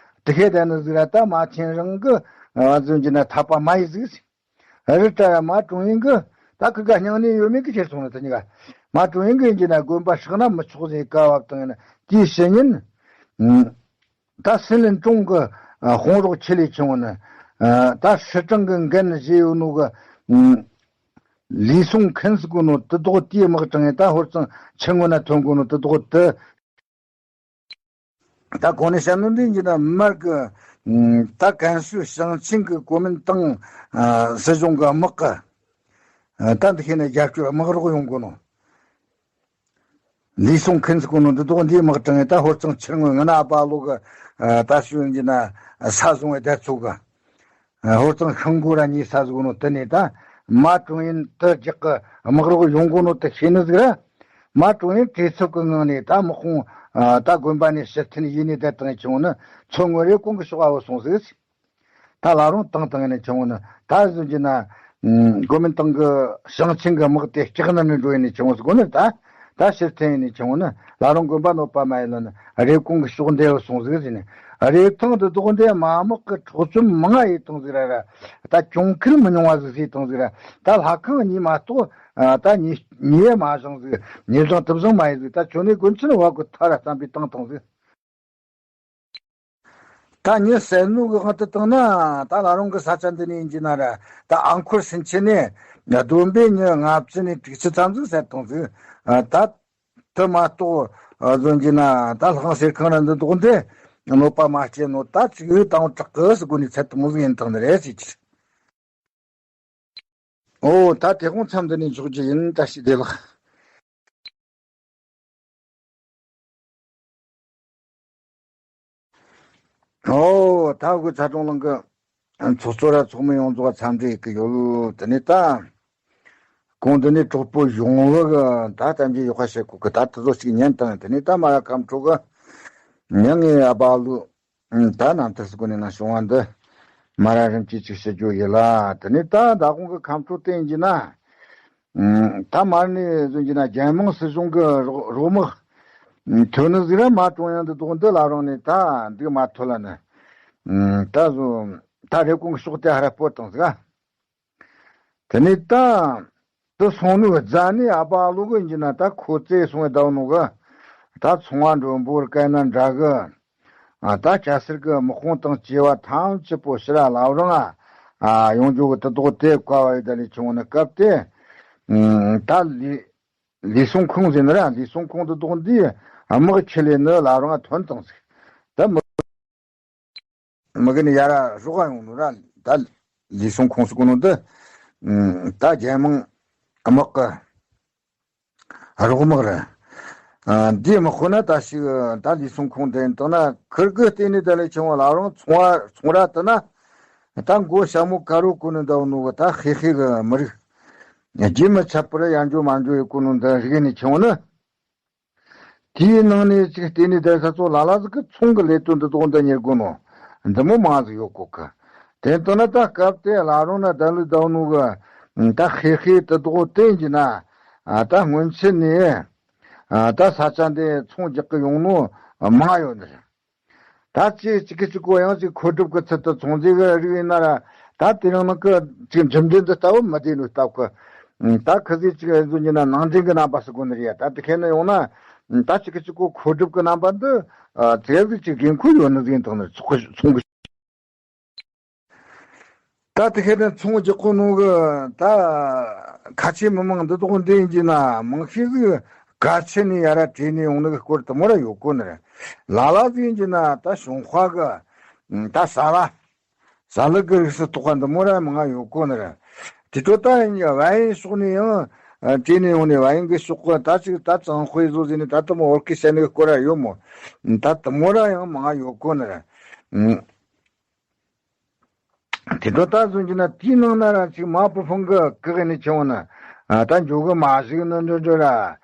དེ་ཁའི་ད་ནི་ཟིག་ར་ད་མ་ཆེན་རང་གི་ཨ་ཟུན་གྱི་ན་ཐག་པ་མ་ཡི་ཟིག་ཟེར། རི་ཏྲ་ར་མ་ཀྲུང་ཡིན་གི་ད་ཁི་ག་སྙིང་ནས་ཡོད་མེད་གི་ཁྱེར་སོང་ན་ད་ཉི་ག་མ་ཀྲུང་ཡིན་གི་ཡིན་གྱི་ན་དགོན་པ་ཧྲག་ན་མི་ཆོག་ཟེར་བཀའ་བབ་བཏང་ཡིན་ན་དེའི་ཕྱི་ཉིན། ད་སྲིད་བློན་ཀྲུང་གི་ཨ་དཔུང་རོགས་ཆེ་ལས་ཆུང་བ་ནི། ཨ་ད་སྲིད་ཀྲང་གི་འགན་བཞེས་ཡོད་ནོ་གི་ཨ་ལི་སུང་ཁན་ཟེར་གོ་ནོ་དེ་དོག་དེའི་དམག་དྲངས་ཡིན་ད་ཧོར་ཚང་ཆུ་སྔོན་ན་ཐོན་གོ་ནོ་དེ་དོག་དེ། ད་གོང་ནས་བཤད་ནོ་འདི་ཡིན་གྱི་ན་མར་གི་ཨ་ད་ཀན་སུའུ་ཞིང་ཆེན་གི་གོ་མིན་ཏང་ཨ་སྲིད་གཞུང་གི་དམག་གི་ཨ་ད་འདི་ཤེས་ན་རྒྱབ་སྐྱོར་དམག་རོགས་ཡོང་གོ་ནོ། ལི་སུང་ཁན་ཟེར་གོ་ནོ་འདི་དོག་འདིའི་དམག་དྲངས་ཡིན་ད་ཧོར་ཚང་ཆུ་སྔོན་ང་ན་ཨ་པ་ལོ་གི་ཨ་ད་ཤུ་ཡིན་གྱི་ན་ས་བཟུང་བའི་བརྡ་ཚུགས་གི་ཧོར་ཚང་ཤང་གོ་ར་ཉེ་ས་ཟུག་ནོ་དེ་ནས་ད་མ་ཀྲུང་ཡིན་དུ་རྒྱག་གི་དམག་རོགས་ཡོང་གོ་ནོ་དེ་ཤེས་ནི་ཟིག་ར། མ་ཀྲུང་ཡིན་བྲེལ་འཚུབ་ཀྱི་ངང་ནས་ད་དམག་དཔུང་ད་དགོན་པ་ནས་ཕྱིར་འཐེན་ཡེ་ནས་བསྡད་བཏང་བྱུང་ནི་མཚོ་སྔོན་རེ་གོང་གི་ཕྱོགས་ཨ་བོ་སོང་ཟིག་ད་ལ་རུང་བཏང་བཏང་ནས་བྱུང་ནི་ད་ཟིན་གྱི་ན་གོ་མིན་ཏང་གི་ཞིང་ཆེན་གྱི་དམག་དེ་སྐྲག་ནི་ནས་འགྲོ་ཡིན་ནས་བྱུང་ཟིག་གོ་ནི་ད་ད་ཕྱིར་འཐེན་ཡེ་ནས་བྱུང་ནི་ལ་རུང་དགོན་པ་ནོ་པ་མ་ཡིན་ལ་ནི་རེ་གོང་གི་ཕྱོགས་འདི་བོ་སོང་ཟིག་ཟིན་ནི། རེབ་ཐང་དུ་བདོག་འདི་མ་དམག་གི་འཕྲོག་བཅོམ་མང་ང་ཡེ་བཏང་ཟིག་ར་ར། ད་གྱོང་ཁུལ་མི་ཉུང་བ་ཟིག་ཟིག་བཏང་ཟིག་ར། ད་ལྷ་ཁང་གཉིས་མ་གཏོགས་ད་ཉེས་ཉེས་མ་བཞེངས་ཟིག། ཉེས་བྱང་དུ་བཟང་མ་ཡེ་ཟིག། ད་ཁྱོད་ནས་དགོན་ཆེན་བ་གི་ཐ་ར་བརྩམས་པའི་བཏང་བཏང་ཟིག། ད་ཉི་སེར་ནུ་གི་དབང་དུ་བཏང་ན་ད་ལ་རུང་གི་ས་ཆ་འདི་ནས་ཡིན་གྱི་ན་ར། ད་ཨ་འཁོར་སུན་ཆེ་ནས་བསྡོམས་པས་ཉི་ལྔ་བཅུ་ནས་དྲུག་ཅུ་ཙམ་ཟིག་ཟེར་བཏང་ཟིག། ད་དེ་མ་གཏོགས་ཨ་བཟོ་རྒྱུ་ན་ད་ལྷ་ཁང་གསེར་ཁང་ར་འདི་འདུག་འདི་གནོད་པ་མ་སྐྱེལ་ནོ། ད་ཅིག་ཡོད་དང་དྲག་གི་སི་གོ་ནས་ཚད་དུ་མོ་ཟིག་ཡིན་དང་ནི་རེད་ཟེར་གྱི། ཨོ་ད་དེ་དགོང་མཚམས་འདི་ནས་འཇོག་རྒྱུ་ཡིན། བཀྲ་ཤིས་བདེ་ལེགས། ཨོ་ད་གོ་ཚ་གྲོང་ལང་གི་ཚོགས་གཙོ་ར་ཚོགས་མི་ཡོངས་རྫོགས་འཚམས་འདྲི་ཡེ་གི་ཡོད། དེ་ནས་ད་གོང་དུ་ནས་གྲོགས་པོ་གཞུང་ལུགས་ད་ལྟ་འཇུ་ཡག་པ་བྱེད་གོ་གི། ད་དེ་ཚོ་ཅིག་ཉན་དང་། དེ་ནས་ད་མ་ར་ཁམས་ཕྲུག་གི་མྱ་ངའི་ཨ་བ་ལུ་ད་རྣམ་ཐར་སི་གོ་ནས་ན་བྱུང་བ་འདི་མ་ར་རིམ་གྱིས་ཅིག་ཞུ་རྒྱུ་ཡིན་ལ། དེ་ནས་ད་ད་གོང་གི་ཁམས་ཕྲུག་བསྟན་གྱི་ན། ད་མར་ནས་བཟོ་གྱི་ན་རྒྱལ་དམངས་སྲིད་གཞུང་གི་རོགས་རོགས་དམག་ཐོན་ནི་ཟིག་ར་མ་གྲོང་ཡང་འདི་དོག་འདི་ལ་རང་ནས་ད་འདུག་མ་ཐོལ་ལ་ནི། ད་བཟོ་ད་རེབ་གོང་གི་ཕྱོགས་དེ་ཧ་ར་སྤོ་བཏང་ཟིག། དེ་ནས་ད་དུ་སོང་ནུ་རྫ་ནས་ཨ་བ་ལུ་གི་ཡིན་གྱི་ན་ད་ཁོ་ཙེ་སོང་བའི་ཟླ་བ་ནུ་གི་ད་ཚོང་བ་མགྲོན་པོར་སྐད་ན་འདྲ་གི། ད་སྐྱ་སེར་གི་དམག་དཔུང་དང་བཅས་པ་ཐམས་ཅད་པོ་ཕྱིར་ར་ལབ་རང་ཡོང་རྒྱུ་གི་དུ་དོག་དེ་བཀའ་བ་ཡི་ད་ལས་ཆུང་ནི་སྐབས་དེ། ད་ལི་ལི་སྲུང་ཁུང་ཟེར་ནི་ར། ལི་སྲུང་ཁུང་དུ་དོག་འདི་དམག་ཆེ་ལས་ནི་ལབ་རང་ཐོན་བཏང་ཟིག། ད་མི་མི་གི་ནི་ཡ་ར་རོགས་ཡོང་ནོ་ར། ད་ལི་སྲུང་ཁུང་སུ་གོ་ནོ་འདི་ད་རྒྱལ་དམངས་དམག་གི་རོགས་དམག་རེད། ཨ། འདིའི་དམག་དཔོན་ན་ད་ཞིག་ད་ལི་སྲུང་ཁུང་དྲན་བཏང་ན། ཁིར་གི་བལྟས་ནས་ད་ལས་ཆུང་བ་ལ་རང་ཚོང་བ་ཚོང་ར་དུ་ན་ད་མགོ་ཞྭ་མོ་དཀར་བོ་གོན་ནི་འདྲ་བོ་ནོ་གི་ད་ཧེ་ཧེ་གི་མི་རིགས་རྒྱུན་མི་ཆད་པར་ཡར་འཇོ་མར་འཇོ་ཡི་གོ་ནོ་འདི་རིག་ནས་ཆུང་ནི། དེའི་ནང་ནས་ཅིག་བལྟས་ནས་ད་ས་ཚོ་ལ་ལ་ཟིག་གི་ཚོང་གི་ལས་དོན་འདི་དོག་འདི་གཉེར་དགོ་ནོ་འདི་མོ་མང་ཟིག་ཡོད་གོ་གི། དེ་ལྟ་ན་ད་སྐབས་དེ་ལ་རང་ན་ད་ལུ་ད་ནོ་གི་ད་ཧེ་ཧེ་དུ་དོག་བསྟན་གྱི་ན། ད་སྔོན་ཆད་ནས་ད་ས་ཆ་འདི་ཚོང་རྒྱག་གི་ཡོང་ནོ་མང་ཡོད་ནི་རེད། ད་ཅི་གཅིག་གི་གཅིག་གོ་ཡང་ཅིག་མཁོ་སྒྲུབ་ཀྱི་ཚུལ་དུ་ཚོང་རྫས་ཀྱི་རིགས་ཡིན་ན་ར། ད་དེ་རིང་ནང་གི་ཅིག་མཇུག་འབྲས་འདི་ལྟ་བུ་མི་བདེ་ནོ་སྟབས་ཀྱིས། ད་ཁི་ཟིག་ཅིག་ཡིན་ཟོ་ཉིན་ན་ནང་འདྲེན་གྱི་རྣམ་པ་སུ་གོ་ནི་རེད། ད་དེ་ཁེ་ན་ཡོང་ན་ད་གཅིག་གི་གཅིག་གོ་མཁོ་སྒྲུབ་ཀྱི་རྣམ་པ་འདི་ཚེ་ཟིག་ཅིག་འགན་ཁུར་ཡོད་ནི་ཟིག་ཡིན་དང་ནི་ཚོགས་ཀྱི་ཚོང་གི། ད་དེ་ཁེ་ན་ཚོང་རྒྱག་གོ་ནོ་གི་ད་ཁ་ཆེ་མི་མང་འདི་དོག་འདི་ཡིན་གྱི་ན་མང་ཤས་ཟིག་ག་ཆེ་ནས་ཡ་ར་བྲེས་ནས་ཡོང་ནི་གི་སྐོར་དུ་མོ་ར་ཡོད་གོ་ནི་རེད། ལ་ལ་ཟིག་ཡིན་གྱི་ན་ད་གཞུང་དཔའ་གི་ད་ས་ལ། ཟ་ལུགས་ཀྱི་རིགས་སུ་གཏོགས་པ་འདི་མོ་ར་མང་ང་ཡོད་གོ་ནི་རེད། དེ་ཚོ་ད་ཡིན་ཡང་བལ་ཡུལ་ཕྱོགས་ནས་ཡང་བྲོས་ནས་ཡོང་ནས་བལ་ཡུལ་གྱི་ཕྱོགས་ཀྱི་ད་ཅིག་ད་གཙང་དཔེ་བཟོ་ཟིན་ནས་ད་དུ་མོ་འོར་ཁི་བཤད་ནས་སྐོར་ར་ཡོད་མོ། ད་དུ་མོ་ར་ཡང་མང་ང་ཡོད་གོ་ནི་རེད། དེ་ཚོ་ད་བཟོ་རྒྱུ་ན་དེའི་ནང་ན་ར་ཅིག་མ་བུ་ཕང་གི་བཀག་ནས་ཆེ་བ་ནི་ད་འཇོ་གི་མ་ཞིག་ནི་འདྲ་འདྲ་ར།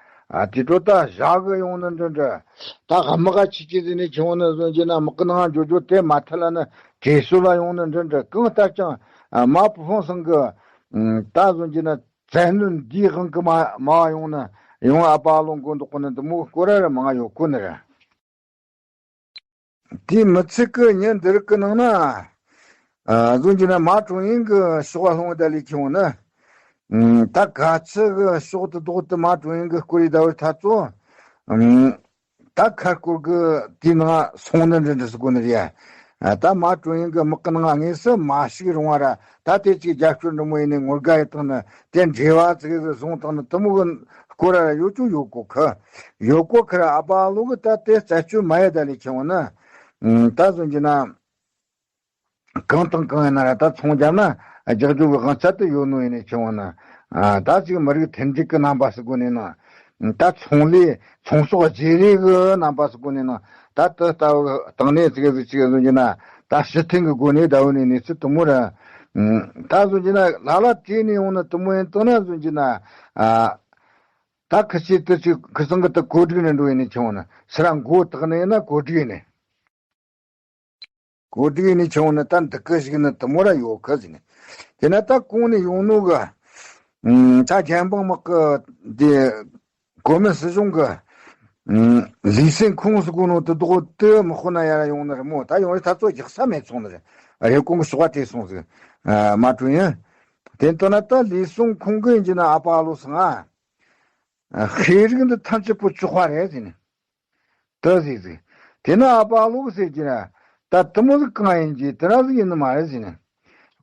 དེ་ཚོ་ད་བཞག་གི་ཡོང་ནི་འདྲ་འདྲ། ད་དམག་ག་ཆི་ཆི་ཟིན་ནས་ཆེ་བ་ནི་བཟོ་རྒྱུ་ན་དམག་གི་ནང་འཇོ་འཇོ་དེ་མ་ཐལ་ལ་ནི་བྲོས་སོ་ལ་ཡོང་ནི་འདྲ་འདྲ། གང་ལྟར་ཀྱང་མ་བུ་ཕང་སང་གི་ད་བཟོ་རྒྱུ་ན་བཙན་གནོན་འདིའི་དབང་གི་མ་མ་ཡོང་ན་ཡང་ཨ་པ་ལོ་མགོ་འདོགས་གོ་ནི་འདི་མོ་སྐོར་ར་ར་མང་ང་ཡོད་གོ་ནི་རེད། དེའི་མི་ཚིག་གི་ཉིན་འདི་རིགས་ཀྱི་ནང་ན། ཨ། བཟོ་རྒྱུ་ན་མ་ཀྲུང་ཡིན་གྱི་ཕྱོགས་ལྷུང་ད་ལས་ཁྱོང་ནི། ཨམ། ད་ག་ཚི་གི་ཕྱོགས་དུ་ལྡོག་ཏུ་མ་ཀྲུང་ཡིན་གྱི་སྐོར་རི་ཟླ་བའི་ཐ་ཚོ། ཨམ། ད་ཁ་སྐོར་གི་དེའི་ནང་སོང་ནི་འདྲ་འདྲ་ཟེར་གོ་ནི་རེད། ཨ། ད་མ་ཀྲུང་ཡིན་གྱི་དམག་གི་ནང་དངོས་སུ་མ་ཞུགས་རུང་བ་ར། ད་དེ་ཅིག་རྒྱབ་སྐྱོར་འདྲ་མོ་ཡིན་ནས་ངོ་དགའ་ཡི་དང་ནི་དེ་འབྲེལ་བ་ཙིག་ཟིག་བཟུང་དང་ནི་དུ་མོ་གི་སྐོར་ར་ཡོད་ཅུ་ཡོད་གོ་ཁི། ཡོད་གོ་ཁི་ར་ཨ་པ་ལོ་གི་ད་དེ་རྩད་གཅོད་མ་ཡེ་ད་ལས་ཁྱེར་འོང་ན། ཨུམ། ད་བཟོ་རྒྱུ་ན། གང་དང་གང་ཡིན་ན་ར་ད་ཚོང་རྒྱབ་ན་རྒྱག་རྒྱུ་གི་དབང་ཆ་དེ་ཡོད་ནོ་ཡིན་ནས་ཁྱེར་འོང་ན། ཨ། ད་ཅིག་མི་རིགས་མཐུན་འབྲེལ་གི་རྣམ་པ་ཟེར་གོ་ནས་ན། ད་ཚོང་ལས་ཚོང་ཟོག་བརྗེ་རེས་གི་རྣམ་པ་ཟེར་གོ་ནས་ན། ད་དེ་ལྟ་བུ་དང་ནས་ཙིག་ཟིག་ཅིག་བཟོ་རྒྱུ་ན་ད་ཕྱི་ཐེངས་གི་སྒོ་ནས་ད་འོ་ནས་གནས་ཚུལ་དུ་མོ་ར། ཨུམ། ད་བཟོ་རྒྱུ་ན་ལ་ལ་བྲོས་ནས་ཡོང་ན་དུ་མོ་ཡིན་དང་ན་བཟོ་རྒྱུ་ན། ཨ། ད་ཁི་ཆེ་དུ་ཅིག་ཁི་སང་གི་ད་གོ་སྒྲིག་ནས་འགྲོ་ཡིན་ནས་ཁྱེར་འོང་ན་སི་ར་མགོ་དག་ནས་ཡིན་ན་གོ་སྒྲིག་ནས། གོ་སྒྲིག་ནས་ཁྱེར་འོང་ན་ད་འདི་གི་ཞིག་ནི་དུ་མོ་ར་ཡོད་གི་ཟེར་ནས། དེ་ན་ད་གོང་ནས་ཡོང་ནོ་གི། ཨུམ། ད་རྒྱལ་འབངས་དམག་གི་དེ་གོ་མིན་སྲིད་གཞུང་གི་ ལུས་སེམས་ཁོངས་སུ་དགོས་ནོ་དེ་དག་དེ་མི་ཁོ་ན་ཡར་ཡོང་ནི་རེད་མོ། ད་ཡོང་རེ་ཐབས་ཚོད་རྒྱག་ས་མེད་སོང་ནི་རེད། རེབ་གོང་གི་ཞོགས་པ་དེ་སོང་ཟིག་མ་གྲོན་ཡིན། དེ་ལྟ་ན་ད་ལུས་སེམས་ཁོང་གི་ཡིན་གྱི་ན་ཨ་ཕ་ལོ་སང་ཨ། ཤེས་རིག་འདི་ཐམས་ཅད་པོ་བཅུག་པ་རེད་ཟེར་ནས། ད་ཟིག་ཟིག་དེ་ན་ཨ་ཕ་ལོ་གི་ཟེར་གྱི་ན། ད་དུ་མོ་ཟིག་གང་ཡིན་གྱི་དེ་ར་ཟིག་ཡིན་ནི་མ་རེད་ཟེར་ནས།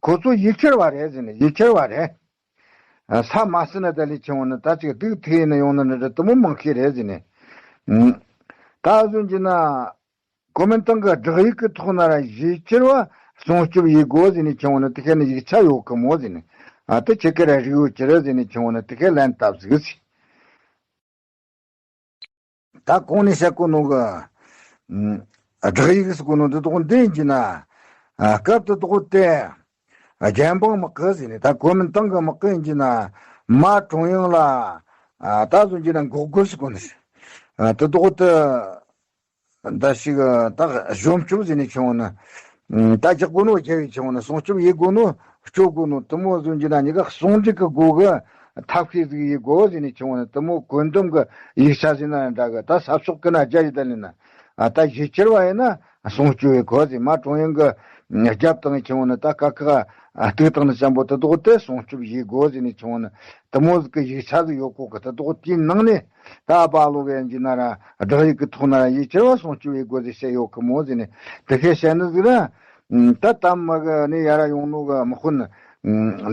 ཁོ་ཚོ་ཡིད་ཁྱེར་བ་རེད་ཟེར་ནས། ཡིད་ཁྱེར་བ་རེད། ས་མ་སྲིད་ན་ད་ལས་ཆེ་བོ་ནི་ད་ཅིག་སྡུག་ཐུག་ཡིན་ན་ཡོང་ན་འདྲ་འདྲ་དུ་མོ་མང་ཤས་རེད་ཟེར་ནས། ད་གཟོད་ཀྱི་ན། གོ་མིན་ཏང་གི་བསྒྲགས་ཡིག་གི་ཐོག་ན་ར་གཞིས་བྱེས་བ་སྲུང་སྐྱོབ་ཡེད་དགོ་ཟེར་ནས་ཁྱེར་འོང་ནི་དེ་ཁ་ནས་ཡིག་ཆ་ཡོད་གི་མོ་ཟེར་ནས། ཨ་དེ་ཁྱེད་ཀ་ར་རིག་ཡོད་ཀྱི་རེད་ཟེར་ནས་ཁྱེར་འོང་ནི་དེ་ཁ་ལན་བཏབ་ཟིག་ཟེར། ད་གོང་ནས་བཤད་གོ་ནོ་གི་བསྒྲགས་ཡིག་ཟེར་གོ་ནོ་འདི་དག་འདི་ཡིན་གྱི་ན། སྐབས་དེ་དག་དེ་རྒྱལ་འབངས་དམག་གི་ཟེར་ནས། ད་གོ་མིན་ཏང་གི་དམག་གི་ཡིན་གྱི་ན་མ་ཀྲུང་དབྱང་ལ་ད་གཟོད་ཀྱི་ན་འགོག་རྒོལ་ཟེར་གོ་ནི་ཟེར། དེ་དག་དེ། ད་ཞིག་ད་གཞོམ་སྐྱོབ་ཟེར་ནས་ཁྱེར་འོང་ན། ད་རྒྱག་དགོས་ནོ་རྒྱལ་བའི་ཁྱེར་འོང་ན། སྲུང་སྐྱོབ་ཡེད་དགོས་ནོ་སྐྱོབ་དགོས་ནོ་དུ་མོ་ཟོན་གྱི་ན་གཉིས་ཀ་ཟུང་འབྲེལ་གི་སྒོ་གི་ཐབས་ཤེས་ཟིག་ཡེད་དགོས་ཟེར་ནས་ཁྱེར་འོང་ན། དུ་མོ་བཀོད་འདོམས་གི་ཡིག་ཆ་ཟེར་ན་འདྲ་གི། ད་ས་ཕྱོགས་ཀི་ན་རྒྱ་ཡི་ད་ལེ་ན། ད་གཞིས་བྱེས་བ་ཡིན་ན་སྲུང་སྐྱོབ་ཡེད་དགོས་ཟེར། མ་ཀྲུང་དབྱང་གི་རྒྱབ་བཏང་ཁྱེར་འོང་ན། ད་ཀ་ཁ་གཏུག་བཏང་ནི་ཅན་པོ་དེ་དག་དེ་སྲུང་སྐྱོབ་ཡེད་དགོས་ཟེར་ནས་ཁྱེར་འོང་ན། དུ་མོ་ཟིག་གི་ཡིག་ཆ་ཟིག་ཡོད་གོ་གི། དེ་དག་དེའི་ནང་ནས་ད་ཨ་ཕ་ལོ་གི་ཡིན་གྱི་ན་ར་བསྒྲགས་ཡིག་གི་ཐོག་ན་ར་ཡིད་ཁྱེར་བ་སྲུང་སྐྱོབ་ཡེད་དགོས་ཟེར་བཤད་ཡོད་གི་མོ་ཟེར་ནས། དེ་ཁས་བཤད་ནི་ཟིག་ར། ད་ད་མ་གི་ནས་ཡར་ཡོང་ནོ་གི་དམག་དཔོན་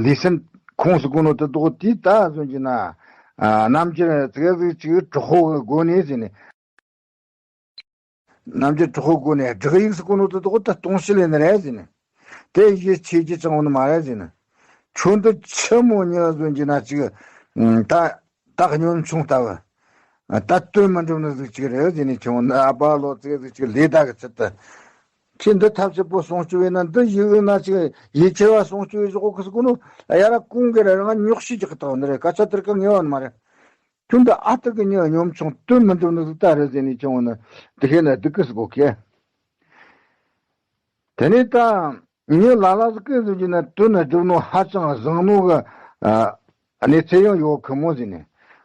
ལུས་སེམས་ཁོངས་སུ་དགོས་ནོ་དེ་དག་དེ་ད་ཟོན་གྱི་ན། རྣམ་འགྱུར་ཙིག་ཟིག་ཅིག་དྲག་པོ་གི་སྒོ་ནས་ཟེར་ནས། རྣམ་འགྱུར་དྲག་པོའི་སྒོ་ནས་བསྒྲགས་ཡིག་ཟེར་གོ་ནོ་དེ་དག་ད་སྟོང་ཞིག་ལེན་རེད་ཟེར་ནས། དེ་ཡིད་ཆེས་རྒྱུ་ཅང་ཡོད་ནི་མ་རེད་ཟེར་ནས། ཁྱོད་འདི་ཆི་མོ་ཉོ་ཟོན་གྱི་ན་ཅིག་ད་ད་ཉོ་ཆུང་ལྟ་བུ། ད་དོན་མི་འགྲུབ་ནི་ཟིག་ཅིག་རེད་ཟེར་ནས། ཁྱོད་ཨ་ཕ་ལོ་ཙིག་ཟིག་ཅིག་ལས་ད་གི་ཚུལ་དུ། ཁྱེད་འདི་ཐབས་ཟད་པོ་སྲུང་སྐྱོབ་ཡེད་ན་འདི་ཡིག་ཡོད་ན་ཅིག་ཡིད་ཆེས་བ་སྲུང་སྐྱོབ་ཡེད་ཟོག་གི་ཟེར་གོ་ནོ། ཡ་ར་གོང་གི་ར་རང་ཉོག་བཤད་རྒྱག་གི་ད་ནི་རེད། སྐད་ཆ་དེར་ཀ་ངེས་བ་ནི་མ་རེད། ཁྱོད་འདི་ཨ་ཏི་གི་ཉོ་ཉོམ་ཆུང་དོན་མི་འགྲུབ་ནི་ཟིག་ད་རེད་ཟེར་ནས་ཁྱེར་འོང་ན། དེ་ཁས་ན་སྡུག་གི་ཟིག་གོ་ཁེ། དེ་ནས་ད་ངས་ལ་ལ་ཟིག་གི་ཟེར་གྱི་ན་དོན་ནི་འགྲུབ་ནོ་ཧ་ཅང་བཟང་ནོ་གི་གནས་ཚད་ཡང་ཡོད་ཁི་མོ་ཟེར་ནས།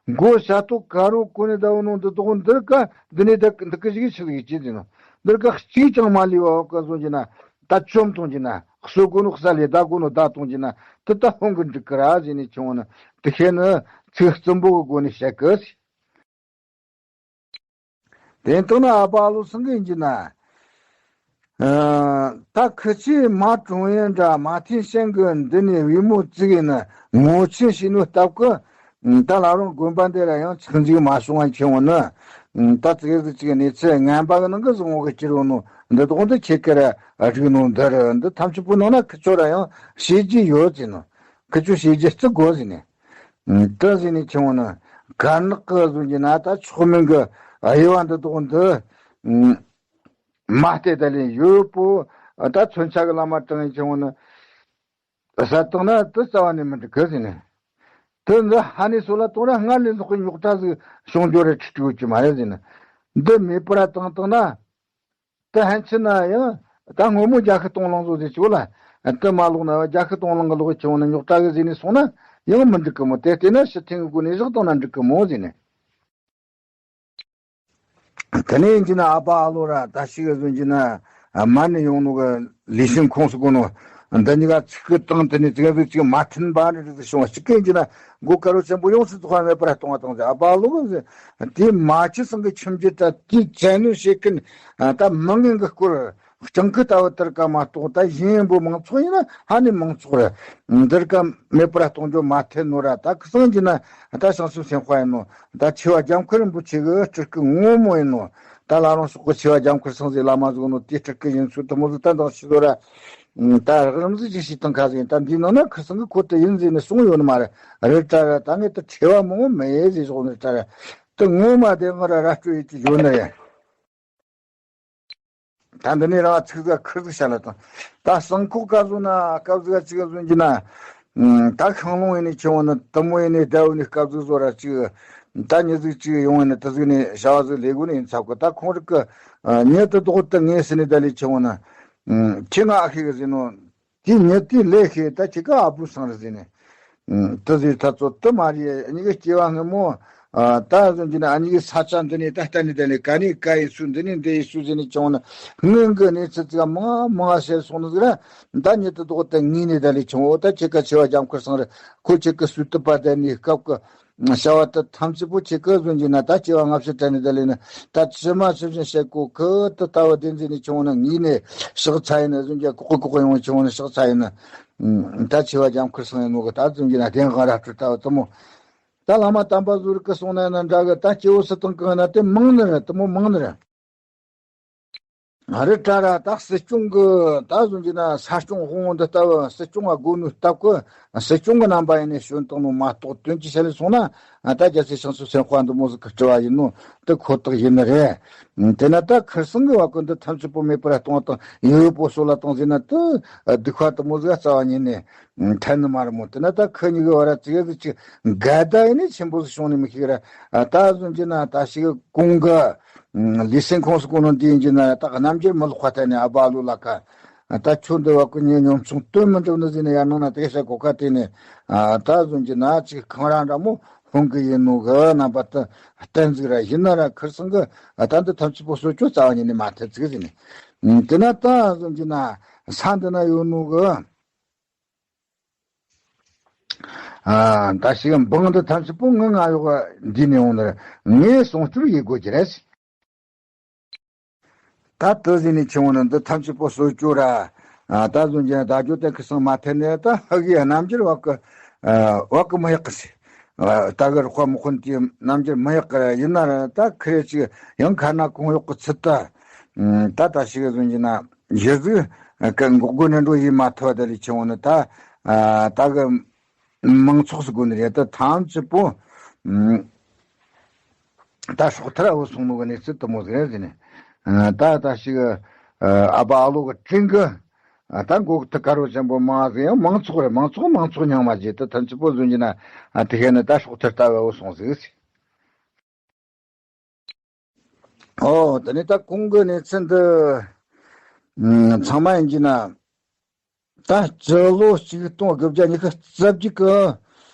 མགོ་ཤ་ཏོག་དཀར་རོ་གོན་ནས་ད་འོ་ནོ་འདི་དོག་འདིར་ཀ་འདི་ནས་ད་འདི་གི་ཞིག་ཆི་ཟིག་ཡིད་ཆེས་ཟེར་ནོ། འདིར་ཀ་གཅིག་ཀྱང་མ་ལུས་བ་འོག་ག་ཟོན་གྱི་ན། ད་བཅོམ་གཏོང་གྱི་ན། གསོད་དགོས་ནོ་གསོད་ལས་བདའ་དགོས་ནོ་བདའ་གཏོང་གྱི་ན། དེ་ད་ཧོན་གི་འགྲིག་གི་ར་ཟེར་ནས་ཁྱེར་འོང་ན། དེ་ཁས་ནི་ཚིག་རྩུབ་པོ་གི་སྒོ་ནས་བཤད་གི། དེ་ལྟར་ན་ཨ་ཕ་ལོ་སང་གི་ཡིན་གྱི་ན། ད་ཁི་ཆོས་མ་ཀྲུང་དབྱང་འདྲ་མ་ཐེན་ཤན་གི་འདི་ནས་བི་མོ་བཙུགས་ཡིན་ན་ངོ་ཆེན་བྱས་ནོ་སྟབས་ཀི། ད་ལ་རང་དགོན་པ་འདི་ལ་ཡང་ཆག་འཇིག་མ་བྱུང་བ་ཁྱེར་འོང་ན། ད་ཙིག་ཟིག་ཅིག་གནས་ཚུལ་ངན་པ་གི་ནང་གི་བཟང་བོ་གི་ཁྱེར་འོང་ནོ་འདི་དག་འདི་ཁྱེད་ཀ་ར་རིག་ནོ་འདི་རེད། འདི་ཐམས་ཅད་པོ་ནང་ན་ཁི་ཆོ་ར་ཡང་བྱས་རྗེས་ཡོད་ཟེར་ནོ། ཁི་ཆོ་བྱས་རྗེས་བརྩི་དགོས་ཟེར་ནས། ད་ཟེར་ནས་ཁྱེར་འོང་ན། དཀར་ནག་གི་བཟོ་གྱི་ན་ད་ཆོག་མིན་གི་དབྱེ་བ་འདི་དག་འདི། མ་བལྟས་ད་ལེན་ཡོད་པོ། ད་མཚོན་ཆ་གི་ལམ་མ་དྲངས་ཡིན་ཁྱེར་འོང་ན། ཟ་བཏང་ན་དེ་རྩ་བ་ནས་མི་འགྲིག་གི་ཟེར་ནས། དེ་འདི་ཧ་ནས་སོ་ལ་གཏོང་ར་སྔར་ལས་ལྷག་གི་རྙོག་དྲ་ཟིག་བྱུང་འགྱོ་རེ་ཁྲིད་ཁྲིད་ཡོད་ཀྱི་མ་རེད་ཟེར་ནས། འདི་མེད་པར་བཏང་བཏང་ན། དེ་ཧན་ཆི་ན་ཡང་ད་སྔོན་མོ་རྒྱ་ཤི་སྟོང་ལང་བཟོ་ཟེར་ཆོག་ལ། དེ་མ་ལོག་ན་རྒྱ་ཤི་སྟོང་ལང་གི་ལོག་ཁྱེར་འོང་ན་རྙོག་དྲ་གི་ཟེར་ནས་སོང་ན་ཡང་མི་འགྲིག་གི་མོ། དེ་བལྟས་ན་ཕྱི་ཐེངས་གི་སྒོ་ནས་བཞག་བཏང་ན་འགྲིག་གི་མོ་ཟེར་ནས། དེ་ནས་ཡིན་གྱི་ན་ཨ་ཕ་ཨ་ལོ་ར་ད་ཞིག་གི་བཟོ་གྱི་ན། མ་ནི་ཡོང་ནོ་གི་ལུས་སེམས་ཁོངས་སུ་དགོས་ནོ། འདི་གཉིས་ཀ་ཚིག་གི་སྟེང་དེ་ནས་ཙིག་གེ་ཙིག་མ་མཐུན་པ་རེ་རེ་བྱུང་བ་ཞིག་གི་ཡིན་གྱི་ན། མགོ་དཀར་རོ་ཆེན་པོ་ཡོངས་སུ་རྫོགས་པ་མེད་པར་གཏོང་བ་དང་། ཨ་ཕ་ཨ་ལོ་གི་དེ་མ་ཁྱི་སང་གི་ཁྱིམ་རྒྱུད་ད་དེའི་བཙན་གནོན་བྱེད་མཁན་ད་མི་ངན་གི་སྐོར། སྤྱང་ཀི་ལྟ་བུ་དེར་ཀ་མ་གཏོགས། ད་གཞན་པོ་མང་ཚོགས་ཡིན་ན་ཧ་ནས་མང་ཚོགས་རེད། འདིར་ཀ་མེད་པར་གཏོང་རྒྱུ་མ་ཐེ་ནོ་ར། ད་ཁི་སང་གྱི་ན་ད་བྱང་སེམས་སེམས་དཔའ་ཡིན་ནོ། ད་ཆེ་བ་རྒྱལ་མཁར་རིན་པོ་ཆེ་གི་སྤྲུལ་སྐུ་ངོ་མ་ཡིན་ནོ། ད་ལ་རང་སོག་གི་ཆེ་བ་རྒྱལ་མཁར་སངས་རྒྱས་བླ་མ་ཟིག་ནོ། དེའི་སྤྲུལ་སྐུ་ཡིན་ཚུལ་དུ་མོ་ཟིག་ད་འདང་ཤི་དོ་ར། ད་རགས་རིམ་ཟིག་ཅིག་ཤི་བཏང་ཁ་ཟིག་ཡིན། ད་འདིའི་ནང་ན་ཁི་སང་གི་ཁོ་དེ་ཡིན་ཟིག་ནས་གསུངས་ཡོད་ནི་མ་རེད། རེད་ད་ར། ད་ངས་ད་ཆེ་བ་མང་བོ་མེད་ཟིག་ཟོག་ནི་ད་ར། ད་ངོ་མ་དེ་ང་ར་ར་སྤྲོད་ཡོད་ཀྱི་ཡོད་ནི་རེད། ད་འདི་ནས་རང་ཚིག་ཟ་ཁུར་ཟིག་བྱ་ལ་དང་། ད་སང་ཁོག་སྐབས་སུ་ན་སྐབས་ཟིག་ཅིག་ག་བཟོ་གྱི་ན། ད་ཤང་ལུང་ཡིན་ནས་ཁྱེར་འོང་ན། དུ་མོ་ཡིན་ནས་ཟླ་བོ་ནས་སྐབས་ཟིག་བཟོ་ར་ཅིག་ད་མྱི་ཟིག་ཅིག་ཡོང་ཡིན་ན་དུ་ཟིག་ནས་བྱ་བ་ཟིག་ལས་དགོས་ནས་ཡིན་ཚབ་གི། ད་ཁོང་རིག་གི་མྱི་དུ་དོག་དུ་ངས་ཟིན་ནས་ད་ལས་ཁྱེར་འོང་ན། ཁྱེད་ང་ཨ་ཁེ་གི་ཟིན་ནོ། དེའི་མྱི་དེའི་ལས་ཤེས། ད་ཁྱེད་ཀ་ཨ་བུ་སང་རེད་ཟེར་ནས། དེ་ཟེར་ཐ་ཚོ་དེ་མ་རེད། གཉིས་ཀའི་སྐྱེ་བ་སྔ་མོ་ ཨ། ད་གཟོད་ཀྱི་ན་ཨ་ནི་གི་ས་ཆ་འདི་ནས་ད་ལྟ་ནས་ད་ལས་ག་ནས་ག་ཡིན་སུ་འདི་ནས་འདི་ཡིན་སུ་ཟེར་ནས་བྱུང་ན་སྔོན་གི་གནས་ཚུལ་ཙི་ག་མང་མང་བཤད་སོང་ནི་ཟིག་ར། ད་ཉིད་དུ་ལྡོག་སྟེ་ངས་ནས་ད་ལས་བྱུང་འོ། ད་ཁྱེད་ཀ་ཆེ་བ་རྒྱབ་ཁུར་སང་ར་ཁོ་ཁྱེད་ཀ་སུ་དུ་པ་ད་ནས་སྐབས་ཀི་བྱ་བ་དུ་ཐམས་ཅད་པོ་ཁྱེད་ཀ་གཟོད་ཀྱི་ན་ད་ཆེ་བ་ང་བཤད་ད་ནས་ད་ལས་ན་ད་ཅི་མ་ཞིབ་ཞིབ་བཤད་གོ་ཁི་དུ་ལྟ་བུ་དེ་འཛིན་ནས་བྱུང་ན་ངས་ནས་ཕྱག་ཚ་ཡིན་ན་གཟོད་ཀྱི་ལྐོག་གི་ལྐོག་གི་ཡོང་བྱུང་ན་ཕྱག་ཚ་ཡིན་ན་ད་ཆེ་བ་རྒྱབ་ཁུར་སང་ཡིན་ནོ་གི་ད་གཟོད་ཀྱི་ན་དེ་འགའ་ར་སྤྲུལ་ལྟ་བུ་དུ་མོ། ད་བླ་མ་དམ་པ་ཟུར་གི་གསུང་ན་ན་འདྲ་གི་ད་སྐྱེ་བོ་སུ་དང་གང་ན་དེ་མང་ནི་རེད། དུ་མོ་མང་ནི་རེད། ཨ་རི་ཏྲ་ར་ད་སྲིད་སྐྱོང་གི་ད་གཟོད་ཀྱི་ན་ས་སྐྱོང་དབང་འདི་ལྟ་བུ་སྲིད་སྐྱོང་ང་དགོས་ནོ་སྟབས་གི་སྲིད་སྐྱོང་གི་རྣམ་པ་ཡིན་ནས་བྱོན་བཏང་ནོ་མ་གཏོགས་དོན་གྱི་ཆ་ལས་སོང་ན་ད་རྒྱལ་སྲས་བྱང་ཆུབ་སེམས་དཔའ་འདི་མོ་ཟིག་གི་སྤྲུལ་བ་ཡིན་ནོ་དེ་ཁོ་ཐག་ཡིན་ནི་རེད། དེ་ན་ད་ཁིར་སང་གི་བ་ཀུན་འདི་ཐམས་ཅད་པོ་མེད་པར་གཏོང་བ་དང་ཡོད་པོ་སོ་ལ་བཏང་ཟིན་ན་དེ་སྡིག་པ་དུ་མོ་ཟིག་རྩ་བ་ཉིད་ནས་ཐན་ནི་མ་རེད་མོ། དེ་ན་ད་ཁི་གཉིས་གི་བར་ཙི་ག་ཟིག་ཅིག་འགལ་ཟླ་ཡིན་ནས་ཆེན་པོ་ཟིག་བྱུང་ནས་མི་ཤེས་ར། ད་གཟོད་ཀྱི་ན་ད་ཞིག་གོང་གི་ལུས་སེམས་ཁོངས་སུ་གོ་ནོ་འདི་ཡིན་གྱི་ན་ད་རྣམ་འགྱུར་མི་ལོག་པ་ཐད་ནས་ཨ་བ་ལོ་ལ་ཀ་ད་ཁྱོད་འདི་བ་ཀུན་ཉེ་ཉོམ་ཆུང་སྟོན་མི་འགྲུབ་ནི་ཟིན་ནས་ཡར་ནང་ན་དེ་ས་གོ་ཁ་དེ་ནས་ད་གཟོད་ཀྱི་ན་ཅིག་ཁང་ར་འདྲ་མོ་ཧོང་གི་ཡིན་ནོ་གི་རྣམ་པ་ད་བསྟན་ཟིག་ར། ཡིན་ན་ར་ཁིར་སང་གི་ད་འདི་ཐམས་ཅད་པོ་གསོ་སྐྱོ་རྩ་བ་ཉིད་ནས་མ་ཐེབས་ཟིག་ཟིན་ནས་དེ་ན་ད་གཟོད་ཀྱི་ན་ས་འདི་ན་ཡོད་ནོ་གི་ཨ། ད་ཞིག་འབངས་འདི་ཐམས་ཅད་པོ་ངི་ང་ཡོག་འདི་ནས་འོང་ནི་ངས་སྲུང་སྐྱོབ་ཡེད་དགོས་ཀྱི་རེད། ད་དུ་ཟིན་ནས་ཆེ་བོ་ནི་འདི་ཐམས་ཅད་པོ་གསོ་སྐྱོ་ར། ཨ། ད་གཟོད་ཀྱི་ད་ཇོ་ཏན་ཁི་སང་མ་ཐེ་ནས་ད་ཧ་གི་རྣམ་འགྱུར་བ་གི་ཨ། བ་གི་མི་ཡག་གི་ཟེ། ཨ། ད་གི་རོགས་པ་མི་ཁོན་དེ་རྣམ་འགྱུར་མི་ཡག་གི་ར། ཡིན་ན་ར་ད་ཁི་རེ་ཅིག་ཡང་ཁ་ན་གོང་གཡོག་གི་ཚུལ་ད། ད་ད་ཞིག་གཟོད་ཀྱི་ན། གཞི་གཟུགས་ཀྱི་འགོག་རྒོལ་ནན་འགྲོ་ཡིས་མ་ཐུབ་པ་དེ་ལས་ཆེ་བོ་ནི་ད་ད་གི་མང་ཚོགས་སུ་དགོས་ནི་རེད། ད་ཐམས་ཅད་པོ་ད་སྲོག་ཐར་འོ་སོང་ནོ་གི་གནས་ཚུལ་དུ་མོ་ཟིག་རེད་ཟེར་ནས། ད་ད་ཞིག་ཨ་ཕ་ཨ་ལོ་གི་དྲིན་གི་ད་འགོག་ཐུག་དཀར་བོ་ཆེན་པོ་མང་ཟིག་ཡང་མང་ཚོགས་རེད། མང་ཚོགས་མང་ཚོགས་མྱངས་མ་བརྗེད་དུ་ཐམས་ཅད་པོ་གཟོད་ཀྱི་ན་དེ་ཤེས་ནི་ད་སྲོག་ཐར་ལྟ་བུ་འོ་སོང་ཟིག་ཟེར། ཨོ། དེ་ནས་ད་གོང་གི་གནས་ཚུལ་འདི་ཚང་མ་ཡིན་གྱི་ན། ད་སྤྱི་ལོ་ཆིག་སྟོང་དགུ་བརྒྱ་ཉི་ཤུ་རྩ་བརྒྱད་གི་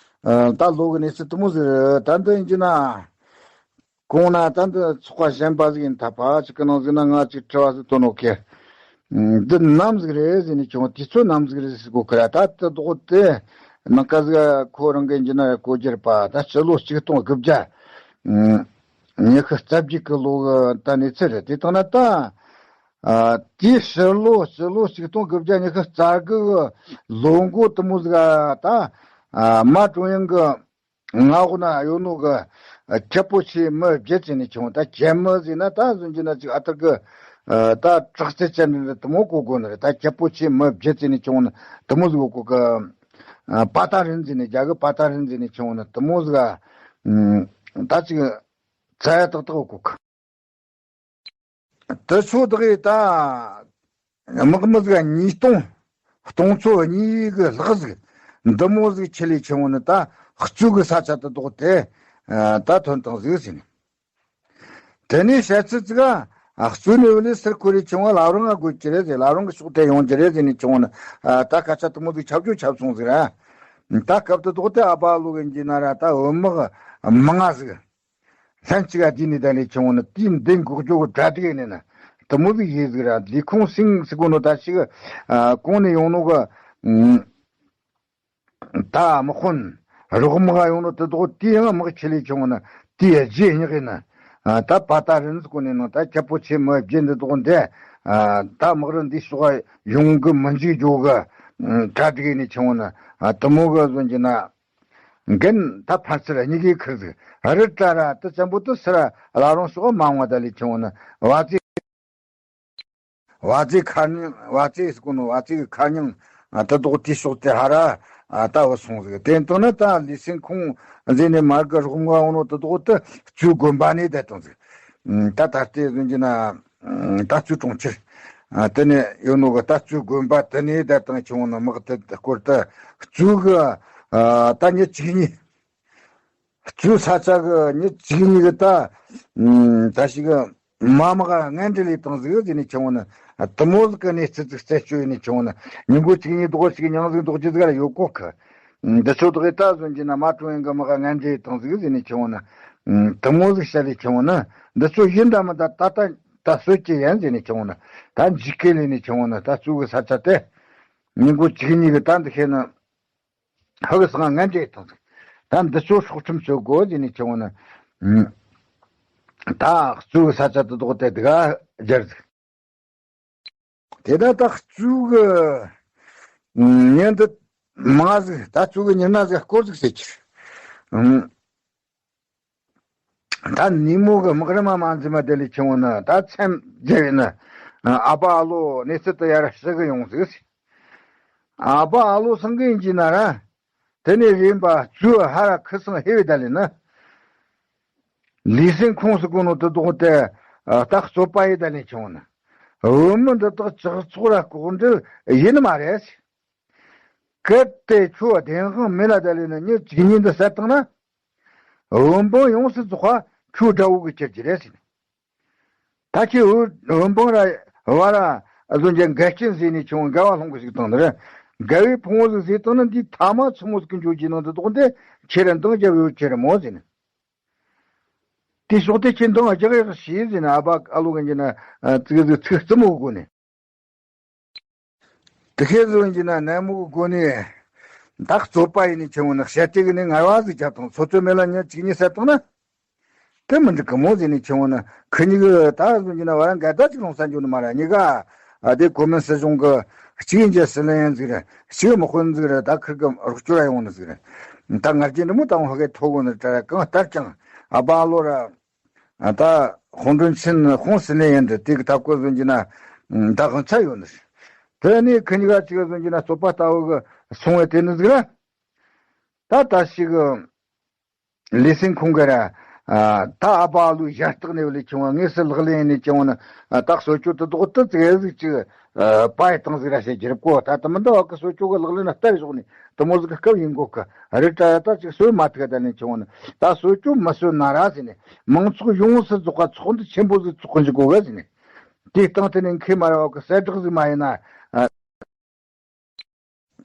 ད་ལོ་གི་གནས་ཚུལ་དུ་མོ་ཟིག་རེད། ད་འདི་ཡིན་གྱི་ན། གོང་ན་ད་འདི་ཚོགས་པ་གཞན་པ་ཟིག་ཡིན་ཐ་ཕ་ཅིག་གི་ནང་ཟིག་ན་ང་ཅིག་དྲི་བ་ཟིག་བཏོན་ནོ་ཁེ། འདི་ནམ་ཟིག་རེད་ཟེར་ནས་བྱུང་། དུས་ཚོད་ནམ་ཟིག་རེད་ཟེར་གོ་ཁི་ར། ད་དུ་ལྡོག་དེ་ནང་ཀ་ཟིག་ཁོ་རང་གི་འཇི་ན་གོ་རྒྱུར་པ་ད་ཕྱི་ལོ་ཆིག་སྟོང་དགུ་བརྒྱ་ཉི་ཤུ་རྩ་བརྒྱད་གི་ལོ་གི་ད་གནས་ཚུལ་རེད། དེ་དང་ན་ད་ཨ་དེའི་ཕྱི་ལོ་ཕྱི་ལོ་ཆིག་སྟོང་དགུ་བརྒྱ་ཉི་ཤུ་རྩ་དགུ་གི་ལོ་འགོ་དུ་མོ་ཟིག་ད་ཨ་མ་ཀྲུང་དབྱང་གི་མངའ་འོག་ན་ཡོད་ནོ་གི་ཨ་ཁྱད་པོ་ཆེ་མི་བརྒྱད་ཙམ་ནས་བྱུང་། ད་ཁྱད་མི་ཟེར་ན་ད་གཟོད་ཀྱི་ན་ཅིག་ཨ་ཐུར་གི་ཨ་ད་དྲག་རྩལ་ཅན་འདྲ་དུ་མོ་གོ་དགོས་ནི་རེད། ད་ཁྱད་པོ་ཆེ་མི་བརྒྱད་ཙམ་ནས་བྱུང་ནི་དུ་མོ་ཟིག་གོ་གི་ཨ་པ་ཏ་རིན་ཟེར་ནས་རྒྱ་གི་པ་ཏ་རིན་ཟེར་ནས་བྱུང་ནི་དུ་མོ་ཟིག་ཨ་ད་ཅིག་ཚ་ཡ་ཏག་ཏག་གོ་གི། དུ་ཚོད་དག་ད་དམག་མི་ཟིག་ཉིས་སྟོང་སྟོང་ཚོ་གཉིས་གི་ལྷག་ཟིག་འདི་མོ་ཟིག་ཆི་ལས་ཆི་མོ་ནི་ད་གཙོས་གི་ས་ཆ་དུ་ལྡོག་དེ་ད་ཐོན་དང་ཟིག་ཟེར་ནས། དེ་ནས་བཤད་ཚུལ་ཟིག་ག་གཙོས་ནས་བུ་ལས་སིར་ཁོ་རེ་ཆི་མོ་ལ་རང་ང་དགོས་ཀྱི་རེད་ཟེར། ལ་རང་གི་ཕྱོགས་དེ་ཡོང་རྒྱུ་རེད་ཟེར་ནས་ཆི་མོ་ནི་ད་སྐད་ཆ་དུ་མོ་ཟིག་ཁྱབ་རྒྱུ་ཁྱབ་སོང་ཟིག་ར། ད་སྐབས་དུ་ལྡོག་དེ་ཨ་ཕ་ལོ་གི་འཇི་ན་ར་ད་བུ་དམག་མང་ང་ཟིག་ལྷན་ཅིག་ག་དེ་ནས་ད་ནས་ཆུང་ནི་དེའི་མདུན་འགོག་རྒྱུ་གི་གྲ་སྒྲིག་ནས་ན་དུ་མོ་ཟིག་ཡེ་ཟིག་ར། ལས་ཁུངས་སིང་ཟིག་གོ་ནོ་ད་ཞིག་ཨ་གོང་ནས་ཡོང་ནོ་གི་ད་དམག་དཔོན་རོགས་དམག་ཡོང་ནོ་དུ་དོག་དེ་ཡང་དམག་ཆེ་ལས་ཆུང་ན་དེའི་རྗེས་སྙེག་ཡིན་ན་ད་པ་ཏ་རིན་ཟིག་གོ་ནས་ནང་ད་ཁྱབ་པོ་ཆེ་མི་རྒྱུ་འདི་དོག་འདི་ད་དམག་རིན་འདི་ཕྱོགས་ཡོང་གི་མི་འཇིག་རྒྱུ་གི་གྲ་སྒྲིག་ནས་ཆུང་ན་དུ་མོ་གི་བཟོ་འཇི་ན། འགན་ད་ཕར་ཚུར་གཉིས་ཀའི་ཁུར་ཟིག་རི་བཀྲ་ར་དུ་ཙམ་པོ་དུ་སི་ར་བླ་རུང་སོགས་མ་འོང་བ་ད་ལས་ཆུང་ནི་བ་ཙེ། བ་ཙེ་ཁ་རྙིང་བ་ཙེ་སི་ཀུ་ནུ་བ་ཙེ་གི་ཁ་རྙིང་དུ་དོག་དུས་ཕྱོགས་དེ་ཧ་ར་ད་བུད་སོང་ཟིག་དེ་དང་ནི་ད་ལུས་སེམས་ཁོང་ཟེ་ནས་མར་གི་རོགས་མགོ་འོང་ནོ་དུ་དོག་དུ་གཙོས་དགོན་པ་ནས་བསྡད་བཏང་ཟིག་ད་ད་ལྟའི་ཟིན་གྱི་ན། ད་གཙོས་གྲོང་ཁྱེར། དེ་ནས་ཡོད་ནོ་གི་ད་གཙོས་དགོན་པ་དེ་ནས་བསྡད་བཏང་ཆུང་ནི་དམག་དེ་སྐོར་དུ་གཙོས་གི་ད་ཉི་གཅིག་གཉིས། གཙོས་ས་ཆ་གི་ཉི་གཅིག་གཉིས་གི་ད་ད་ཞིག་གི་མ་དམག་ངན་འདྲེ་ལས་བཏང་ཟིག་ཟེར་ནས་ཆུང་ནི་དུ་མོ་ཟིག་གི་གནས་ཚུལ་ཟིག་རྩད་གཅོད་ཡིན་ནས་ཆུང་ནི་ཉིན་གུང་གཅིག་གཉིས་རྡོག་ཅིག་མྱང་ཟིག་རྡོག་ཅི་ཟིག་ལ་ཡོད་གོ་ཁི། འདི་ཚོ་དག་གི་ད་ཟིན་གྱི་ན་མ་ཀྲུང་དབྱང་གི་དམག་ངན་འདྲེ་བཏང་ཟིག་ཟེར་ནས་ཆུང་ནི། དེ་མོ་ཟིག་བཤད་ལས་ཆེ་བོ་ན། འདི་ཚོ་ཡིན་ད་མིན་ད་ད་ད་ད་སྲོལ་གྱི་ཡན་ཟེར་ནས་ཆེ་བོ་ན། ད་འཇིགས་སྐད་ལས་ནས་ཆེ་བོ་ན། ད་གཙོ་གི་ས་ཆ་དེ་ཉིན་གུང་གཅིག་གཉིས་གི་ད་འདི་ཤེས་ན། ཧ་གི་སང་ངན་འདྲེ་དང་ཟིག་ད་འདི་ཚོ་སྲོག་ཁྲིམས་གསོད་དགོ་ཟེར་ནས་ཆེ་བོ་ན། ད་གཙོ་གི་ས་ཆ་དེ་དོག་དེ་དག་སྦྱར་ཟིག་དེ་ད་ད་གཙོ་གི་ཉིན་འདི་མ་ཟིག་ད་གཙོ་གི་ཉིན་ན་ཟིག་སྐོར་ཟིག་ཟེར་གྱི། ད་ཉིན་མོ་གི་སྨག་རི་མ་མ་འཛིན་མ་དེ་ལས་ཆེ་བོ་ན། ད་མཚམས་བརྒྱབ་ཡིན་ན། ཨ་ཕ་ཨ་ལོ་གནས་ཚུལ་དེ་ཡར་ཞུ་གི་ཡོང་ཟིག་ཨ་ཕ་ཨ་ལོ་སང་གི་ཡིན་གྱི་ན་ར། དེ་ནས་རིམ་པ་གཙོས་ཧ་ར་ཁི་སང་ཧེ་བའི་ད་ལས་ན། ལུས་སེམས་ཁོངས་སུ་དགོས་ནོ་དེ་དོག་དེ་ད་རྩོད་པ་ཡི་ད་ལས་ཆེ་བོ་ན། བུད་མེད་འདི་དག་ཇག་ཚོགས་ར་ལྐོག་འབྲེལ་ཡིན་ནི་མ་རེད། གལ་ཏེ་ཁྱོད་བདེན་དཔང་མེད་ལ་ད་ལས་ན་མྱི་གཅིག་གཉིས་འདི་བསད་བཏང་ན། བུན་འབུམ་ཡོངས་སུ་རྫོགས་པ་ཁྱོད་དགྲ་བོ་གི་གྱུར་གྱི་རེད་ཟེར་ནས། ད་ཁྱེད་བུན་བུན་འབུམ་ར་བ་ར་བཟོ་རྒྱ་འགལ་རྐྱེན་ཟེར་ནས་ཁྱོད་འགལ་བ་སློང་གི་ཞིག་བཏང་ནི་རེད། འགལ་བའི་ཕུང་བོ་ཟིག་ཟེར་བཏང་ན། འདི་ཐ་མ་ཆི་མོ་ཟིག་གི་འཇོག་གྱི་ནང་དུ་དོགས་འདི་ཁྱེད་ར་འདང་རྒྱབ་ཡོད་ཁྱེད་ར་མོ་ཟེར་ནས། དེ་ཕྱོགས་དེ་ཁྱེད་འདང་རྒྱག་ཡག་ཞེས་ཟེར་ནས། ཨ་ཕ་ཨ་ལོ་གན་གྱི་ན་ཙིག་ཙིག་ཚིག་རྩུབ་མོ་གོ་ནས། དེ་ཤེས་བཟོ་ཡིན་གྱི་ན་ནན་མོ་གི་སྒོ་ནས། ད་རྩོད་པ་ཡིན་ནི་ཆེན་མོ་ནི་བཤད་དེ་གི་ནི་ངར་བ་ཟིག་རྒྱབ་དང་། སོ་སོ་མེད་ལ་ཉག་གཅིག་གཉིས་བསད་བཏང་ན། དེ་མི་འགྲིག་གི་མོ་ཟེར་ནི་ཆེན་མོ་ནི། ཁི་གཉིས་གི་ད་བཟོ་ཡིན་གྱི་ན་བ་རང་འགལ་ཟླ་ཅིག་ལོང་ས་འཇོག་ནི་མ་ར། གཉིས་ཀ་ཨ་དེ་གོ་མིན་སྲིད་གཞུང་གི་གཅིག་ཡིན་གྱི་སྲིད་བློན་ཡིན་ཟིག་རེད། གཅིག་དམག་དཔོན་ཟིག་རེད། ད་ཁིར་གི་རོགས་སྐྱོར་ཡོང་ནི་ཟིག་རེད། ད་ང་རྒྱལ་འདི་མོ་ད་འོང་ཧ་གེ་ཐོག་གོ་ནི་དྲ་ར་གང་ལྟར་ཀྱང་ཨ་ཕ་ཨ་ལོ་ར། ད་ཧོང་ཀྲུང་ཆིན་ཧོང་སི་ནས་ཡིན་འདི་དེ་གི་ཐབས་བཀོད་བཟོ་གྱི་ན་ད་དབང་ཆ་ཡོད་ནི། དེ་ནས་ཁི་གཉིས་ཀ་གཅིག་བཟོ་གྱི་ན་རྩོད་པ་ལྟ་བུ་གི་སོང་བའི་དེ་ནི་ཟིག་ར། ད་ད་ཞིག་ལི་སིན་ཁོང་གི་ར། ད་ཨ་ཕ་ཨ་ལོའི་ཞལ་རྟགས་ནས་ལས་ཆུང་བ་དངོས་སུ་ལག་ལེན་ཡིན་ནས་ཀྱང་ན། ད་གསོ་སྐྱོ་དུ་དོག་ཏུ་ཙིག་ཟིག་ཅིག་པ་ཡི་བཏང་ཟིག་ར་བྱེད་རྒྱུ་རེད་གོ། ད་ད་མི་འདི་བ་གི་གསོ་སྐྱོ་གི་ལག་ལེན་ན་བསྟར་བཞག་ནས་དུ་མོ་ཟིག་གི་སྐབས་ཡིན་གོ་གི་རེད། ད་ད་ཅིག་གསོད་མ་ཐུབ་ད་ནས་ཆུང་བ་ནི། ད་གསོ་སྐྱོ་མི་གསོད་ན་ར་ཟེར་ནས། མང་ཚོགས་ཡོངས་སུ་རྫོགས་པ་ཚོགས་འདུ་ཆེན་པོ་ཟིག་ཚོགས་གི་འཇུག་གོ་གི་ཟེར་ནས། དེའི་སྟེང་དེ་ནས་མཁས་མ་ར་བ་གི་གསལ་བསྒྲགས་ཟིག་མ་ཡིན་ན།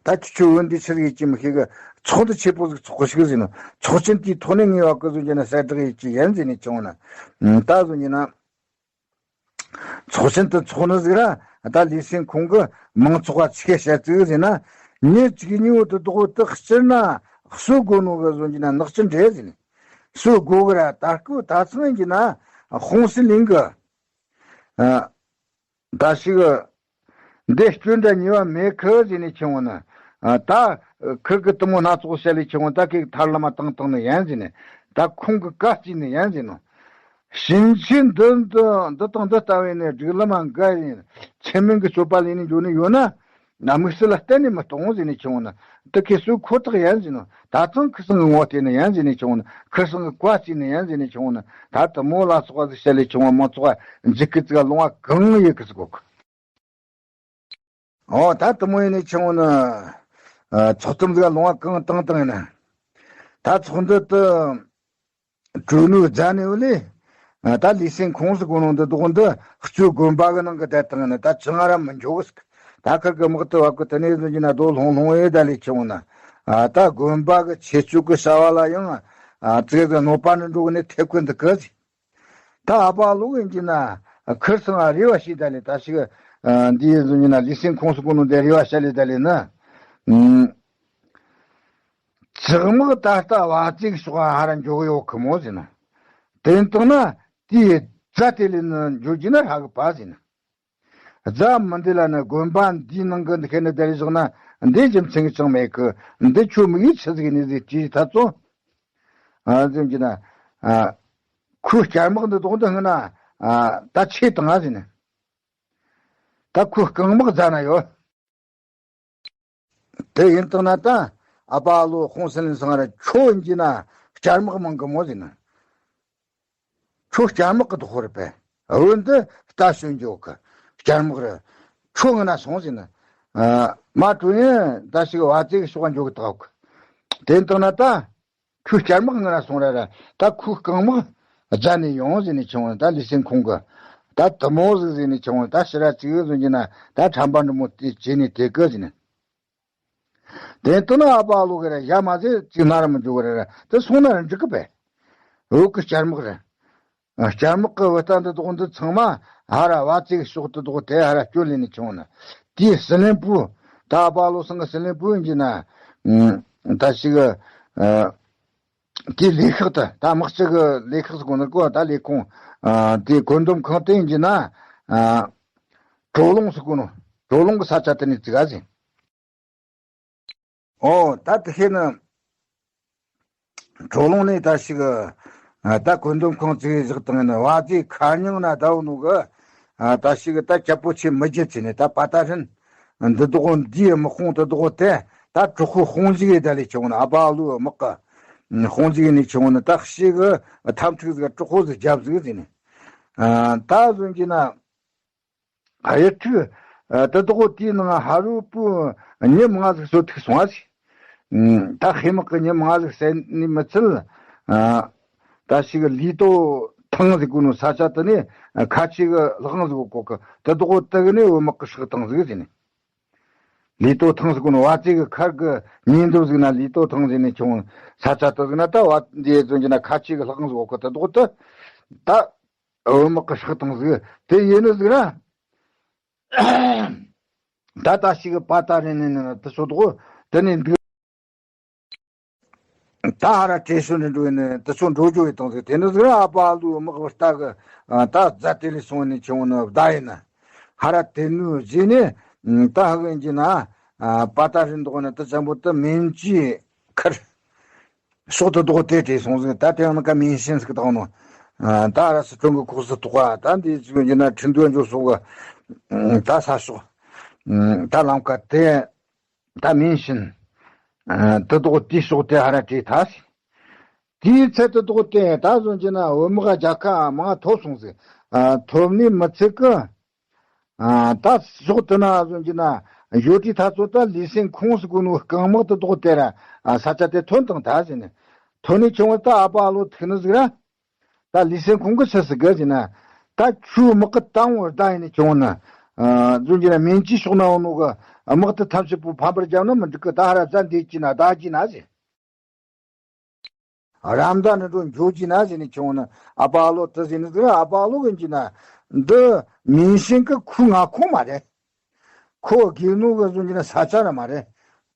ད་ཁྱོད་ཆུ་བོ་འདི་ཆི་ཟིག་ཡིད་ཀྱི་མི་ཤེས་གི་ཚོགས་འདུ་ཆེ་པོ་ཟིག་ཚོགས་གི་ཞིག་ཟིན་ནོ། ཚོགས་ཆེན་དེའི་ཐོག་ནས་ངེས་བ་གི་བཟོ་རྒྱུ་ན་གསལ་བསྒྲགས་ཡིད་ཀྱི་ཡན་ཟིན་ནས་བྱུང་ན། ད་བཟོ་རྒྱུ་ན། ཚོགས་ཆེན་དུ་ཚོགས་ནི་ཟིག་ར། ད་ལུས་སེམས་ཁོང་གི་མང་ཚོགས་པ་ཆི་བཤད་ཟིག་ཟིན་ན། མྱི་གཅིག་གཉིས་བོ་དུ་དོག་དུ་སྤྱིར་ན་གསོད་དགོ་ནོ་གི་བཟོ་རྒྱུ་ན་ནག་ཅི་འདྲེ་ཟིན། གསོད་དགོ་གི་ར། ད་སྐུ་ད་ཚང་གི་ན་ཧོང་སི་ལིང་གི། ད་ཞིག་འདི་སྐྱོན་འདྲ་ཉེས་པ་མེད་ཁི་ཟེར་ནས་ཆེན་བོ་ན། ད་ཁིར་གི་དུ་མོ་སྣ་ཚོགས་བཤད་ལས་ཆེན་བོ་ད་ཁིར་ཐར་ལམ་བཏང་བཏང་ནི་ཡན་ཟེར་ནས། ད་ཁོང་གི་བཀའ་བརྩིས་ནི་ཡན་ཟེར་ནོ། ཕྱིན་ཆད་འདི་འདི་འདི་དང་འདི་ལྟ་བས་ནི་སྒྲིག་ལམ་འགལ་ཡིན། ཚེ་སྨད་ཀྱི་སྤྱོད་པ་ལས་ནི་འགྱོ་ནི་ཡོད་ན། ན་དམིགས་བསལ་ལ་གཏན་ནས་མི་གཏོང་ཟེར་ནས་ཆེན་བོ་ན། འདི་ཁི་སུ་ཁོ་ཐག་ཡན་ཟེར་ནོ། ད་ཐང་ཁི་སང་གི་ངོ་བལྟས་ནི་ཡན་ཟེར་ནས་ཆུང་ན། ཁི་སང་གི་བཀའ་བརྩིས་ནི་ཡན་ཟེར་ནས་ཆུང་ན། ད་དུ་མོ་ལ་སོགས་པ་ཟིག་བཤད་ལས་ཆུང་བ་མང་ཚོགས་འཇིགས་ཀི་ཙིག་ལོང་བ་གང་ཡོད་ཀི་ཟིག་གོ་གི། ཨོ་ད་དུ་མོ་ཡིན་ནས་ཆུང་ན། ཚོགས་གཏམ་ཟིག་ལོང་བ་གང་བཏང་བཏང་ཡིན་ན། ད་ཚོགས་འདུ་དུ་གྲོས་ནུ་རྫ་ནས་ཡོད་ལས། ད་ལུས་སེམས་ཁོངས་སུ་གོ་ནོ་འདི་དོག་འདི་གཙོས་དགོན་པ་གི་ནང་གི་བསྡད་བཏང་ན་ད་ཅི་ང་ར་མི་འཇོག་གི་ཟིག་ད་ཁིར་གི་དམག་ཏུ་བབ་གི་དེ་ནས་བཟུང་གྱི་ན་རྡོ་ལྷུང་ལྷུང་ཡོད་ད་ལས་ཆེ་བོ་ན། ད་དགོན་པ་གི་ཆེ་ཆུ་གི་བྱ་བ་ལ་ཡང་ཙིག་ཙིག་གནོད་པ་འདྲ་འགྲོ་གི་ནས་ཐེབས་གི་འདུག་གི་ཟིག་ད་ཨ་ཕ་ལོ་གིན་གྱི་ན་ཁིར་ཚང་རེ་བ་ཞིག་ད་ལས་ད་ཞིག་འདི་བཟུང་གྱི་ན་ལུས་སེམས་ཁོངས་སུ་གོ་ནོ་འདི་རེ་བ་བྱ་ལས་ད་ལས་ན། ཙིག་དམག་ད་ལྟ་བ་ཙིག་ཤོག་ཧ་ར་འཇོག་གི་ཡོད་ཁི་མོ་ཟེར་ན། དེ་ལྟར་ན་དེའི་རྫ་དེ་ལས་ནི་འཇོག་རྒྱུ་ན་ཧ་གི་པ་ཟེར་ན། རྫ་མི་འདི་ལ་ནི་དགོན་པ་འདིའི་ནང་གི་འདི་ཁེ་ནི་དེ་རིགས་བཞག་ན་འདི་རྒྱུ་མཚན་གི་ཅང་མེད་གི། འདི་ཁྱོད་མི་ཡིད་ཆི་ཟིག་ནི་ཟིག་དེའི་ཐ་ཚོ། ཨ་ཟེར་གྱི་ན། ཨ་ཁོའི་སྐྱར་དམག་འདི་དོག་འདི་སྔ་ན་ཨ་ད་ཆེ་དང་ཨ་ཟེར་ན། ད་ཁོའི་རྐང་དམག་རྫ་ན་ཡོད། དེ་ཡིན་དང་ན་ད་ཨ་ཕ་ཨ་ལོ་ཧོང་སན་ལིན་ཚང་ར་ཁྱོད་ཡིན་གྱི་ན་སྐྱར་དམག་མང་གི་མོ་ཟིན་ན། ཁྱོད་སྐྱར་དམག་གི་དོ་ཧོ་རེད་པས། འོན་ཏེ་རྟ་ཞོན་འཇོག་གི་སྐྱར་དམག་རེད། ཁྱོད་ང་ན་སོང་ཟིན་ན། མ་གྲོ་ཡན་ད་ཞིག་བ་ཙེ་གི་ཤོག་འཇོག་གི་དག་གི། དེ་ཡིན་དང་ན་ད། ཁོའི་སྐྱར་དམག་ང་ན་སོང་ར་ར། ད་ཁོའི་རྐང་དམག་རྫ་ནས་ཡོང་ཟེར་ནས་ཆུང་བ་ད་ལུས་སེམས་ཁོང་གི། ད་དུ་མོ་ཟིག་ཟེར་ནས་ཆུང་བ་ད་ཕྱི་ར་ཅིག་ཟོན་གྱི་ན་ད་ཁྲམ་པ་འདྲ་མོ་དེ་བྱས་ནས་དེ་གི་ཟེར་ནས། དེ་ལྟ་ན་ཨ་ཕ་ཨ་ལོ་གི་ར་ཡ་མ་ཟེར་ཅིག་ན་ར་མི་འཇུག་གི་ར་ར་དེ་སོང་ན་ར་འགྲིག་གི་པས། བོད་ཀྱི་སྐྱར་དམག་རེད། ཨ། སྐྱར་དམག་གི་བུ་རྟ་འདི་དག་འདི་ཚང་མ་ཧ་ར་བ་ཙེ་གི་ཕྱོགས་དེ་དག་དེ་ཧ་ར་སྐྱོད་ལས་ནས་བྱུང་ནི། དེའི་སྲིད་བློན་པོ་ད་ཨ་པ་ལོ་ཚང་གི་སྲིད་བློན་པོ་ཡིན་གྱི་ན། ཨ། ད་ཞིག་ཨ། དེའི་ལས་ཁག་དེ་ད་དམག་སྤྱི་གི་ལས་ཁག་ཟེར་གོ་ནི་གོ། ད་ལས་ཁུངས། ཨ། དེའི་བཀོད་འདོམས་ཁང་དེ་ཡིན་གྱི་ན། ཨ། གྲོ་ལུང་ཟེར་གོ་ནོ། གྲོ་ལུང་གི་ས་ཆ་དེ་ནས་བཙུགས་ཟིན། ཨོ། ད་དེ་ཤེས་ནི། གྲོ་ལུང་ནས་ད་ཞིག་ཨ། ད་བཀོད་འདོམས་ཁང་བཙུགས་བཞག་བཏང་ནི་བ་ཙེ་ཁ་རྙིང་ན་ཟླ་བོ་ནུ་གི། ཨ། ད་ཞིག་ད་སྐྱ་པོ་ཆེ་མི་རྒྱུ་ཚེ་ནས་ད་པ་ཏ་ཧྲན་འདི་དག་འདིའི་དམག་དཔུང་དེ་དག་དེ་ད་གྲོགས་པོ་དཔུང་འཇུག་ཡེ་ད་ལས་བྱུང་ནི། ཨ་པ་ལོའི་དམག་གི་དཔུང་འཇུག་ནས་བྱུང་ནི། ད་ཞིག་འཐབ་འཁྲུག་ཟིག་གྲོགས་པོ་ཟིག་རྒྱབ་ཟིག་ཟེར་ནི། ཨ། ད་བཟོ་གྱི་ན། ཨ། ཡུལ་ཁྲུ་དེ་དག་དེའི་ནང་ཧ་རུ་པུ་ཉི་མ་ཟིག་གསོད་ཐུག་སོང་ཨ་ཟིག་ད་ཧེ་དམག་གི་ཉི་མ་ཟིག་བསད་ནི་མི་ཚད། ཨ། ད་ཞིག་ལི་ཏོ་ཐང་ཟིག་གོ་ནོ་ས་ཆ་དེ་ནས་ཁ་ཆེ་གི་ལྷག་ཟིག་གོ་གི་དེ་དག་དེ་གི་ནས་བོད་དམག་གི་སྲོག་བཏང་ཟིག་ཟེར་ནས། ལི་ཏོ་ཐང་ཟེར་གོ་ནོ་བ་ཙེ་གི་མཁར་གི་ཉེ་འདབས་ཟིག་ན་ལི་ཏོ་ཐང་ཟེར་ནས་བྱུང་ས་ཆ་དེ་ཟིག་ན། ད་བ་འདི་ཟོན་གྱི་ན་ཁ་ཆེ་གི་ལྷག་ཟིག་གོ་གི་དེ་དག་དེ་ད། བོད་དམག་གི་སྲོག་བཏང་ཟིག་དེ་ཡིན་ནི་ཟིག་ར། ད་ད་ཞིག་པ་ཏ་རེ་ནི་ནི་དེ་ཚོ་དགོ་དེ་ནི་འདུག་ད་ཧ་ར་བྲེ་ཤོ་ནི་འགྲོ་ནི་དེ་ཚོ་འགྲོ་རྒྱུ་ཡི་བཏང་ཟིག་དེ་ནི་ཟིག་ར། ཨ་པ་ལུའི་དམག་བུ་རྟ་གི་ད་རྫ་དེ་ལས་སོང་ནི་ཆུང་ནི་བདའ་ཡིན་ན་ཧ་ར་དེ་ནུ་ཟིག་ནི་ད་ཧ་གི་འགྱི་ན་པ་ཏ་རེ་འདོག་ནི་དེ་ཙམ་པོ་དེ་མིན་གྱི་ཁར། སྲོག་ཏུ་དོག་དེ་བྲོས་སོང་ཟིག་ད་དེ་ཡང་ན་ཀ་མིན་ཤིན་ཟིག་བཏང་ནོ། ད་ར་སི་ཁྲོན་གི་ཁོག་སི་ཐོག་ག་ད་འདི་ཚོ་ཡིན་ན་ཁྲིན་ཏུའུ་འཇོ་སོག་གི་ད་ས་ཕྱོགས་ད་ལམ་ཀ་དེ་ད་མིན་ཤིན་དུ་དོག་དེའི་ཕྱོགས་དེ་ཧ་ར་བྲོས་ཐལ། དེའི་ཚད་དུ་དོག་དེ་ད་བཟོ་གྱི་ན་བོད་དམག་རྒྱལ་ཁ་མང་ཐོབ་སོང་ཟིག་ཐོབ་ནི་མི་ཚད་གི་ཨ། ད་ཕྱོགས་དེ་ན་བཟོ་གྱི་ན་ཡོད་དུས་ད་ཚོ་ད་ལི་སེང་ཁོང་ཟེར་གོ་ནོ་རྐང་དམག་དེ་དོག་དེ་ར་ས་ཆ་དེ་ཐོན་བཏང་ད་ཟེར་ནས། ཐོན་ནས་ཁྱོད་ད་ཨ་པ་ལོ་ཐུག་ནི་ཟིག་ར། ད་ལི་སེང་ཁོང་གི་ཕྱི་སུ་གི་ཟེར་ན། ད་ཁྱོད་དམག་གི་ད་འོང་བར་ད་ཡིན་ནས་ཁྱོད་ན། ཨ། བཟོ་གྱི་ན་མིན་གྱི་ཕྱོགས་ན་འོང་ནོ་གི་དམག་དེ་ཐམས་ཅད་པོ་ཕམ་པར་རྒྱབ་ན་མི་འགྲིག་གི་ད་ཧ་ར་ཙ་འདེད་ཀྱི་ན་ད་ཀྱི་ན་ཟེར། རམ་ད་ནི་འགྲོ་འགྱོ་གྱི་ན་ཟེར་ནས་ཁྱོད་ན་ཨ་པ་ལོ་དེ་ཟེར་ནི་ཟེར། ཨ་པ་ལོ་གི་འགྱི་ན་འདི་མིན་ཤིང་གི་ཁུ་ང་ཁོང་མ་རེད། ཁོ་དགེ་ནོ་གི་བཟོ་འགྱི་ན་ས་ཆ་ར་མ་རེད།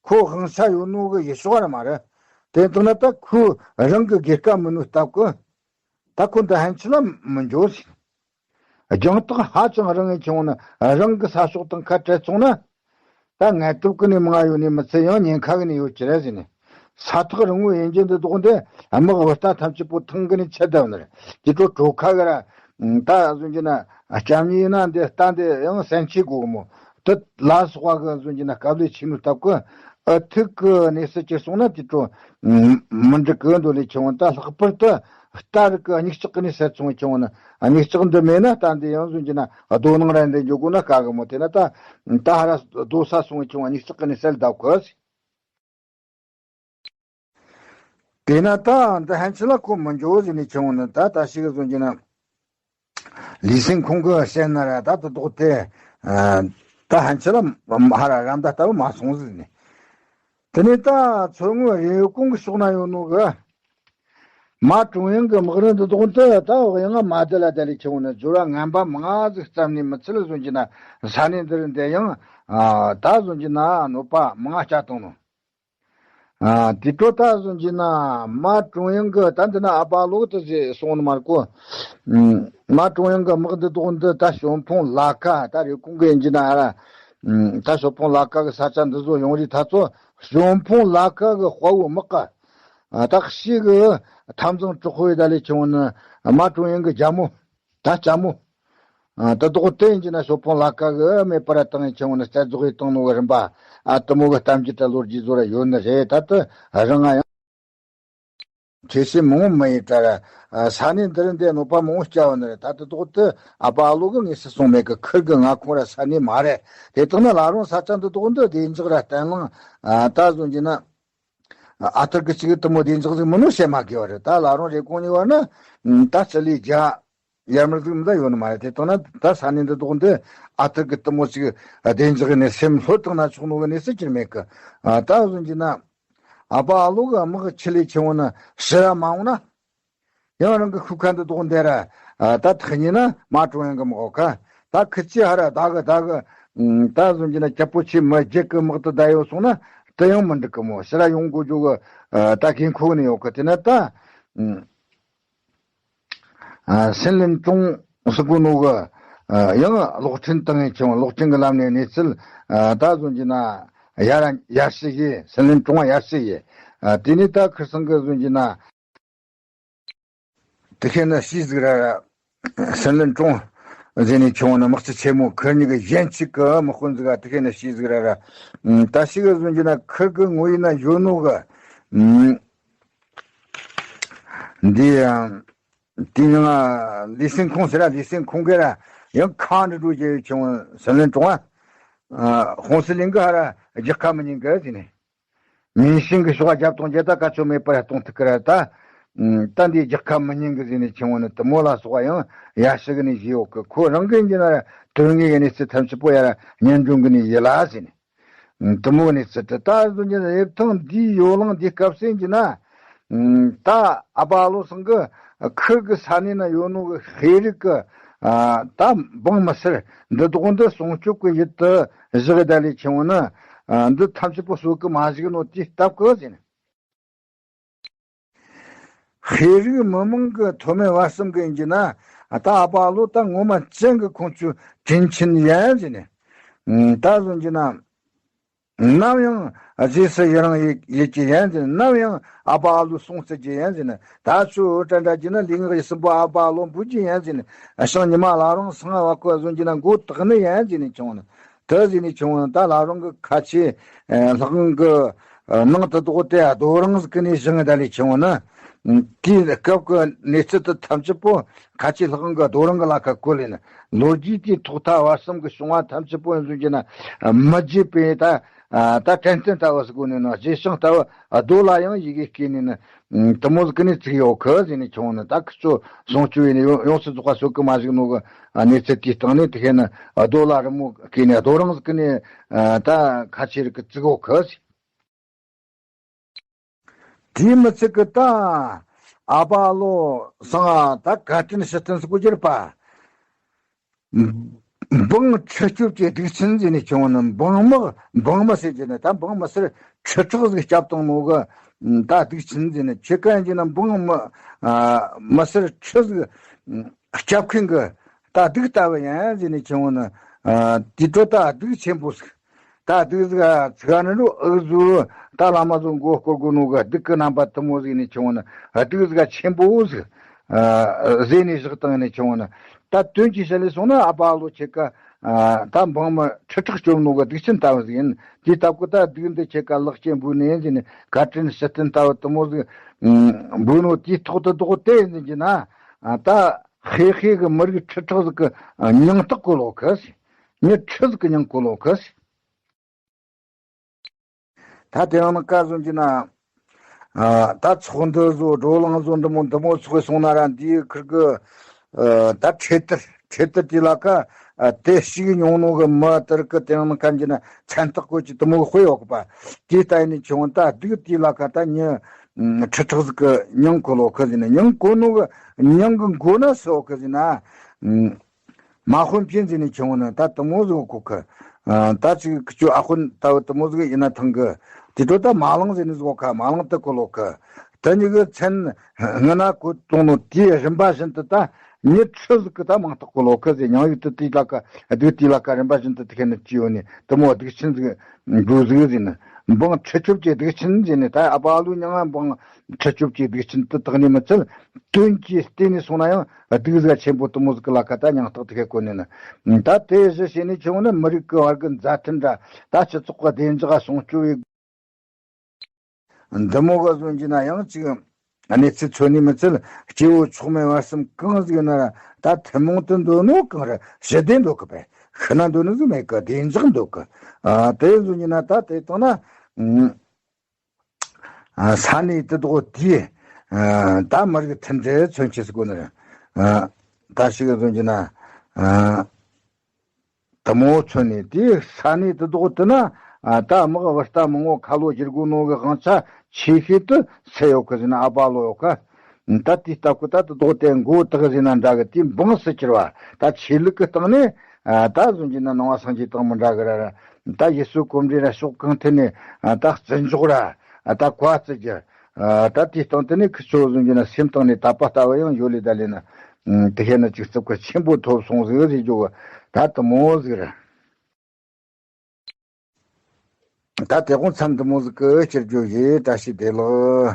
ཁོ་དབང་ཆ་ཡོད་ནོ་གི་ཡུལ་ཕྱོགས་ར་མ་རེད། དེ་ལྟར་ན་ད་ཁོ་རང་གི་དགེ་བཀའ་མི་ནོ་སྟབས་གི་ད་ཁོ་འདི་ཧན་ཆི་ལ་མི་འགྱོ་ཟེར། རྒྱང་ཐག་ཧ་ཅང་རིང་ངེ་ཁྱོད་ན་རང་གི་ས་ཕྱོགས་དང་ཁ་བྲལ་སོང་ན། ད་ངལ་དུབ་ཀྱི་ནི་མང་ཡོད་ནི་མི་ཚད་ཡང་ཉེན་ཁ་གི་ནི་ཡོད་ཀྱི་རེད་ཟེར་ནས། ས་ཐག་རིང་བོ་ཡིན་གྱི་འདི་དོག་འདི་དམག་བུ་རྟ་ཐམས་ཅད་པོ་ཐང་གི་ནི་ཆད་བསྡད་ནི་རེད། དེ་འཕྲོ་གྲོ་ཁ་གི་ར། ད་བཟོ་གྱི་ན་སྐྱབས་གཉིས་ན་འདི་རྟ་འདི་ཡང་སེམས་ཆེ་དགོས་མོ། དེ་ལ་སོགས་པ་གི་བཟོ་གྱི་ན་སྐབས་ལས་ཆེ་ནོ་སྟབས་ཀྱི་ཨ་ཐུག་གི་གནས་སུ་གྱུར་སོང་ན་དེ་འཕྲོ་མི་འགྲིག་གི་འདོད་ལས་ཆུང་ད་ལྷག་པར་དུ། རྟ་རིགས་ཀྱི་མྱིག་ལྕགས་ཀྱི་ནི་སད་སོང་ཁྱོད་ན། མྱིག་ལྕགས་འདི་མེད་ན་རྟ་འདི་ཡང་བཟོ་གྱི་ན་རྡོ་ནང་ར་འདི་འཇོག་དགོས་ན་དཀའ་གི་མོ། དེ་ན་ད་ད་ཧ་ར་རྡོ་ས་སོང་ཁྱོད་མྱིག་ལྕགས་ཀྱི་ནི་སད་ད་གོ། དེ་ན་ད་འདི་ཧན་ཆི་ལ་ཁོ་མི་འཇོག་ཟེར་ནས་ཁྱོད་ན་ད་ད་ཞིག་བཟོ་གྱི་ན། ལི་སེང་ཁོང་གི་བཤད་ན་ར་ད་ད་དོག་དེ། ད་ཧན་ཆི་ལ་ཧ་ར་རམ་ད་ལྟ་བུ་མ་སོང་ཟེར་ནས། དེ་ནས་ད་མཚོ་སྔོན་རེབ་གོང་གི་ཕྱོགས་ན་ཡོད་ནོ་གི། མ་ཀྲུང་དབྱང་གི་དམག་རིམ་འདི་དག་འདི་ད་འོག་ཡང་མ་བསྡད་ལ་བསྡད་ལས་ཆུང་ནས་སྦྱོར་བ་ངན་པ་མང་ཟིག་བརྩམས་ནས་མི་ཚེ་ལ་བཟོ་གྱི་ན་ས་གནས་འདིར་འདི་ཡང་ད་བཟོ་གྱི་ན་གནོད་པ་མང་སྐྱ་བཏང་ནོ། དེ་འཕྲོ་ད་བཟོ་གྱི་ན་མ་ཀྲུང་དབྱང་གི་ད་འདི་ན་ཨ་པ་ལོག་ཏུ་ཟེ་སོང་ནི་མར་གོ། མ་ཀྲུང་དབྱང་གི་དམག་འདི་དག་འདི་ད་ཞོ་ཕོང་ལ་ཁ་ད་རེབ་གོང་གི་ཡིན་གྱི་ན་ཨ་ར། ད་ཞོ་ཕོང་ལ་ཁ་གི་ས་ཆ་འདི་བཟོ་ཡོང་རིས་ད་ཚོ་ཞོ་ཕོང་ལ་ཁ་གི་དཔའ་བོ་དམག་ག་ད་ཤི་གི་ཐམ་ཚང་གྲོགས་ཧོའི་ད་ལས་ཆུང་ནི་མ་ཀྲུང་དབྱང་གི་རྒྱ་མོ། ད་ལྕམ་མོ། ད་དོག་དེ་ཡིན་གྱི་ན་ཞོ་ཕོང་ལ་ཁ་གི་མེད་པར་བཏང་ཡིན་ཆུང་ནི་རྩ་རྫོགས་ཡིན་བཏང་ནོ་གི་རིམ་པ། ཨ་དུ་མོ་གི་གཏམ་རྒྱུད་ད་ལོ་རྒྱུས་བཟོ་ར་ཡོད་ནི་རེད། ད་དུ་རང་ང་ཡང་། ཁྱེད་ཤེས་མང་བོ་མི་ཡིན་དྲ་ར། ས་གནས་འདི་རིན་དེ་གནོད་པ་མང་བོ་སྐྱ་བ་ནི་རེད། ད་དུ་དོག་དུ་ཨ་པ་ཨ་ལོ་གི་ངེས་སུ་སོང་མེད་གི་ཁིར་གི་ང་ཁོང་ར་ས་གནས་མ་རེད། དེ་དག་ནི་ལ་རུང་ས་ཆ་འདི་དོག་འདི་བདེ་འཇགས་ར་བརྟན་ལྷིང་ད་བཟོ་གྱི་ན། ཨ་ཐར་གི་ཅིག་དུ་མོ་བདེ་འཇགས་ཟིག་མི་ནུ་བཤད་མ་དགོས་བ་རེད། ད་ལ་རུང་རེ་གོང་ནས་བར་ན་ད་ཅི་ལས་རྒྱ་ཡར་མར་ཟིག་མི་ད་ཡོད་ནི་མ་རེད། དེ་དག་ན་ད་ས་གནས་འདི་དོག་འདི་ཨ་ཐར་གི་དུ་མོ་ཅིག་བདེ་འཇགས་ནས་སེམས་ལྷོད་དང་ན་ཆོག་ནོ་གི་གནས་སུ་གྱུར་མེད་གི། ད་བཟོ་གྱི་ན། ཨ་པ་ཨ་ལོ་གི་དམག་ཆི་ལས་ཆེ་བོ་ན་ཕྱི་ར་མ་འོང་ན། ཡང་རང་གི་ཤུགས་ཁ་འདི་དོག་འདེ་ར། ཨ། ད་ཐག་ཉེ་ན་མ་གྲོང་ཡང་གི་མི་འོ་ཁ། ད་ཁི་ཅི་ཧ་ར་ད་གི་ད་གི། ཨ། ད་བཟོ་རྒྱུ་ན་སྐྱ་པོ་ཆེ་མི་རྒྱུད་གི་དམག་ཏུ་བསྡད་ཡོད་སོང་ན་དེ་ཡང་མི་འགྲིག་གི་མོ་ཕྱིར་ར་ཡོང་དགོས་རྒྱུ་གི། ཨ། ད་གི་མཁོ་ནི་ཡོད་གི། དེ་ན་ད། ཨ། སྲིན་ལན་ཀྲུང་ཟེར་གོ་ནོ་གི། ཨ། ཡང་གློག་འཕྲིན་བཏང་ཡིན་ཆུང་གློག་འཕྲིན་གི་ལམ་ནས་གནས་ཚུལ། ཨ། ད་བཟོ་རྒྱུ་ན་ཡར་ཡར་ཞུ་ཡིན། སྲིན་ལན་ཀྲུང་ཡར་ཞུ་ཡིན། ཨ། དེ་ནས་ད་ཁིར་སང་གི་བཟོ་རྒྱུ་ན། དེ་ཁེ་ན་ཤི་ཟིག་ར་ར། སྲིན་ལན་ཀྲུང་ཟེར་ནས་ཆུང་ནི་དམག་སྤྱི་ཆེན་མོ་ཁིར་གཉིས་ཀྱི་གཞན་གཅིག་གི་དམག་དཔོན་ཟིག་ག་དེ་ཁེ་ན་ཤི་ཟིག་ར་ར། ད་ཤི་གི་བཟོ་རྒྱུ་ན་ཁིར་གི་ངོ་ཡིན་ན་ཡོད་ནོ་གི། འདི་ཡང་དེ་ནང་ལི་སེང་ཁོང་ཟེར་ར། ལི་སེང་ཁོང་གི་ར་ཡང་ཁ་འདྲི་འགྲོ་རྒྱུ་ཆུང་སྲིན་ལན་ཀྲུང་ཨ། ཧོང་སི་ལིང་གི་ཧ་ར་རྒྱག་ཁ་མི་ཉན་གི་ཟེར་ནས། མིང་སྲིང་གི་ཤོག་རྒྱབ་གཏོང་རྒྱ་ད་ག་ཚོད་མེད་པར་གཏོང་ཐུབ་ཀི་ར་ད། ད་འདི་རྒྱག་ཁ་མི་ཉན་གི་ཟེར་ནས་ཆུང་བོ་ནི་དུ་མོ་ལ་སོགས་ཡང་ཡར་ཞུ་གི་ནས་བཞེས་ཡོད་གི། ཁོ་རང་གི་འཇིན་ན་དོན་ངེས་ཡིན་ནས་ཚེ་ཐམས་ཅད་པོ་ཡར་ཉན་འགྲོ་གི་ནས་ཡིད་ལ་ཟེར་ནས། དུ་མོ་ནས་ཚེ་དུ་ད་བཟོ་འཇིན་ཡིབ་ཐང་འདིའི་ཡོ་ལང་འདི་སྐབས་སེ་འཇིན་ན། ད་ཨ་པ་ཨ་ལོ་སང་གི་ཁིར་གི་ས་གནས་ན་ཡོད་ནོ་གི་ཤེས་རིག་གི། ད་འབངས་མི་སེར་འདི་དོག་འདི་སྲུང་སྐྱོབ་གི་ཡུལ་དུ་བཞག་ད་ལས་ཆུང་བོ་ནི། འདི་ཐམས་ཅད་པོ་གསོད་གི་མ་བཞག་ནོ་དེའི་སྟབས་གི་ཟེར་ནས། ཤེས་རིག་མི་མང་གི་མཐོ་དམན་བར་གསུམ་གི་ཡིན་གྱི་ན། ད་ཨ་པ་ཨ་ལོ་ད་ངོ་མ་ཅན་གི་ཁོང་ཚོའི་དྲིན་ཆེན་ཡན་ཟེར་ནས། ད་བཟོ་རྒྱུ་ན། ནམ་ཡང་རྗེས་སུ་ཡི་རང་ཡེད་ཀྱི་ཡན་ཟེར་ནས། ནམ་ཡང་ཨ་པ་ཨ་ལོ་སྲུང་བརྩི་རྒྱུ་ཡན་ཟེར་ནས། ད་ཚོ་འོ་དྲ་འདྲ་རྒྱུ་ན་ལུས་ངག་ཡིད་གསུམ་པོ་ཨ་པ་ཨ་ལོ་འབུལ་རྒྱུ་ཡན་ཟེར་ནས། ཤིང་ཉི་མ་ལ་རང་སང་བ་ཁོ་བཟོ་རྒྱུ་ན་མགོ་བཏགས་ནི་ཡན་ཟེར་ནས་ཆུང་བོ་ནི། དེ་ཟེར་ནས་ཆུང་བོ་ནི་ད་ལ་རང་གི་ཁ་ཆེ་ལྷག་གི་ནང་དུ་དོག་དེ་རྡོ་རིང་ཟིག་གི་ནས་བཞེངས་ད་ལས་ཆུང་བོ་ནི། དེའི་སྐབས་ཀྱི་གནས་ཚུལ་དེ་ཐམས་ཅད་པོ་ཁ་ཆེ་ལྷག་གི་རྡོ་རིང་གི་ལ་ཁ་བཀོད་ལས་ནི། ལོ་རྒྱུས་དེའི་ཐོག་མཐའ་བར་གསུམ་གྱི་བྱུང་བ་ཐམས་ཅད་པོ་ཡིན་བཟོ་རྒྱུ་ན་མི་བརྗེད་པའི་ད། ད་དྲན་རྟེན་ལྟ་བུ་ཟིག་གོ་ནས་ནི། རྗེས་ཤིང་ལྟ་བུ་རྡོ་ལ་ཡང་ཡི་གེ་བརྐོས་ནས་ནི། དུ་མོ་ཟིག་གི་ནས་བཙུགས་ཡོད་གི་ཟེར་ནས་ཆུང་བོ་ནི། ད་ཁི་ཚོ་སྲུང་སྐྱོབ་ཡིན་ནི་ཡོངས་སུ་རྫོགས་པ་གསོད་གི་མ་བཞག་ནོ་གི་གནས་ཚུལ་དེའི་སྟེང་ནས། དེ་ཁེ་ནི་རྡོ་ལ་རི་མོ་བརྐོས་ནས་རྡོ་རིང་ཟིག་གི་ནས་ད་ཁ་ཆེ་རིགས་གི་བཙུགས་ཡོད་གི་ཟེར། དེའི་མི་ཚད་གི་ད་ཨ་པ་ཨ་ལོ་སང་ད་བཀའ་དྲིན་ཕྱིར་བསྟན་ཟེར་གོ་རྒྱུ་རེད་པ། འབངས་འཁྲུག་སྐྱོབ་ཀྱི་གདུག་ཆེན་ཟེར་ནས་ཆུང་བོ་ནི། འབངས་དམག་འབངས་མི་སེར་གྱི་ནི་ད་འབངས་མི་སེར་ཁྲི་ཕྲག་ཟིག་སྐྱོབ་བཏང་ནོ་གི་ད་གདུག་ཆེན་ཟེར་ནས། ཁྱེད་ཀ་ཡིན་གྱི་ན་འབངས་མི་མི་སེར་ཁྲི་ཟིག་སྐྱོབ་མཁན་གི་ད་གདུགས་ལྟ་བུ་ཡིན་ཟེར་ནས་ཆུང་བོ་ནི། དེ་འཕྲོ་ད་གདུགས་ཆེན་པོ་ཟིག་ད་གདུགས་ཟིག་ཚིག་ནི་རུ་ཨུ་ཟུ་ད་བླ་མ་ཟུ་མགོ་སྐོར་དགོས་ནོ་གི་གདུགས་གི་རྣམ་པ་དུ་མོ་ཟིག་ནས་ཆུང་བོ་ནི། གདུགས་ཟིག་ཆེན་པོ་ཟིག་ཟེར་ནས་བཞག་བཏང་ནས་ཆུང་བོ་ནི། ད་དོན་གྱི་ཞལ་ལས་སོང་ན་ཨ་པ་ཨ་ལོ་ཁྱེད་ཀ་ད་འབངས་མི་ཁྲི་ཕྲག་སྐྱོབ་ནོ་གི་གདུག་ཆེན་ལྟ་བུ་ཟིག་ཡིན། དེའི་སྟབས་ཀྱིས་ད་གདུགས་འདི་ཁྱེད་ཀ་ལག་སྐྱེས་འབུལ་ནས་ཟེར་ནས། བཀའ་དྲིན་ཕྱིར་བསྟན་ལྟ་བུ་དུ་མོ་ཟིག་འབུལ་ནོ་དེའི་ཐོག་ཏུ་དོག་དེ་ཡིན་གྱི་ན། ད་ཧེ་ཧེ་གི་མི་རིགས་ཁྲི་ཕྲག་ཟིག་གི་མྱིང་རྟགས་གོ་ལོ་གི་ཟེར། མྱི་ཁྲི་ཟིག་གི་མྱིང་གོ་ལོ་གི་ཟེར། ད་དེ་ཡང་ན་བཀའ་བཟོ་གྱི་ན། ཨ། ད་ཚོགས་འདུ་བཟོ། བགྲོ་གླེང་བཟོ། འདི་མོ་འདི་མོ་ཚོགས་སོང་ན་ར། འདིའི་ཁུར་གི། ཨ། ད་འཕྲེད་དར་འཕྲེད་དར་དེ་ལ་ཁ། ཨ། དེ་ཞིག་མྱོང་ནོ་གི་མི་དེར་གི་དེ་ཡང་ན་བཀའ་གྱི་ན་མཚན་རྟགས་བཀོད་ཀྱི་དུ་མོ་གི་དཔེ་ཡོད་གི་པ། དེ་ལྟ་ཡིན་ནི་ཆུང་ད་སྡུག་དེ་ལ་ཁ། ད་མྱི་ཁྲི་ཕྲག་ཟིག་གི་མྱིང་གོ་ལོ་གི་ཟེར་ན། མྱིང་གོ་ནོ་གི་མྱིང་གི་མགོ་ན་སུ་ཡོད་གི་ཟེར་ན། མ་ཧོན་ཕིན་ཟེར་ནི་ཆུང་ནི་ད་དུ་མོ་ཟིག་གོ་གི། ཨ། ད་ཅིག་ཁྱོད་ཨ་ཧོན་ལྟ་བུ་དུ་མོ་ཟིག་ཡིན་ན་ཐང་གི། དེ་འཕྲོ་ད་མ་ལང་ཟེར་ནི་ཟིག་གོ་གི། མ་ལང་དུ་གོ་ལོ་གི། དེ་གཉིས་ཀྱི་མཚན་སྔ་ན་གོ་གཏོང་ནོ་དེའི་རིམ་པ་བཞིན་དུ་ད་མྱི་ཁྲི་ཟིག་གི་ད་མིང་རྟགས་གོ་ལོ་གི་ཟེར། མྱིང་ཡིག་དུ་དེའི་ལ་ཁ་སྡུག་དེའི་ལ་ཁ་རིམ་པ་བཞིན་དུ་དེ་ཁེ་ནི་ཅི་ཡོད་ནི་དུ་མོ་སྡུག་ཆེན་ཟིག་འབུལ་ཟིག་ཟེར་ནི། འབངས་ཁྲི་སྐྱོབ་ཀྱི་སྡུག་ཆེན་ཟེར་ནི། ད་ཨ་པ་ཨ་ལུ་མྱིང་ང་འབངས་ཁྲི་སྐྱོབ་ཀྱི་སྡུག་ཆེན་དུ་བཏགས་ནི་མི་ཚད། དོན་གྱིས་བལྟས་ནས་སོང་ན་ཡང་སྡུག་ཟིག་ཆེན་པོ་དུ་མོ་ཟིག་གི་ལ་ཁ་ད་མིང་རྟགས་དེ་ཁེ་གོ་ནི་ནི། ད་དེ་བཞི་བྱས་ནས་ཆུང་ནི་མི་རིགས་ཀྱི་བར་གྱི་མཛའ་མཐུན་འདྲ། ད་སྤྱི་ཚོགས་ཀྱི་བདེ་འཇགས་སྲུང་སྐྱོབ་བྱེད། འདི་མོ་ག་བཟོ་རྒྱུ་ན་ཡང་ཅིག་གནས་ཚུལ་འཚོལ་ནི་མི་ཚད། སྐྱེ་བོ་མཆོག་དམན་བར་གསུམ་གང་ཟིག་ན་ར། ད་ཐུན་མོང་དུ་འདོད་ནོ་གང་ར་ཞི་བདེ་འདོད་གི་པས། ཤི་ན་འདོད་ནི་ཟིག་མེད་གི། བདེ་འཇགས་འདོད་གི། ཨ། དེ་བཟོ་རྒྱུ་ན་ད་དེ་བཏང་ན། ཨ། ས་གནས་དེ་དག་དེ། ཨ། ད་མི་རིགས་མཐུན་སྒྲིལ་མཚོན་བྱེད་ཟེར་གོ་ནི་རེད། ཨ། ད་ཞིག་བཟོ་རྒྱུ་ན། ཨ། དུ་མོ་མཚོན་ནས་དེ་ས་གནས་དེ་དག་དེ་ན། ཨ། ད་དམག་བུ་རྟ་མང་བོ་ཁ་ལོ་བསྒྱུར་དགོས་ནོ་གི་དབང་ཆ་ཆེ་ཤོས་དེ་སུ་ཡོད་གི་ཟེར་ན་ཨ་པ་ལོ་ཡོད་གི། ད་དེའི་སྟབས་ཀྱིས་ད་དུ་ལྡོག་སྟེ་མགོ་བཏགས་ཟིན་ན་འདྲ་གི། དེའི་འབངས་སུ་གྱུར་བ། ད་ཆོས་ལུགས་ཀྱི་སྟེང་ནས་ད་གཟོད་བྱས་ན་ནང་པ་སངས་རྒྱས་དང་མི་འདྲ་གི་ར། ད་ཡུལ་སྲོལ་གོམས་འདྲིས་ར་ཕྱོགས་གང་ཐད་ནས་ད་བརྩི་འཇོག་ར། ད་བཀའ་བརྩི་རྒྱུ། ད་དེའི་སྟེང་དེ་ནས་ཁི་ཆོ་གཟོད་བྱས་ན་སེམས་གཏིང་ནས་དད་པ་ལྟ་བུ་ཡང་ཡོད་ལེ་ད་ལེ་ན། དེ་བྱས་ན་ཅིག་བརྩི་བཀུར་ཆེན་པོ་ཐོབ་སོང་ཟིག་ཟེར་རྒྱུ་གི་ད་དུ་མོ་ཟིག་ར། ད་དེ་དགོང་མཚམས་འདི་མོ་ཟིག་གི་སྤྱིར་བརྗོད་བྱས། བཀྲ་ཤིས་བདེ་ལེགས།